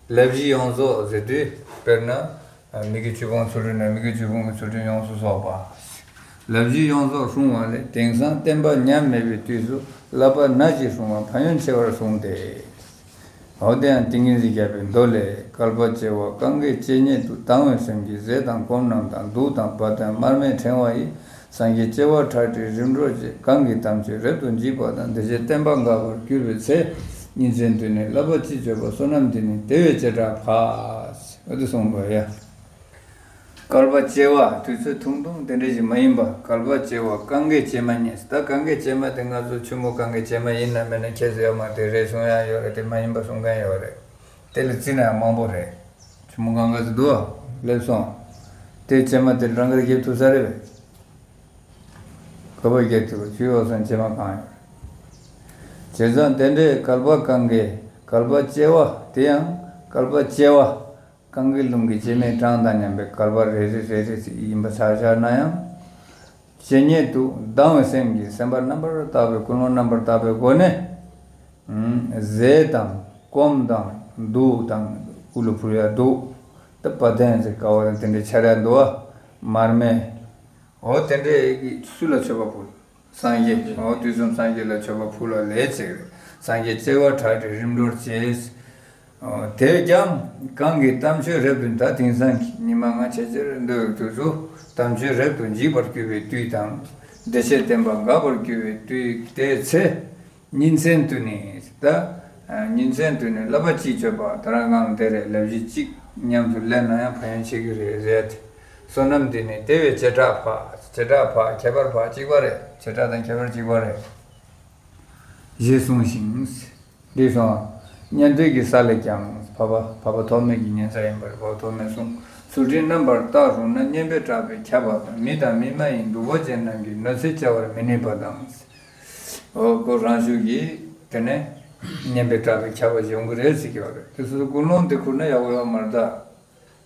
ལས་བཞི་ཡོངས་རྫོགས་ཟེར་དུས་དཔེར་ན། མི་དགེ་བཅུ་སྤོང་ཚུལ་ཁྲིམས་ན་མི་དགེ་བཅུ་སྤོང་གི་ཚུལ་ཁྲིམས་ཡོངས་སུ་རྫོགས་པ། ལས་བཞི་ཡོངས་རྫོགས་སྲུང་བ་ལས་དེང་སང་བསྟན་པ་ཉམས་མེད་པའི་དུས་སུ་བསླབ་པ་སྣ་གཅིག་སྲུང་བ་ཕན་ཡོན་ཆེ་བར་གསུངས་ཏེ། འོ་དེ་ཡང་ཏིང་ངེ་འཛིན་རྒྱས་པའི་མདོ་ལས། བསྐལ་པ་བྱེ་བ་གང་གིས་ཇི་སྙེད་དུ། དང་བའི་སེམས་ཀྱིས་ཟས་དང་སྐོམ་རྣམས་དང་། གདུགས་དང་བ་དན་མར་མེའི་ཕྲེང་བ་ཡིས། སངས་རྒྱས་བྱེ་བ་ཁྲག་ཁྲིག་རིམ་གྲོ་བྱེད། གང་གིས་དམ་ཆོས་རབ་ཏུ་འཇིག་པ་དང་། འདི་ཕྱིར་བསྟན་པ་འགག་པར་གྱུར་པའི་ཚེ། ཉིན་མཚན་དུས་ནི་བསླབ་པ་ཅི་སྤྱོད་པ། བསོད་ནམས་འདི་ནི་དེ་བས་ཇེ་དྲག་འཕགས། འོ་དེ་གསུངས་པ་ཡ། བསྐལ་པ་བྱེ་བ་དུས་ཚོད་ཐུང་ཐུང་དེ་འདྲ་ཞིག་མ་ཡིན་པ། བསྐལ་པ་བྱེ་བ་གང་གི་བྱེ་མ་སྙེད། ད་གང་གི་བྱེ་མ་དེ་ང་ཚོ་ཆུ་མོ་གང་གི་བྱེ་མ་ཡིན་ན་མིན་ན་ཁྱད་པར་ཡོད་མ་རེད། རེད་གསུང་ཡ་ཡོད་རེད། དེ་མ་ཡིན་པ་གསུང་མཁན་ཡོད་རེད། དེ་ལ་བརྩིས་ན་ཡང་མང་པོ་རེད། ཆུ་མོ་གང་ག་ཚོད་འདུག་སླེབས་སོང་། དེ་བྱེ་མ་དེ་རང་གིས་རྒྱབ་ཐུབ་ས་རེད་པས། ག་པར་རྒྱབ་ཐུབ། ཆུ་ཡོག་སོང་བྱེ་མ་གང་ཡོད། བྱས་ཙང་དེ་འདྲའི་བསྐལ་པ་གང་གི་བསྐལ་པ་བྱེ་བ་དེ་ཡང་བསྐལ་པ་བྱེ་བ། གང་གི་རླུང་གི་བྱེ་མའི་གྲངས་དང་མཉམ་པའི་བསྐལ་པ་རེ་རེ་རེ་རེ་ཞིག་ཡིན་པ་ཆ་བཞག་ན་ཡང་། ཇི་སྙེད་དུ་དང་བའི་སེམས་ཀྱིས་སེམས་པ་རྣམ་པར་དག་པའི་ཀུན་སློང་རྣམ་པར་དག་པའི་སྒོ་ནས། ཨུམ། ཟས་དང་སྐོམ་དང་གདུགས་དང་དབུ་ལ་ཕུལ་ཡ་གདུགས། ད་བ་དན་ཟེར་དཀའ་བ་དང་དེ་འདྲའི་འཕྱར་ཡ་འདུག་བ། མར་མེ། འོ་དེ་འདྲའི་སུ་ལ་མཆོད་པ་ཕུལ། སངས་རྒྱས། འོ་དུས་གསུམ་སངས་རྒྱས་ལ་མཆོད་པ་ཕུལ་བ་ལས་ཅེས་རེད། སངས་རྒྱས་བྱེ་བ་ཕྲག་ཁྲིར་རིམ་གྲོར་བྱེད། འོ་དེས་ཀྱང་གང་གིས་དམ་ཆོས་རབ་ཏུ། ད་དེང་སང་གི་ཉི་མ་ང་ཆེ་ཆེར་འདོད་དུས་སུ་དམ་ཆོས་རབ་ཏུ་འཇིག་པར་གྱུར་པའི་དུས་དང་། བདེ་གཤེགས་བསྟན་པ་འགག་པར་གྱུར་པའི་དུས་དེའི་ཚེ། ཉིན་མཚན་དུ་ནི་ད། ཉིན་མཚན་དུ་ནི་བསླབ་པ་གཅིག་སྤྱོད་པ་དེ་རང་གང་དེ་རེད། ལབ་གཞི་གཅིག་མཉམ་དུ་ལེན་ན་ཡང་ཕན་ཡོན་ཆེ་གི་རེད་ཟེར་ཏེ། བསོད་ནམས་དེ་ནི་དེ་བས་བྱེ་བྲག་འཕགས། བྱེ་བྲག་འཕགས་ཁྱད་པར་འཕགས་གཅིག་པ་རེད། བྱེ་བྲག་དང་ཁྱད་པར་གཅིག་པ་རེད། ཞེས་གསུངས་ཤིང་། འདི་སོང་། ཉན་ཐོས་ཀྱི་ས་ལས་ཀྱང་འཕགས་པ། འཕགས་པ་ཐོགས་མེད་ཀྱི་ཉན་ས་ཡིན་པར་འཕགས་པ་ཐོགས་མེད་གསུངས། ཚུལ་ཁྲིམས་རྣམ་པར་དག་སྲུང་ན། སྙན་པའི་གྲགས་པས་ཁྱབ་པ་དང་། མི་དང་མི་མ་ཡིན་གདུག་པ་ཅན་རྣམས་ཀྱིས། གནོད་འཚེ་བྱ་བར་མི་ནུས་པ་དང་། འོ་ཁོ་རང་ཤུགས་ཀྱིས་དེ་ནས་སྙན་པའི་གྲགས་པའི་ཁྱབ་པ་ཞིག་ཡོང་གི་རེད་ཟེར་གྱི་ཡོད་རེད། དེ་སོ་སོ་ཀུན་སློང་དེ་ཁུར་ན་ཡག་པོ་ཡོད་མ་རེད་ད།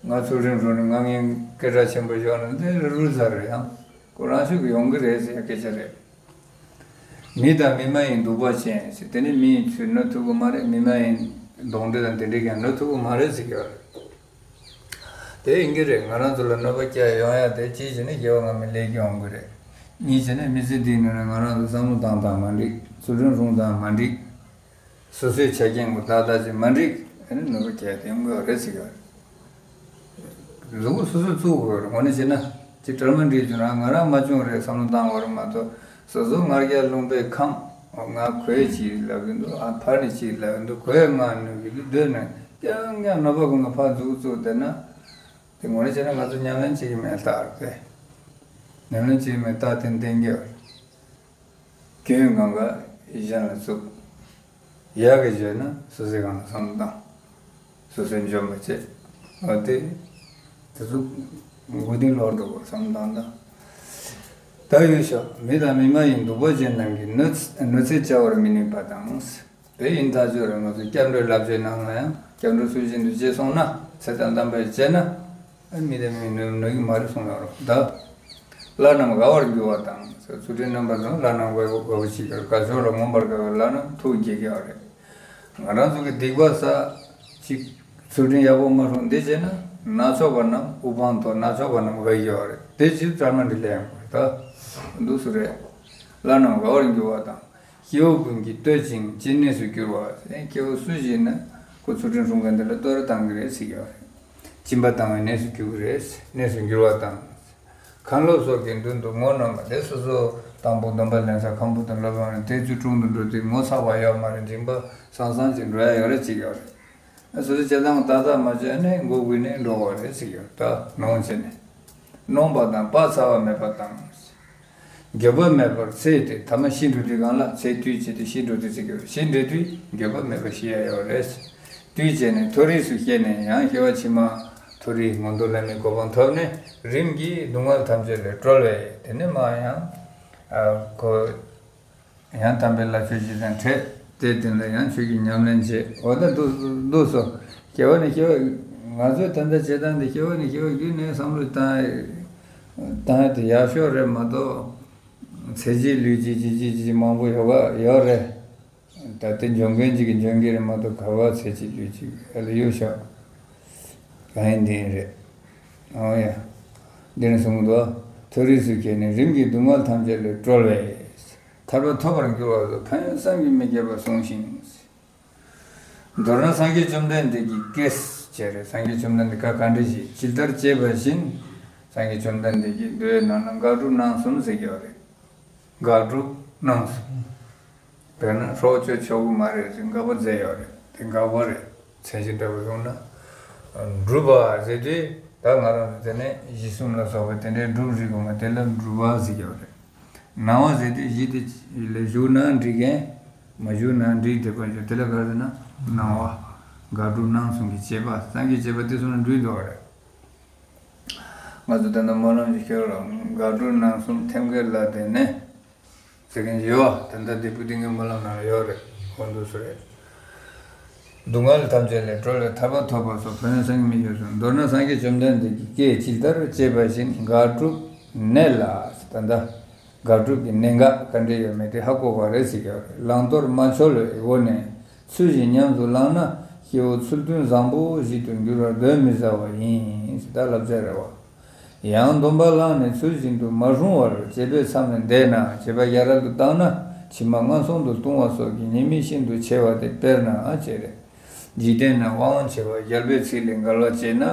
ང་ཚུལ་ཁྲིམས་སྲུང་ནས་ང་ངའི་སྐད་གྲགས་ཆེན་པོ་ཡོད་ན་དེ་རུལ་ཚར་རེད། ཡང་ཁོ་རང་ཤུགས་ཀྱིས་ཡོང་གི་རེད་ཟེར་ཡ་སྐད་ཆ་རེད། མི་དང་མི་མ་ཡིན་གདུག་པ་ཅན་ཟེར། དེ་ནི་མི་ཡིན་ཚུལ་གནོད་ཐུབ་ཀྱི་མ་རེད། མི་མ་ཡིན་གདོན་འདྲེ་དང་དེ་འདྲས་ཀྱང་གནོད་ཐུབ་ཀྱི་མ་རེད་ཟེར་གྱི་ཡོད་རེད། དེ་ཡིན་གྱི་རེད། ང་རང་ཚོ་ལ་གནོད་པ་སྐྱེལ་ཡོང་ཡ་དེ་གཅིག་བྱས་ན་སྐྱེ་བ་སྔ་མའི་ལས་ཀྱིས་ཡོང་གི་རེད། གཉིས་བྱས་ན་མི་ཚེ་འདིའི་ནང་ནས་ང་རང་ཚོ་བསམ་བློ་བཏང་སྟངས་མ་འགྲིག་ཚུལ་ཁྲིམས་སྲུང་སྟངས་མ་འགྲིག་སོ་སོའི་ཆ་རྐྱེན་གོ་ཏག་ཏག་ཅིག་མ་འགྲིག་ཨ་ནི་གནོད་པ་སྐྱེལ་ཡ་དེ་ཡོང་གི་ཡོད་རེད་ཟེར་གྱི་ཡོད་རེད། གཟུགས་པོ་སོ་སོས་བཙུགས་དགོས་རེད། དངོས་གནས་བྱས་ན་ཅིག་གྲལ་མ་འགྲིག་བྱུང་ན་ང་རང་མ་བྱུང་རེད་བསམ་བློ་བཏང་དགོས་རེད་མ་གཏོགས། སོ་སོ་ང་རྒྱལ་ལུང་པའི་ཁམས། ང་གོས་ཅིག་ལབ་ཀྱི་འདུག་ཨ་ཕར་ནས་ཅིག་ལབ་ཀྱི་འདུག་གོས་ང་གནོད་ཀྱི་འདུག་སྡོད་ནས་ཀྱང་ཀྱང་གནོད་པ་ཀུན་ལ་ཕར་འཛུགས་བཙུགས་བསྡད་ན། དེ་དངོས་གནས་བྱས་ན་ང་ཚོ་ཉམས་ལེན་བྱེད་ཀྱི་མེད་རྟགས་རེད། ཉམས་ལེན་བྱེད་ཀྱི་མེད་རྟགས་དེ་བསྟན་གྱི་ཡོད་རེད། སྐྱོན་གང་ག་གཞན་ལ་བཙུགས། ཡག་གི་བརྗོད་ན་སོ་སོའི་སྒང་ལ་བསམ་བློ་བཏང་། སོ་སོའི་འཇོན་པ་བྱེད། འོ་དེ། དེ་ཚོ་མགོ་རྟིང་སློག་འགྲོ་དགོས་བསམ་བློ་བཏང་དང་། ད་ཡོད་ཤག་མི་དང་མི་མ་ཡིན་གདུག་པ་ཅན་རྣམས་ཀྱིས། གནོད་གནོད་འཚེ་བྱ་བར་མི་ནུས་པ་དང་། དེ་ཡིན་ཐག་ཆོད་རེད། ང་ཚོ་སྐྱབས་འགྲོའི་བསླབ་བྱའི་ནང་ལ་ཡང་སྐྱབས་འགྲོ་ཚུལ་བཞིན་དུ་བྱས་སོང་ན། ཚེ་དང་ལྡན་པ་བྱས་ན། ཨ་མི་དེ་མི་ནུས་ནུས་ཀྱི་མ་རེད་གསུངས་ཡོད་རེད་ད། ལྷ་རྣམས་དགའ་བར་འགྱུར་བ་དང་། ཚུལ་ཁྲིམས་རྣམ་པ་དང་ལྷ་རྣམས་དགའ་བོ་དགའ་བོ་བྱེད་ཀྱི་རེད། དགའ་ཕྱོགས་ལ་མངོན་པར་དགའ་བའི་ལྷ་རྣམས་ཐུགས་དགྱེས་ཀྱི་ཡོད་རེད། ང་རང་ཚོ་གི་སྡིག་པ་བསགས་ཅིག་ཚུལ་ཁྲིམས་ཡག་པོ་མ་སྲུང་འདི་བྱས་ན་སྣ་ཚོགས་པ་རྣམས་དབུ་འཕང་མཐོ། སྣ་ཚོགས་པ་རྣམས་དགའ་ཡི་ཡོད་རེད། དེ་ཕྱིར་ཙར་མ་འདི་ལས་ཡང་དགོས་ད། འདུག་སུ་རེད། ལྷ་རྣམས་དགའ་བར་འགྱུར་བ་དང་། སྐྱེ་བོ་ཀུན་གྱིས་བསྟོད་ཅིང་སྦྱིན་གནས་སུ་གྱུར་པ། སྐྱེ་བོ་སུ་ཞིག་ན་ཁོ་ཚུལ་ཁྲིམས་སྲུང་མཁན་དེ་ལ་བསྟོད་ར་བཏང་གི་རེད་ཟེར་གྱི་ཡོད་རེད། སྦྱིན་པ་བཏང་བའི་གནས་སུ་གྱུར་གྱི་རེད། གནས་སུ་འགྱུར་བ་དང་། མཁན་སློབ་སོགས་ཀྱི་མདུན་དུ་ངོ་གནོང་བ་དེ་སོ་སོ་དང་པོ་སྡོམ་པ་ལེན་ས་ཁང་པ་དང་སློབ་ཡོང་ནས་དེ་ཚོའི་དྲུང་དུ་འགྲོ་དུས་ངོ་ཚ་བ་ཡོད་མ་རེད། སྦྱིན་པ་སང་སང་ཅིག་འགྲོ་ཡ་ཡོད་རེད་ཅིག་ཡོད་རེད། སོ་སོའི་བྱེད་སྟངས་ཏག་ཏག་མ་བྱས་ནས་མགོ་སྒུར་ནས་འགྲོ་བ་རེད་ཟེར་གྱི་ཡོད་ད། གནོང་བྱས་ནས། གནོང་བ་དང་བག་ཚ་བ་མེད་པ་དང་། འགྱོད་པ་མེད་པར་ཚེ་འདི་ཐ་མ་ཤི་འགྲོ་དུས་སྒང་ལ་ཚེ་དུས་གཅིག་ཏུ་ཤི་འགྲོ་དུས་ཟེར་གྱི་ཡོད། ཤི་འགྲོ་དུས་འགྱོད་པ་མེད་པར་ཤི་ཡ་ཡོད་རེད། དུས་གཅིག་ནས་མཐོ་རིས་སུ་སྐྱེས་ནས་ཡང་སྐྱེ་བ་ཕྱི་མ་མཐོ་རིས་མངོན་མཐོ་ལྷ་མིའི་གོ་འཕང་ཐོབ་ནས་རིམ་གྱིས་སྡུག་བསྔལ་ཐམས་ཅད་ལས་གྲོལ་བས། དེ་ནས་མ་ཡང་ཁོ། ཡང་དམ་པའི་ལྷ་ཆོས་བཞི་དང་འཕྲད་དེ། དེ་ལ་ཡང་ཆོས་ཀྱི་ཉམས་ལེན་བྱེད། འོ་ད་འདུག་འདུག་སོ། སྐྱེ་བ་ནས་སྐྱེ་བ། ང་ཚོའི་ད་ལྟ་བྱེད་སྟངས་འདི་སྐྱེ་བ་ནས་སྐྱེ་བ་བརྒྱུད་ནས་བསམ་བློ་བཏང་བཏང་ཡ་དེ་ཡག་ཤོས་རེད་མ་གཏོགས། ཚེ་གཅིག་ལུས་གཅིག་གཅིག་གཅིག་གཅིག་མང་པོ་ཡོད་ག་ཡོད་རེད། ད་ལྟ་འབྱུང་མཁན་གཅིག་གིས་འབྱུང་གི་རེད་མ་གཏོགས་ག་བ་ཚེ་གཅིག་ལུས་གཅིག་ཨ་ལ་ཡོད་ཤག་གང་ཡིན་འདི་ཡིན་རེད། འོ་ཡ། འདི་ནས་གསུངས་འདུག་མཐོ་རིས་སུ་སྐྱེས་ནས་རིམ་གྱིས་སྡུག་བསྔལ་ཐམས་ཅད་ལས་གྲོལ་བས། ཐར་པ་ཐོབ་པར་འགྱུར་བ་སོགས་ཕན་ཡོན་བསམ་གྱིས་མི་ཁྱབ་པ་གསུངས་ཤིང་། མདོར་ན་སངས་རྒྱས་བཅོམ་ལྡན་འདས་ཀྱིས་སྐད་ཅེས་རེད། སངས་རྒྱས་བཅོམ་ལྡན་འདས་བཀའ་ག་འདྲ་ཞིག་ཇི་ལྟར་གཅེས་པ་བཞིན། སངས་རྒྱས་བཅོམ་ལྡན་འདས་ཀྱིས་མདོའི་ནང་ན་དགག་སྒྲུབ་གནང་གསུམ་ཟེར་གྱི་ཡོད་རེད། དགག་སྒྲུབ་གནང་གསུམ། དཔེར་ན་སྲོག་གཅོད་ཆོག་གི་མ་རེད་ཟེར་དགག་པ་མཛད་ཡོད་རེད། དེ་དགག་པ་རེད། མཚན་གཞི་འདྲ་པོ་ཡོང་ན། སྒྲུབ་པ་ཟེར་དུས་ད་ང་རང་ཚོ་དེ་ནས་གཞི་གསུམ་ལ་སོགས་པའི་དེ་འདྲའི་སྒྲུབ་རིགས་ངོ་མ་དེ་ལ་སྒྲུབ་པ་ཟེར་གྱི་ཡོད་རེད། གནང་བ་ཟེར་དུས་གཞི་དེ་ལ་ཞུགས་ན་འགྲིག་གན། མ་ཞུགས་ན་འགྲིག་དེ་པ་ཞུ་དེ་ལ་ག་རེ་ཟེར་ན་གནང་བ། དགག་སྒྲུབ་གནང་གསུམ་གྱི་བྱེད་པ། སངས་རྒྱས་བྱེད་པ་དེ་གསུམ་ལ་འགྲུབ་འདུག་བ་རེད། ང་ཚོ་ད་ལྟ་སྨོན་ལམ་ཞིག་ཤོར་རང་དགག་སྒྲུབ་གནང་གསུམ་ཐེམ་སྐས་ལ་བརྟེན་ནས། ཟེར་མཁན་ཡོད། ད་ལྟ་འདི་བུ་ཏིང་གི་སྨོན་ལམ་ནང་ལ་ཡོད་རེད། འོ་འདུག་སེ་རེད། སྡུག་བསྔལ་ཐམས་ཅད་ལས་གྲོལ་བའི་ཐར་པ་ཐོབ་པ་སོགས་ཕན་ཡོན་བསམ་གྱིས་མི་ཁྱབ་གསུངས། མདོར་ན་སངས་རྒྱས་བཅོམ་ལྡན་འདས་ཀྱིས་སྐད་ཇི་ལྟར་གཅེས་པ་བཞིན་དགག་སྒྲུབ་གནད་ལ། ད་ལྟ་དགག་སྒྲུབ་ཀྱི་གནད་འགག་ག་འདྲ་ཡོད་མེད་དེ་ཧ་གོ་བ་རེད་ཟེར་གྱི་ཡོད་རེད། བླང་དོར་མ་འཆོལ་བའི་སྒོ་ནས་ཚུལ་བཞིན་ཉམས་སུ་བླངས་ན་སྐྱེ་བོ་ཚུལ་མཐུན་བཟང་པོ་ཞིག་ཏུ་འགྱུར་བར་གདོན་མི་ཟ་བ་ཡིན་ཟེར། ད་ལབ་ཚད་རེད་བ། ཡང་སྡོམ་པ་བླངས་ནས་ཚུལ་བཞིན་དུ་མ་སྲུང་བར་བྱེད་པའི་མཚམས་ལས་འདས་ན། བྱེད་པ་ཡ་རབས་སུ་བཏང་ན། ཕྱི་མ་ངན་སོང་དུ་ལྟུང་བ་སོགས་ཀྱི་ཉེས་དམིགས་ཤིན་ཏུ་ཆེ་བ་སྟེ། དཔེར་ན་ཅེས་རེད། འཇིག་རྟེན་ན་དབང་བྱེད་པ་རྒྱལ་པོའི་ཚིག་ལས་འགལ་བ་བྱས་ན།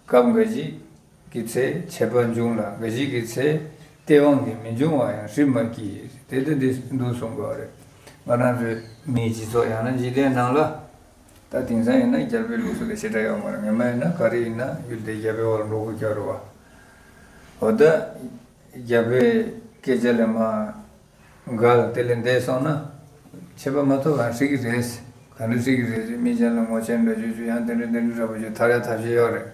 སྐབས་འགའ་ཞིག་གི་ཚེ་ཆད་པ་འབྱུང་ལ། འགའ་ཞིག་གི་ཚེ་སྟེས་དབང་གིས་མི་འབྱུང་བ་ཡང་ཧྲིལ་མ་གྱིས། དེ་ལྟ་འདི་འདུག་གསུངས་པ་རེད། ང་རང་ཚོའི་མིའི་སྤྱི་ཚོགས་ཡང་ན་འཇིག་རྟེན་ནང་ལ། ད་དེང་སང་ཡིན་ན་རྒྱལ་པོའི་ལུགས་སྲོལ་དེ་ཞེ་དྲག་ཡོད་མ་རེད། སྔོན་མ་ཡིན་ན་ག་རེ་ཡིན་ན་ཡུལ་དེ་རྒྱལ་པོའི་འོག་ལ་འགྲོ་དགོས་ཀྱི་རེད་བ། འོ་ད་རྒྱལ་པོའི་སྐད་ཆ་ལ་མ་འགལ་དེ་ལས་འདས་སོང་ན་ཆད་པ་མ་ཐོབ་པ་ཧྲིལ་གྱི་རེད། ག་འདྲ་ཧྲིལ་གྱི་རེད་ཟེར། མི་གཞན་ལ་ངོ་ཆེན་འདྲ་ཞུ་རྒྱུ་ཡང་དེ་འདྲ་དེ་འདྲ་འདྲ་པོ་ཞིག་ཐར་ཡ་ཐབས་ཤེས་ཡོད་རེད།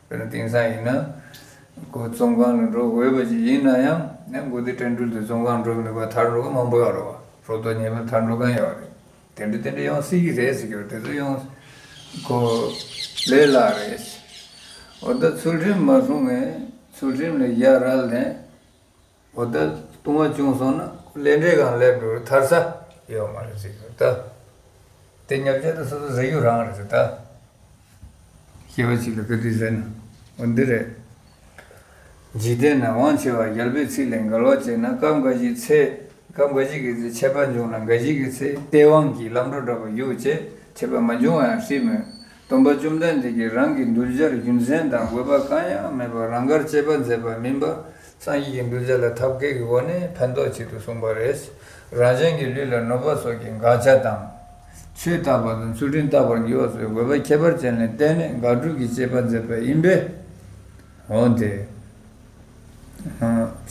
དཔེར་ན་དེང་སང་ཡིན་ན་ཁོ་བཙོན་ཁང་ལ་འགྲོ་དགོས་པ་ཅིག་ཡིན་ན་ཡང་ནས་མགོ་བདེ་སྤྲིན་འགྲུལ་དུ་བཙོན་ཁང་འགྲོ་མི་དགོས་ཐར་འགྲོ་མཁན་མང་པོ་ཡོད་རེད་བ། རོ་ཏོ་ཉེས་པར་ཐར་འགྲོ་མཁན་ཡོད་རེད། དེ་འདྲ་དེ་འདྲ་ཡོང་སྲིད་ཀྱི་རེད་ཟེར་གྱི་ཡོད། དེ་ཚོ་ཡོང་ཁོ་ལས་སླ་རེད། འོ་ད་ཚུལ་ཁྲིམས་མ་སྲུང་ངས་ཚུལ་ཁྲིམས་ལས་ཡ་རལ་ནས། འོ་ད་ལྟུང་བ་བྱུང་སོང་ན་ལས་འབྲས་གང་སླེབས་འགྲོ་ཐར་ས་ཡོད་མ་རེད་ཟེར་གྱི་ཡོད། ད་དེ་ཉབ་ཆ་དེ་སོ་སོ་ཟ་རྒྱུ་རང་རེད་ཟེར། ད་སྐྱེ་བ་གཅིག་ལ་ག་དུས་ཟེར་ན་འོ་འདི་རེད། འཇིག་རྟེན་ན་དབང་ཆེ་བ་རྒྱལ་པོའི་ཚིག་ལས་འགལ་བ་བྱས་ན། སྐབས་འགའ་ཞིག་ཚེ། སྐབས་འགའ་ཞིག་གི་ཚེ་ཆད་པ་འབྱུང་ལ། འགའ་ཞིག་གི་ཚེ་སྟེས་དབང་གིས་ལམ་འགྲོ་འདྲ་པོ་ཡོད་ཅེས་ཆད་པ་མ་འབྱུང་བ་ཡང་ཧྲིལ་མོད། སྟོན་པ་བཅོམ་ལྡན་འདས་ཀྱིས་རང་གི་གདུལ་བྱར་རྒྱུ་མཚན་དང་དགོས་པ་གང་ཡང་མེད་པར་རང་དགར་གཅེས་པར་མཛད་པ་མིན་པར། སངས་རྒྱས་ཀྱི་གདུལ་བྱ་ལ་ཐབས་མཁས་ཀྱི་སྒོ་ནས་ཕན་ཐོགས་ཆེད་དུ་གསུངས་པ་རེད། རང་གཞན་གྱི་ལུས་ལ་གནོད་པ་སོགས་ཀྱི་འགག་བྱ་དང་། ཆོས་བརྟག་པ་དང་ཚུལ་ཁྲིམས་བརྟག་པར་འགྱུར་བ་སོགས་དགོས་པ་ཁྱད་པར་ཅན་ལ་བརྟེན་ནས་དགག་སྒྲུབ་ཀྱི་དཔྱད་པ་མཛད་པ་ཡིན་པས། འོན་ཏེ།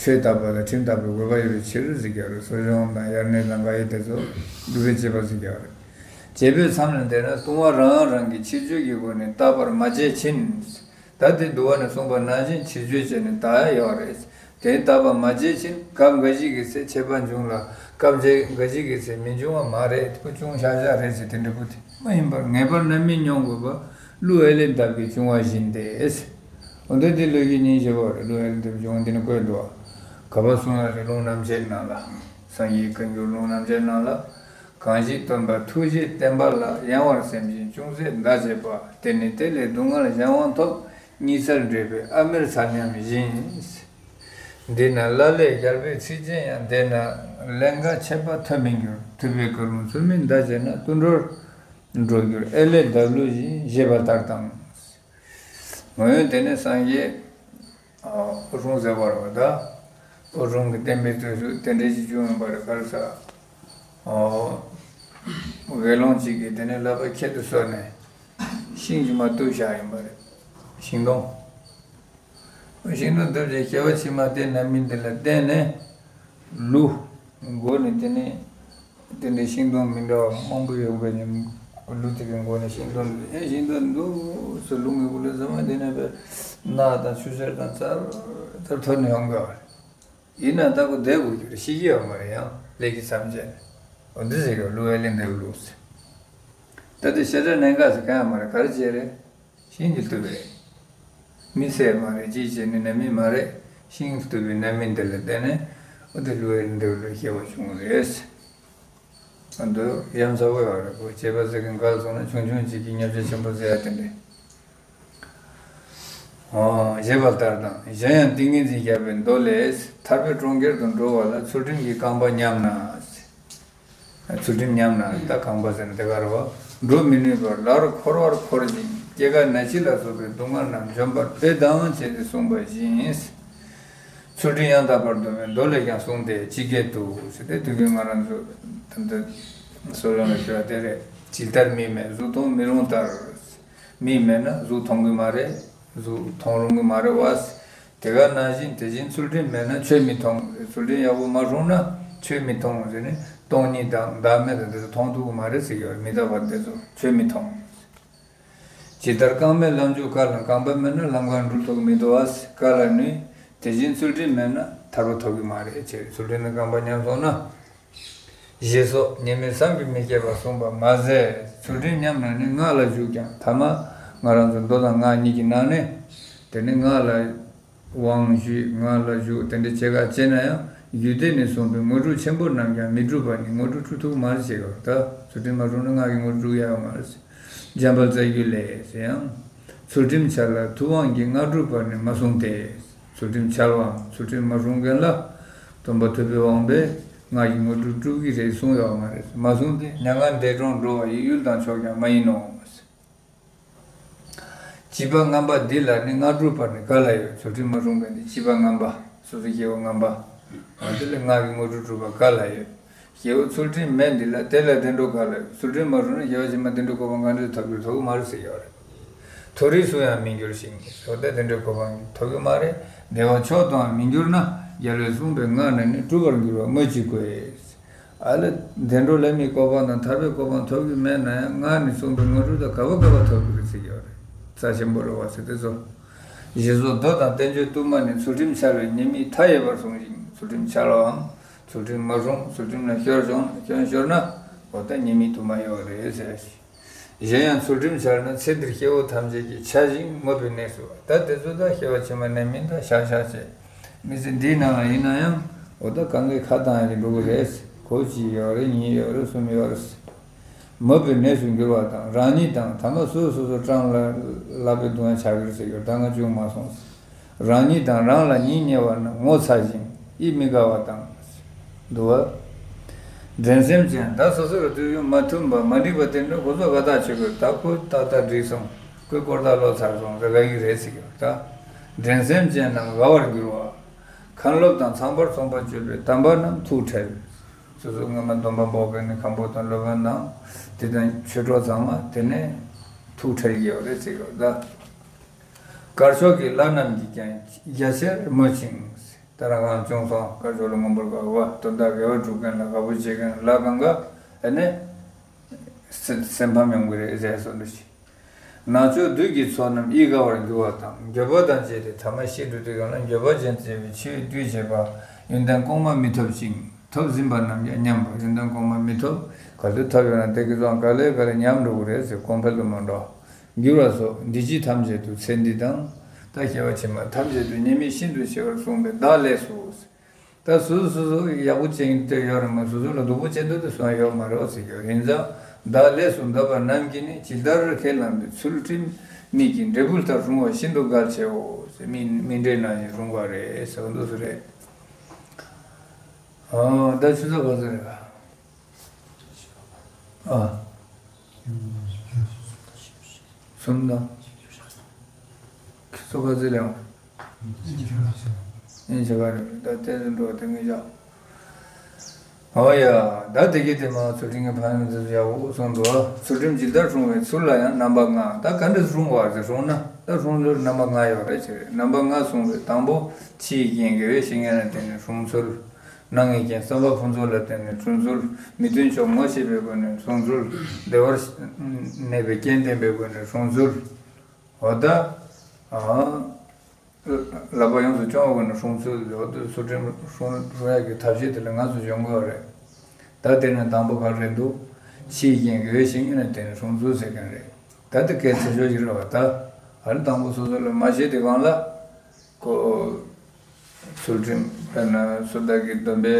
ཆོས་བརྟག་པ་དང་ཁྲིམས་བརྟག་པའི་དགོས་པ་ཡོད་པའི་ཕྱིར་ཟེར་གྱི་རེད། གསོ་སྦྱོང་དང་དབྱར་གནས་དང་འགག་དབྱེ་དེ་ཚོ་སྒྲུབ་པའི་དཔྱད་པ་ཟེར་གྱི་རེད། བྱེད་པའི་མཚམས་ལ་འདས་ན་ལྟུང་བ་རང་རང་གི་ཕྱིར་བཅོས་ཀྱི་སྒོ་ནས་བརྟག་པར་མ་བྱས་ཕྱིན། ད་དེ་འདུལ་བ་ནས་གསུངས་པ་ནང་བཞིན་ཕྱིར་བཅོས་བྱས་ནས་བརྟག་ཡ་ཡོད་རེད། དེ་བརྟག་པ་མ་བྱས་ཕྱིན་སྐབས་འགའ་ཞིག་གི་ཚེ་ཆད་པ་འབྱུང་ལ། སྐབས་འགའ་ཞིག་གི་ཚེ་མི་འབྱུང་བ་མ་རེད། དེ་བྱུང་ཤག་ཤག་རེད་ཟེར་དེ་འདྲ་པོ་དེ་མ་ཡིན་པར། ངེས་པར་རྣམ་སྨིན་མྱོང་དགོས་པ་ཀླུ་ཨེ་ལའི་འདབས་ཀྱིས་བྱུང་བ་བཞིན་ཏེ། འོ་ད་དེ་ལོ་རྒྱུས་སྙིང་རྗེ་པོ་རེད། ཀླུ་ཨེ་ལའི་འདབས་བྱུང་བ་འདི་ནི་བཀོད་འདུག། ག་པར་གསུངས་ཡོད་རེད། ལུང་རྣམ་འབྱེད་ནང་ལ། སངས་རྒྱས་བཀའ་འགྱུར་ལུང་རྣམ་འབྱེད་ནང་ལ། གང་ཞིག་སྟོན་པ་ཐུགས་རྗེས་བསྟན་པ་ལ། ཡང་བར་སེམས་ཅན་ཅུང་ཟད་འདའ་བྱེད་པ། དེ་ནི་དེ་ལས་སྡུག་བསྔལ་གཞན་དབང་ཐོབ། ཉི་ཚེར་འདྲེས་པའི་ཨ་མེར་ཚ་མཉམ་བཞིན། འདི་ན་ལ་ལས་རྒྱལ་པོའི་ཚིག་ཅན་ཡང་། དེ་ན་ཀླན་ཀ་ཆད་པ་ཐོབ་མི་འགྱུར། ཐུབ་པའི་བཀའ་ལུང་ཚུལ་མིན་འདའ་བྱེད་ན། དུད་འགྲོར་འགྲོ་འགྱུར་ཨེ་ལའི་འདབས་ལུག་བཞིན། ཞེས་པ་ལྟར་དང་། འོན་ཏེ་ནི་སངས་རྒྱས། ཨ། སྤུ་ཧྲུང་ཟེར་བ་རེད་པ། ད་སྤུ་ཧྲུང་གི་བསྟན་པའི་དུས་སུ་དེ་འདྲའི་ཞིག་བྱུང་ཡོང་པ་རེད། ག་རེ་ཟེར། ཨོ། དགེ་སློང་གཅིག་གིས་དེ་ནས་ལག་པ་ཁྱད་དུ་གསོད་ནས་ཤིང་གཅིག་མར་གཏུབས་བཞག་ཡིན་པ་རེད། ཤིང་སྡོང་། ཤིང་སྡོང་གཏུབས་བྱས་སྐྱེ་བ་ཕྱི་མ་དེ་རྣམ་སྨིན་དེ་ལ་བརྟེན་ནས་ཀླུ་མགོ་ནས་དེ་ནས། དེ་འདྲའི་ཤིང་སྡོང་མི་འདྲ་བ་མང་པོ་ཡོད་པའི་ནི་ཀླུ་དེ་གའི་མགོ་ནས་ཤིང་སྡོང་འདི་ཨེ་ཤིང་སྡོང་འདུག་སེ་ལུང་གི་གུ་ལ་ཟ་མ་དེ་ནས་པའི་ནགས་དང་ཆུ་སེར་དང་རྩྭ་རྩྭ་འཐོར་ནས་ཡོང་དགོས་པ་རེད། ཡིན་ན་ད་ཁོ་བསྡད་དགོས་ཀྱི་རེད། ཤི་གི་ཡོད་མ་རེད། ཡང་ལས་ཀྱི་མཚམས་བཅད་ནས། འོ་འདི་ཟེར་གི་ཀླུ་ཨེ་ལའི་འདབས་ལུག་ཟེར། ད་དེ་ཤ་ཁྲག་གནས་འགག་ཟེར་གང་ཡང་མ་རེད། ག་རེ་བྱས་རེད། ཤིང་གིས་གཏུབས་པ་རེད། མི་བསད་མ་རེད། ཅི་བྱས་ནས་རྣམ་སྨིན་མ་རེད། ཤིང་གིས་གཏུབས་པའི་རྣམ་སྨིན་དེ་ལ་བརྟེན་ནས་འོ་དེ་ཀླུ་ཨེ་ལའི་འདབས་ལུག་སྐྱེ་བ་བྱུང་བ་རེད། ཨ་འདི་ཡ་མཚར་པོ་ཡོད་རེད། ཁོ་བྱས་པ་ཟེར་གི་འགལ་སོང་ན་ཆུང་ཆུང་གཅིག་གིས་ཉམས་ཆག་ཆེན་པོ་ཟེར་ཡ་དེ་འདྲས། ཨོ། ཞེས་པ་ལྟར་དང་། གཞན་ཡང་ཏིང་ངེ་འཛིན་བརྒྱད་པའི་མདོ་ལས། ཐར་པའི་གྲོང་ཁྱེར་དུ་འགྲོ་བ་ལ། ཚུལ་ཁྲིམས་ཀྱི་རྐང་པ་ཉམས་ན། ཚུལ་ཁྲིམས་ཉམས་ན་ད་རྐང་པ་ཟེར་ན་དེ་ག་རེད་པ། འགྲོ་མི་ནུས་པར་ལར་འཁོར་བར་འཁོར་ཞིང་སྐྱེ་རྒ་ན་འཆི་ལ་སོགས་པའི་སྡུག་བསྔལ་རྣམས་འཇོམས་པར་དཔེ་དང་བཅས་ཏེ་གསུངས་པ་བཞིན། ཚུལ་ཁྲིམས་ཡང་དག་པར་སྡོམ་པའི་མདོ་ལས་ཀྱང་གསུངས་ཏེ། ཇི་སྐད་དུ་ཟེར་ཏེ་དུས་རྒྱུན་ང་རང་ཚོ་ད་ལྟ་གསོ་སྦྱོང་ལ་ཞུ་བ་དེ་རེད། ཇི་ལྟར་མིག་མེད་གཟུགས་མཐོང་མི་རུང་ལྟར། མིག་མེད་ན་གཟུགས་མཐོང་གི་མ་རེད། གཟུགས་མཐོང་རུང་གི་མ་རེད་པ། དེ་ག་ནང་བཞིན་དེ་བཞིན་ཚུལ་ཁྲིམས་མེད་ན་ཆོས་མི་མཐོང་། ཚུལ་ཁྲིམས་ཡག་པོ་མ་སྲུང་ན་ཆོས་མི་མཐོང་ཟེར་ནས་སྟོང་ཉིད་དང་བདག་མེད་དང་དེ་ཚོ་མཐོང་ཐུབ་ཀྱི་མ་རེད་ཟེར་གྱི་ཡོད་རེད། མི་རྟག་པ་དེ་ཚོ་ཆོས་མི་མཐོང་། ཇི་ལྟར་རྐང་མའི་ལམ་འཇུག་དཀའ་ལ། རྐང་པ་མེད་ན་ལམ་གང་འགྲོ་ཐུབ་མི་འདུག་པ། དཀའ་ལ་ནི་དེ་བཞིན་ཚུལ་ཁྲིམས་མེད་ན་ཐར་པ་ཐོབ་ཀྱི་མ་རེད་ཅེས། ཚུལ་ཁྲིམས་ནི་རྐང་པ་ཉམས་སོང་ན། ཞེས་སོགས་ཉེས་དམིགས་བསམ་གྱིས་མི་ཁྱབ་པ་གསུངས་པ་མ་ཟད། ཚུལ་ཁྲིམས་ཉམས་ན་ནི་སྔགས་ལ་ཞུགས་ཀྱང་། ཐ་མ་ང་རང་ཚོ་མདོ་དང་སྔགས་གཉིས་ཀྱི་ནང་ནས་དེ་ནི་སྔགས་ལ་དབང་ཞུས་སྔགས་ལ་ཞུགས་དེ་འདྲ་བྱེད་ཁ་བྱེད་ན་ཡང་རྒྱུད་སྡེ་ནས་གསུངས་པའི་དངོས་གྲུབ་ཆེན་པོ་རྣམས་ཀྱང་མི་འགྲུབ་པ་ནི་དངོས་གྲུབ་འགྲུབ་ཐུབ་མ་རེད་ཅེས་པ། ད་ཚུལ་ཁྲིམས་མ་སྲུང་ན་སྔགས་ཀྱི་དངོས་གྲུབ་ཡག་ཡོད་མ་རེད། འཇམ་དཔལ་རྩ་རྒྱུད་ལས་ཟེར་ཡང་། ཚུལ་ཁྲིམས་འཆལ་ལ་ཐུབ་དབང་གིས། སྔགས་འགྲུབ་པར་ནི་མ་གསུངས་ཏེ། ཚུལ་ཁྲིམས་འཆལ་བའམ་ཚུལ་ཁྲིམས་མ་སྲུང་མཁན་ལ། སྟོན་པ་ཐུབ་པའི་དབང་པོས་སྔགས་ཀྱི་དངོས་གྲུབ་སྒྲུབ་ཀྱི་རེད་གསུངས་ཡོད་མ་རེད། མ་གསུངས་ཏེ། མྱ་ངན་འདས་གྲོངས་འགྲོ་བ་ཡི། ཡུལ་དང་ཕྱོགས་ཀྱང་མ་ཡིན་ནོ། བྱིས་པ་ངན་པ་འདི་ལ་ནི། སྔགས་སྒྲུབ་པར་ནི་ག་ལ་ཡོད། ཚུལ་ཁྲིམས་མ་སྲུང་མཁན་དེ་བྱིས་པ་ངན་པ། སོ་སོའི་སྐྱེ་བོ་ངན་པ། འོ་དེ་ལ་སྔགས་ཀྱི་དངོས་གྲུབ་སྒྲུབ་པ་ག་ལ་ཡོད། སྐྱེ་བོ་ཚུལ་ཁྲིམས་མེད་འདི་ལ། དེ་ལ་བདེ་འགྲོ་ག་ལ་ཡོད། ཚུལ་ཁྲིམས་མ་སྲུང་ན་སྐྱེ་བ་ཕྱི་མ་བདེ་འགྲོའི་གོ་འཕང་གང་འདྲ་ཐོབ་རྒྱུར་ཐོབ་ཀྱི་མ་རེད་ཟེར་གྱི་ཡོད་རེད། མཐོ་རིས་སུ་ཡང་མི་འགྱུར་ཞིང་། འོ་ད་བདེ་འགྲོའི་གོ་འཕང་ཐོབ་ཀྱི་མ་རེད། བདེ་བ་མཆོག་ཏུའང་མི་འགྱུར་ན། རྒྱལ་བས་གསུངས་པའི་སྔགས་ནི་ནི། འགྲུབ་པར་འགྱུར་བ་སྨོས་ཅི་དགོས། ཨ་ལས། བདེ་འགྲོ་ལས་མིའི་གོ་འཕང་དང་ཐར་པའི་གོ་འཕང་ཐོབ་ཀྱི་མེད་ན་ཡང་། སྔགས་ནས་གསུངས་པའི་དངོས་གྲུབ་དག་ག་བ་ག་བ་ཐོབ་ཀྱི་རེད་ཟེར་གྱི་ཡོད་རེད། རྩ་ཆེན་པོ་རེད་བ་ཟེར་དེ་ཚོ། ཞེས་སོགས་མདོ་དང་བསྟན་བཅོས་དུ་མ་ནས་ཚུལ་ཁྲིམས་འཆལ་བའི་ཉེས་དམིགས་མཐའ་ཡས་པར་གསུངས་ཤིང་། ཚུལ་ཁྲིམས་འཆལ་བའམ་ཚུལ་ཁྲིམས་མ་སྲུང་། ཚུལ་ཁྲིམས་ལ་སྐྱོན་བྱུང་ན། སྐྱོན་ཤོར་ན། འོ་ད་ཉེས་དམིགས་དུ་མ་ཡོད་རེད་ཟེར་ཞིང་། གཞན་ཡང་ཚུལ་ཁྲིམས་འཆལ་ན། ཚེ་འདིར་སྐྱེ་བོ་ཐམས་ཅད་ཀྱིས། འཆལ་ཞིང་དམོད་པའི་གནས་སུ། ད་དེ་ཚོ་ད་སྐྱེ་བ་ཕྱི་མ་གནས་མིན་ད་བཤགས་བཤགས་བྱས། མི་ཚེ་འདིའི་ནང་ལ་ཡིན་ན་ཡང་། འོ་ད་གང་གི་ཁ་བཏང་ཡ་གི་འགྲོ་གི་རེད། གོ་གཅིག་ཡོད་རེད། གཉིས་ཡོད་རེད། གསུམ་ཡོད་རེད། དམོད་པའི་གནས་སུ་འགྱུར་བ་དང་། རང་ཉིད་དང་། ཐ་མ་སོ་སོ་སོ་སྤྲང་ལ་ལག་པའི་གདུང་བ་ཆགས་ཀྱི་རེད་ཟེར་གྱི་ཡོད། ད་ང་གཅིག་མ་སོང་། རང་ཉིད་དང་། རང་ལ་ཉིད་ཉེ་བ་རྣམས། ངོ་ཚ་ཞིང་ཡིད་མི་དགའ་བ་དང་། འདུ་བ། འགྲན་སེམས་ཅན། ད་སོ་སོ་གི་དུས་ཡུན་མ་མཐུན་པ་མ་འགྲིག་པ་དེ་འདྲ་ཁོ་ཚོ་དགའ་ཐག་ཆོད་གི། ད་ཁོས་ཏག་ཏག་འགྲིག་སོང་། ཁོས་སྐོར་ཐག་ལོ་ཚར་སོང་ཟེར་དགའ་གི་རེད་ཟེར་གི་ཡོད། ད་འགྲན་སེམས་ཅན་རྣམས་དགའ་བར་འགྱུར་བ། མཁན་སློབ་དང་ཚངས་པར་སོང་པར་གྱུར་པའི་དམ་པ་རྣམས་ཐུགས་ཁྲལ། སོ་སོ་སྔོན་མ་སྡོམ་པ་འབོག་མཁན་ནི་མཁན་པོ་དང་སློབ་དཔོན་དང་། དེ་དང་ཆོས་གྲོགས་ཚང་མ་དེ་ནས་ཐུགས་ཁྲལ་གྱི་ཡོད་རེད་ཟེར་གི་ཡོད་ད། དཀར་ཕྱོགས་ཀྱི་བླ་རྣམས་ཀྱིས་ཀྱང་རྒྱ་ཆེར་སྨོད་ཅིང་། ད་རང་རང་བྱུང་སོང་། དཀར་ཕྱོགས་ལ་མངོན་པར་དགའ་བ། དོན་དག་དགེ་བ་སྒྲུབ་མཁན་ལ་དགའ་པོ་བྱེད་མཁན་ལ་གང་ག་ཨ་ནི་སེམས་སེམས་ཕམ་ཡོང་གི་རེད་ཟེར་སོ་འདུ་ཞིག་ནག་ཕྱོགས་བདུད་ཀྱི་ཚོགས་རྣམས་ཡིད་དགའ་བར་འགྱུར་བ་དང་། འགྱོད་པ་དང་བཅས་ཏེ་ཐ་མ་ཤི་འགྲོ་དུས་སྒང་ལ་འགྱོད་པ་ཅན་བརྩེ་བའི་འཆི་བས་བཏུལ་བྱེད་པ། ཡོན་ཏན་གོང་མ་མི་ཐོབ་ཅིང་། ཐོབ་ཟིན་པ་རྣམས་ཀྱང་ཉམས་པ། ཡོན་ཏན་གོང་མ་མི་ཐོབ། ག་དུས་ཐོབ་ཡོད་ན་དེ་གི་ཙང་ག་ལེ་ག་ལེ་ཉམས་འགྲོ་གི་རེད་ཟེར། གོང་འཕེལ་དུ་མ་འགྲོ། འགྱུར་བ་སོགས་འདི་ཕྱི་ཐམས་ཅད་དུ། ཚེ་འདི་དང་། ད་སྐྱེ་བ་ཕྱི་མ་ཐམས་ཅད་དུ་ཉེས་དམིགས་ཤིན་ཏུ་ཆེ་བར་གསུངས་པས་བདག་ལེགས་སོ། ད་སོ་སོ་སོ་སོ་ཡག་པོ་ཅན་དེ་ཡོད་རེད་མ། སོ་སོ་ལ་སྡུག་པོ་ཅན་དེ་དུ་སོང་ཡོད་མ་རེད་ཟེར་གྱི་ཡོད། ཡིན་ཙང་བདག་ལེགས་སོ་འདོད་པ་རྣམས་ཀྱིས་ནི། ཇི་ལྟར་ཁས་བླངས་པའི་ཚུལ་ཁྲིམས་མིག་གི་འབྲས་བུ་ལྟར་སྲུང་བ་ཤིན་ཏུ་དགའ་ཆེའོ་ཟེར། མིག་མིག་འབྲས་ནང་བཞིན་སྲུང་བ་རེད་ཟེར་བ་འདུག་སེ་རེད། ཨ་ད་ཆུ་ཚོད་ག་ཚོད་རེད། ཨ། གསུམ་དང་། ཁྱི་ཚོ་ག་ཚོད་ལེན། ཨིན་ཆ་ག་རེད། ད་ལྟའི་འགྲོ་དེ་ངེས་བྱ། ཨོ་ཡ། ད་དེ་གི་དེ་མ་ཚུལ་ཁྲིམས་ཀྱི་ཕན་ཡོན་དེ་ཚོ་ཡག་པོ་གསུངས་འདུག་ཚུལ་ཁྲིམས་ཇི་ལྟར་སྲུང་བའི་ཚུལ་ལ་ཡང་རྣམ་པ་ལྔ། ད་ག་འདྲ་སྲུང་བ་ཟེར་སྲུང་ན་ད་སྲུང་ཚུལ་རྣམ་པ་ལྔ་ཡོད་རེད་ཟེར། རྣམ་པ་ལྔ་གསུངས་པའི་དང་པོ་ཕྱིའི་རྐྱེན་དགེ་བའི་བཤེས་གཉེན་ལ་བརྟེན་ནས་སྲུང་ཚུལ། ནང་གི་རྐྱེན་བསམ་པ་ཕུན་ཚོགས་ལ་བརྟེན་ནས་སྲུང་ཚུལ། མི་མཐུན་ཕྱོགས་ངོ་ཤེས་པའི་སྒོ་ནས་སྲུང་ཚུལ། བདེ་བར་གནས་པའི་རྐྱེན་ལྡན་པའི་སྒོ་ནས་སྲུང་ཚུལ། འོ་ད། ཨ། ལག་པ་ཡོངས་སུ་སྐྱོང་བའི་སྒོ་ནས་སྲུང་ཚུལ། འོ་ད་ཚུལ་ཁྲིམས་སྲུང་སྲུང་ཡག་གི་ཐབས་ཤེས་དེ་ལ་ང་ཚོ་སྦྱོང་དགོས་རེད། ད་དེ་ནས་དང་པོ་ག་རེ་འདུག་ཕྱིའི་རྐྱེན་དགེ་བའི་བཤེས་གཉེན་ལ་བརྟེན་ནས་སྲུང་ཚུལ་ཟེར་མཁན་རེད། ད་དེ་གལ་ཆེ་ཤོས་ཤིག་རེད་བ། ད་ཨ་ནི་དང་པོ་སོ་སོ་ལ་མ་ཤེས་དུས་སྒང་ལ། ཁོ། ཚུལ་ཁྲིམས་དཔེར་ན་སོ་ད་གི་སྡོམ་པའི་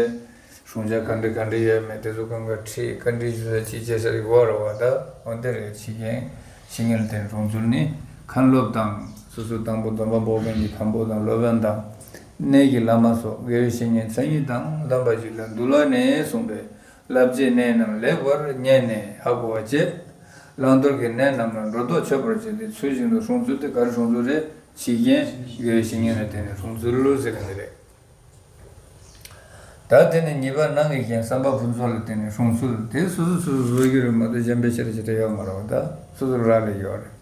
སྲུང་བྱ་ག་འདྲ་ག་འདྲ་ཡོད་མེད་དེ་ཚོ་གང་ག་ཁྲིད་བཀའ་འདྲི་ཞུ་ས་ཅིག་བྱེད་ས་རིགས་བོ་ར་བ། ད་འོན་ཏེ་རེད། ཕྱི་རྐྱེན་བཤེས་གཉེན་ལ་བརྟེན་སྲུང་ཚུལ་ནི། མཁན་སློབ་དང་། སོ་སོ་དང་པོ་སྡོམ་པ་འབོག་མཁན་གྱི་མཁན་པོ་དང་སློབ་དཔོན་དང་། གནས་ཀྱི་བླ་མ་སོགས་དགེ་བའི་བཤེས་གཉེན་མཚན་ཉིད་དང་ལྡན་པ་ཞིག་ལ་འདུལ་བ་ནས་གསུངས་པའི་བསླབ་བྱའི་གནས་རྣམས་ལེགས་པར་ཉན་ནས་ཧ་གོ་བ་བྱེད། བླང་དོར་གྱི་གནས་རྣམས་ལ་སྒྲོ་འདོགས་ཆོད་པར་བྱས་ཏེ་ཚུལ་བཞིན་དུ་སྲུང་ཚུལ་དེ་ག་རེ་སྲུང་ཚུལ་རེད། ཕྱིའི་རྐྱེན་དགེ་བའི་བཤེས་གཉེན་ལ་བརྟེན་ནས་སྲུང་ཚུལ་ཟེར་གི་འདི་རེད། ད་དེ་ནས་གཉིས་པ་ནང་གི་རྐྱེན་བསམ་པ་ཕུན་ཚོགས་ལ་བརྟེན་ནས་སྲུང་ཚུལ་དེ་སོ་སོ་སོ་སོ་བཟོ་རྒྱུ་རེད་མ་གཏོགས་གཞན་པའི་ཕྱིར་ཇི་ལྟར་ཡོད་མ་རེད་བ། ད་སོ་སོ་རང་ལ་ཡོད་རེད།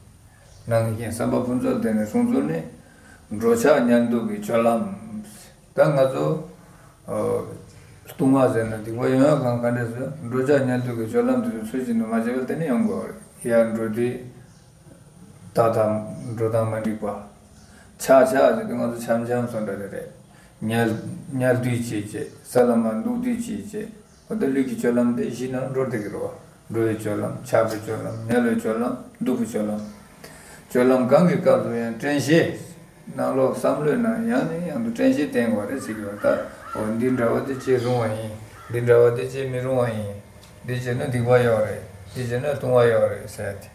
ནང་གི་རྐྱེན་བསམ་པ་ཕུན་ཚོགས་ལ་བརྟེན་ནས་སྲུང་ཚུལ་ནི། འགྲོ་འཆག་ཉལ་འདུག་གི་སྤྱོད་ལམ། ད་ང་ཚོ། ཨོ། ལྟུང་བ་ཟེར་ན་སྡིག་པ་ཡོང་ཡག་གང་ག་འདྲས་སུ་འགྲོ་འཆག་ཉལ་འདུག་གི་སྤྱོད་ལམ་དེ་ཚོ་ཚུལ་བཞིན་དུ་མ་བྱས་པར་དེ་ནི་ཡོང་དགོས་པ་རེད། ཡར་འགྲོ་དུས་ད་དང་འགྲོ་སྟངས་མ་འགྲིག་པ། ཆག་ཆག་ཟེར་དུས་ང་ཚོ་འཆམ་འཆམ་སོང་འདྲ་དེ་རེད། ཉལ་ཉལ་དུས་བྱས་བྱས། ས་ལ་མར་འདུག་དུས་བྱས་བྱས། འོ་ད་ལུས་ཀྱི་སྤྱོད་ལམ་དེ་གཞི་ནང་འགྲོ་བསྡད་ཀྱི་རེད་བ། འགྲོ་བའི་སྤྱོད་ལམ། ཆགས་པའི་སྤྱོད་ལམ། ཉལ་བའི་སྤྱོད་ལམ། འདུག་པའི་སྤྱོད་ལམ། སྤྱོད་ལམ་གང་གི་སྐབས་སུ་ཡང་དྲན་ཤེས། ནང་ལོག་བསམ་བློའི་ནང་ཡང་ནས་ཡང་དུ་དྲན་ཤེས་བསྟེན་དགོས་རེད་ཟེར་གྱི་ཡོད། ད་འོ་འདི་འདྲ་བ་དེ་ཅིག་རུང་བ་ཡིན། འདི་འདྲ་བ་དེ་ཅིག་མི་རུང་བ་ཡིན། འདི་བྱས་ན་སྡིག་པ་ཡོད་རེད། འདི་བྱས་ན་ལྟུང་བ་ཡོད་རེད་ཟེར་ཏེ།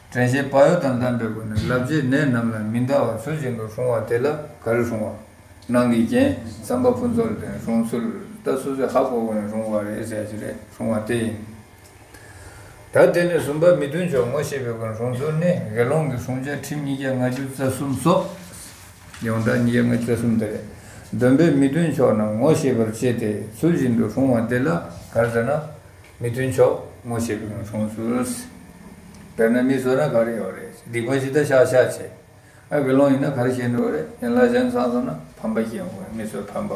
དྲན་ཤེས་བག་ཡོད་དང་ལྡན་པའི་སྒོ་ནས་བསླབ་བྱའི་གནས་རྣམས་ལ་མི་འདའ་བར་ཚུལ་བཞིན་དུ་སྲུང་བ་དེ་ལ་ག་རེ་སྲུང་བ། སྣང་གི་རྐྱེན་བསམ་པ་ཕུན་ཚོགས་ལ་བརྟེན་ནས་སྲུང་ཚུལ། ད་སོ་སོའི་ཧ་གོ་བ་ནས་སྲུང་བ་རེད་ཟེར་གྱི་རེད། སྲུང་བ་དེ་ཡིན། ད་དེ་ནས་གསུམ་པ་མི་མཐུན་ཕྱོགས་ངོ་ཤེས་པའི་སྒོ་ནས་སྲུང་ཚུལ་ནི། དགེ་སློང་གི་སྲུང་བྱའི་ཁྲིམས་ཉིས་བརྒྱ་ལྔ་བཅུ་རྩ་གསུམ་སོགས། ཡོངས་གྲགས་ཉིས་བརྒྱ་ལྔ་བཅུ་རྩ་གསུམ་དེ་རེད། སྡོམ་པས་མི་མཐུན་ཕྱོགས་རྣམས་ངོ་ཤེས་པར་བྱེད་དེ། ཚུལ་བཞིན་དུ་སྲུང་བ་དེ་ལ་ག་རེ་ཟེར་ན། མི་མཐུན་ཕྱོགས་ངོ་ཤེས་པའི་སྒོ་ནས་སྲུང་ཚུལ། དཔེར་ན་མི་ཚོ་ན་ག་རེ་ཡོད་རེད། སྡིག་པ་ཞིག་ད་ཤག་ཤག་བྱས། ཨ་དགེ་སློང་ཡིན་ན་ག་རེ་བྱེད་འགྲོ་རེད། ཡན་ལག་གཞན་ཚང་སོང་ན་ཕམ་པ་སྐྱེ་ཡོང་གི་རེད། མི་ཚོར་ཕམ་པ།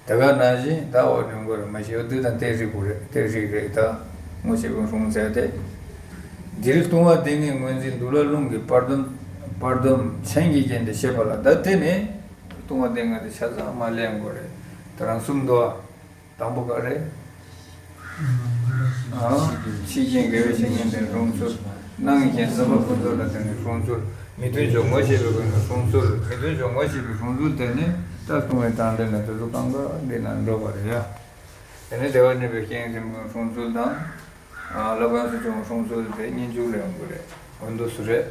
དེ་ག་ནང་བཞིན་ད་འོ་ནུས་པར་མ་ཤེས་པ་དེ་དང་དེ་རིགས་པོ་རེད། དེ་རིགས་རེད། ད་ངོ་ཤེས་པའི་སྲུང་ཚུལ་དེ། འདིར་ལྟུང་བ་སྡེ་ལྔའི་ངོས་འཛིན་འདུལ་བ་ལུང་གི་བར་སྡོམ། བར་སྡོམ་མཚན་གྱི་རྐྱེན་དེ་བཤད་པ་ལ། ད་དེ་ནི་ལྟུང་བ་སྡེ་ལྔ་དེ་ཆ་ཚང་མ་ལེན་དགོས་རེད། ད་རང་གསུམ་འདུག་ཨ། དང་པོ་ག་རེ། ཨ། ཕྱི་རྐྱེན་དགེ་བའི་བཤེས་གཉེན་དེ་སྲུང་ཚུལ། སྣང་གི་རྐྱེན་བསམ་པ་ཕུན་ཚོགས་ལ་བརྟེན་ནས་སྲུང་ཚུལ། མི་མཐུན་ཕྱོགས་ངོ་ཤེས་པའི་སྒོ་ནས་སྲུང་ཚུལ། མི་མཐུན་ཕྱོགས་ངོ་ཤེས་པའི་སྲུང་ཚུལ་དེ་ནི་ད་ལྟུང་བའི་དྲང་དོན་ལ་དེ་ཚོ་གང་ག་འདི་ན་འགྲོ་བ་རེད་ཡ། དེ་ནི་བདེ་བར་གནས་པའི་རྐྱེན་ཟིན་པའི་སྲུང་ཚུལ་དང་། ཨ། བླ་གོས་སུ་བྱུང་བའི་སྲུང་ཚུལ་དེ་སྙན་འཇུག་ལ་ཡོང་གི་རེད། འོ་འདུག་སེ་རེད།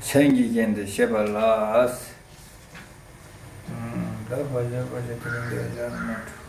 མཚན་གྱི་རྐྱེན་དེ་བཤད་པ་ལ། ད་བ་ཇ་བ་ཇ་དེ་རིང་འདིར་སྦྱར་ན་འགྲིག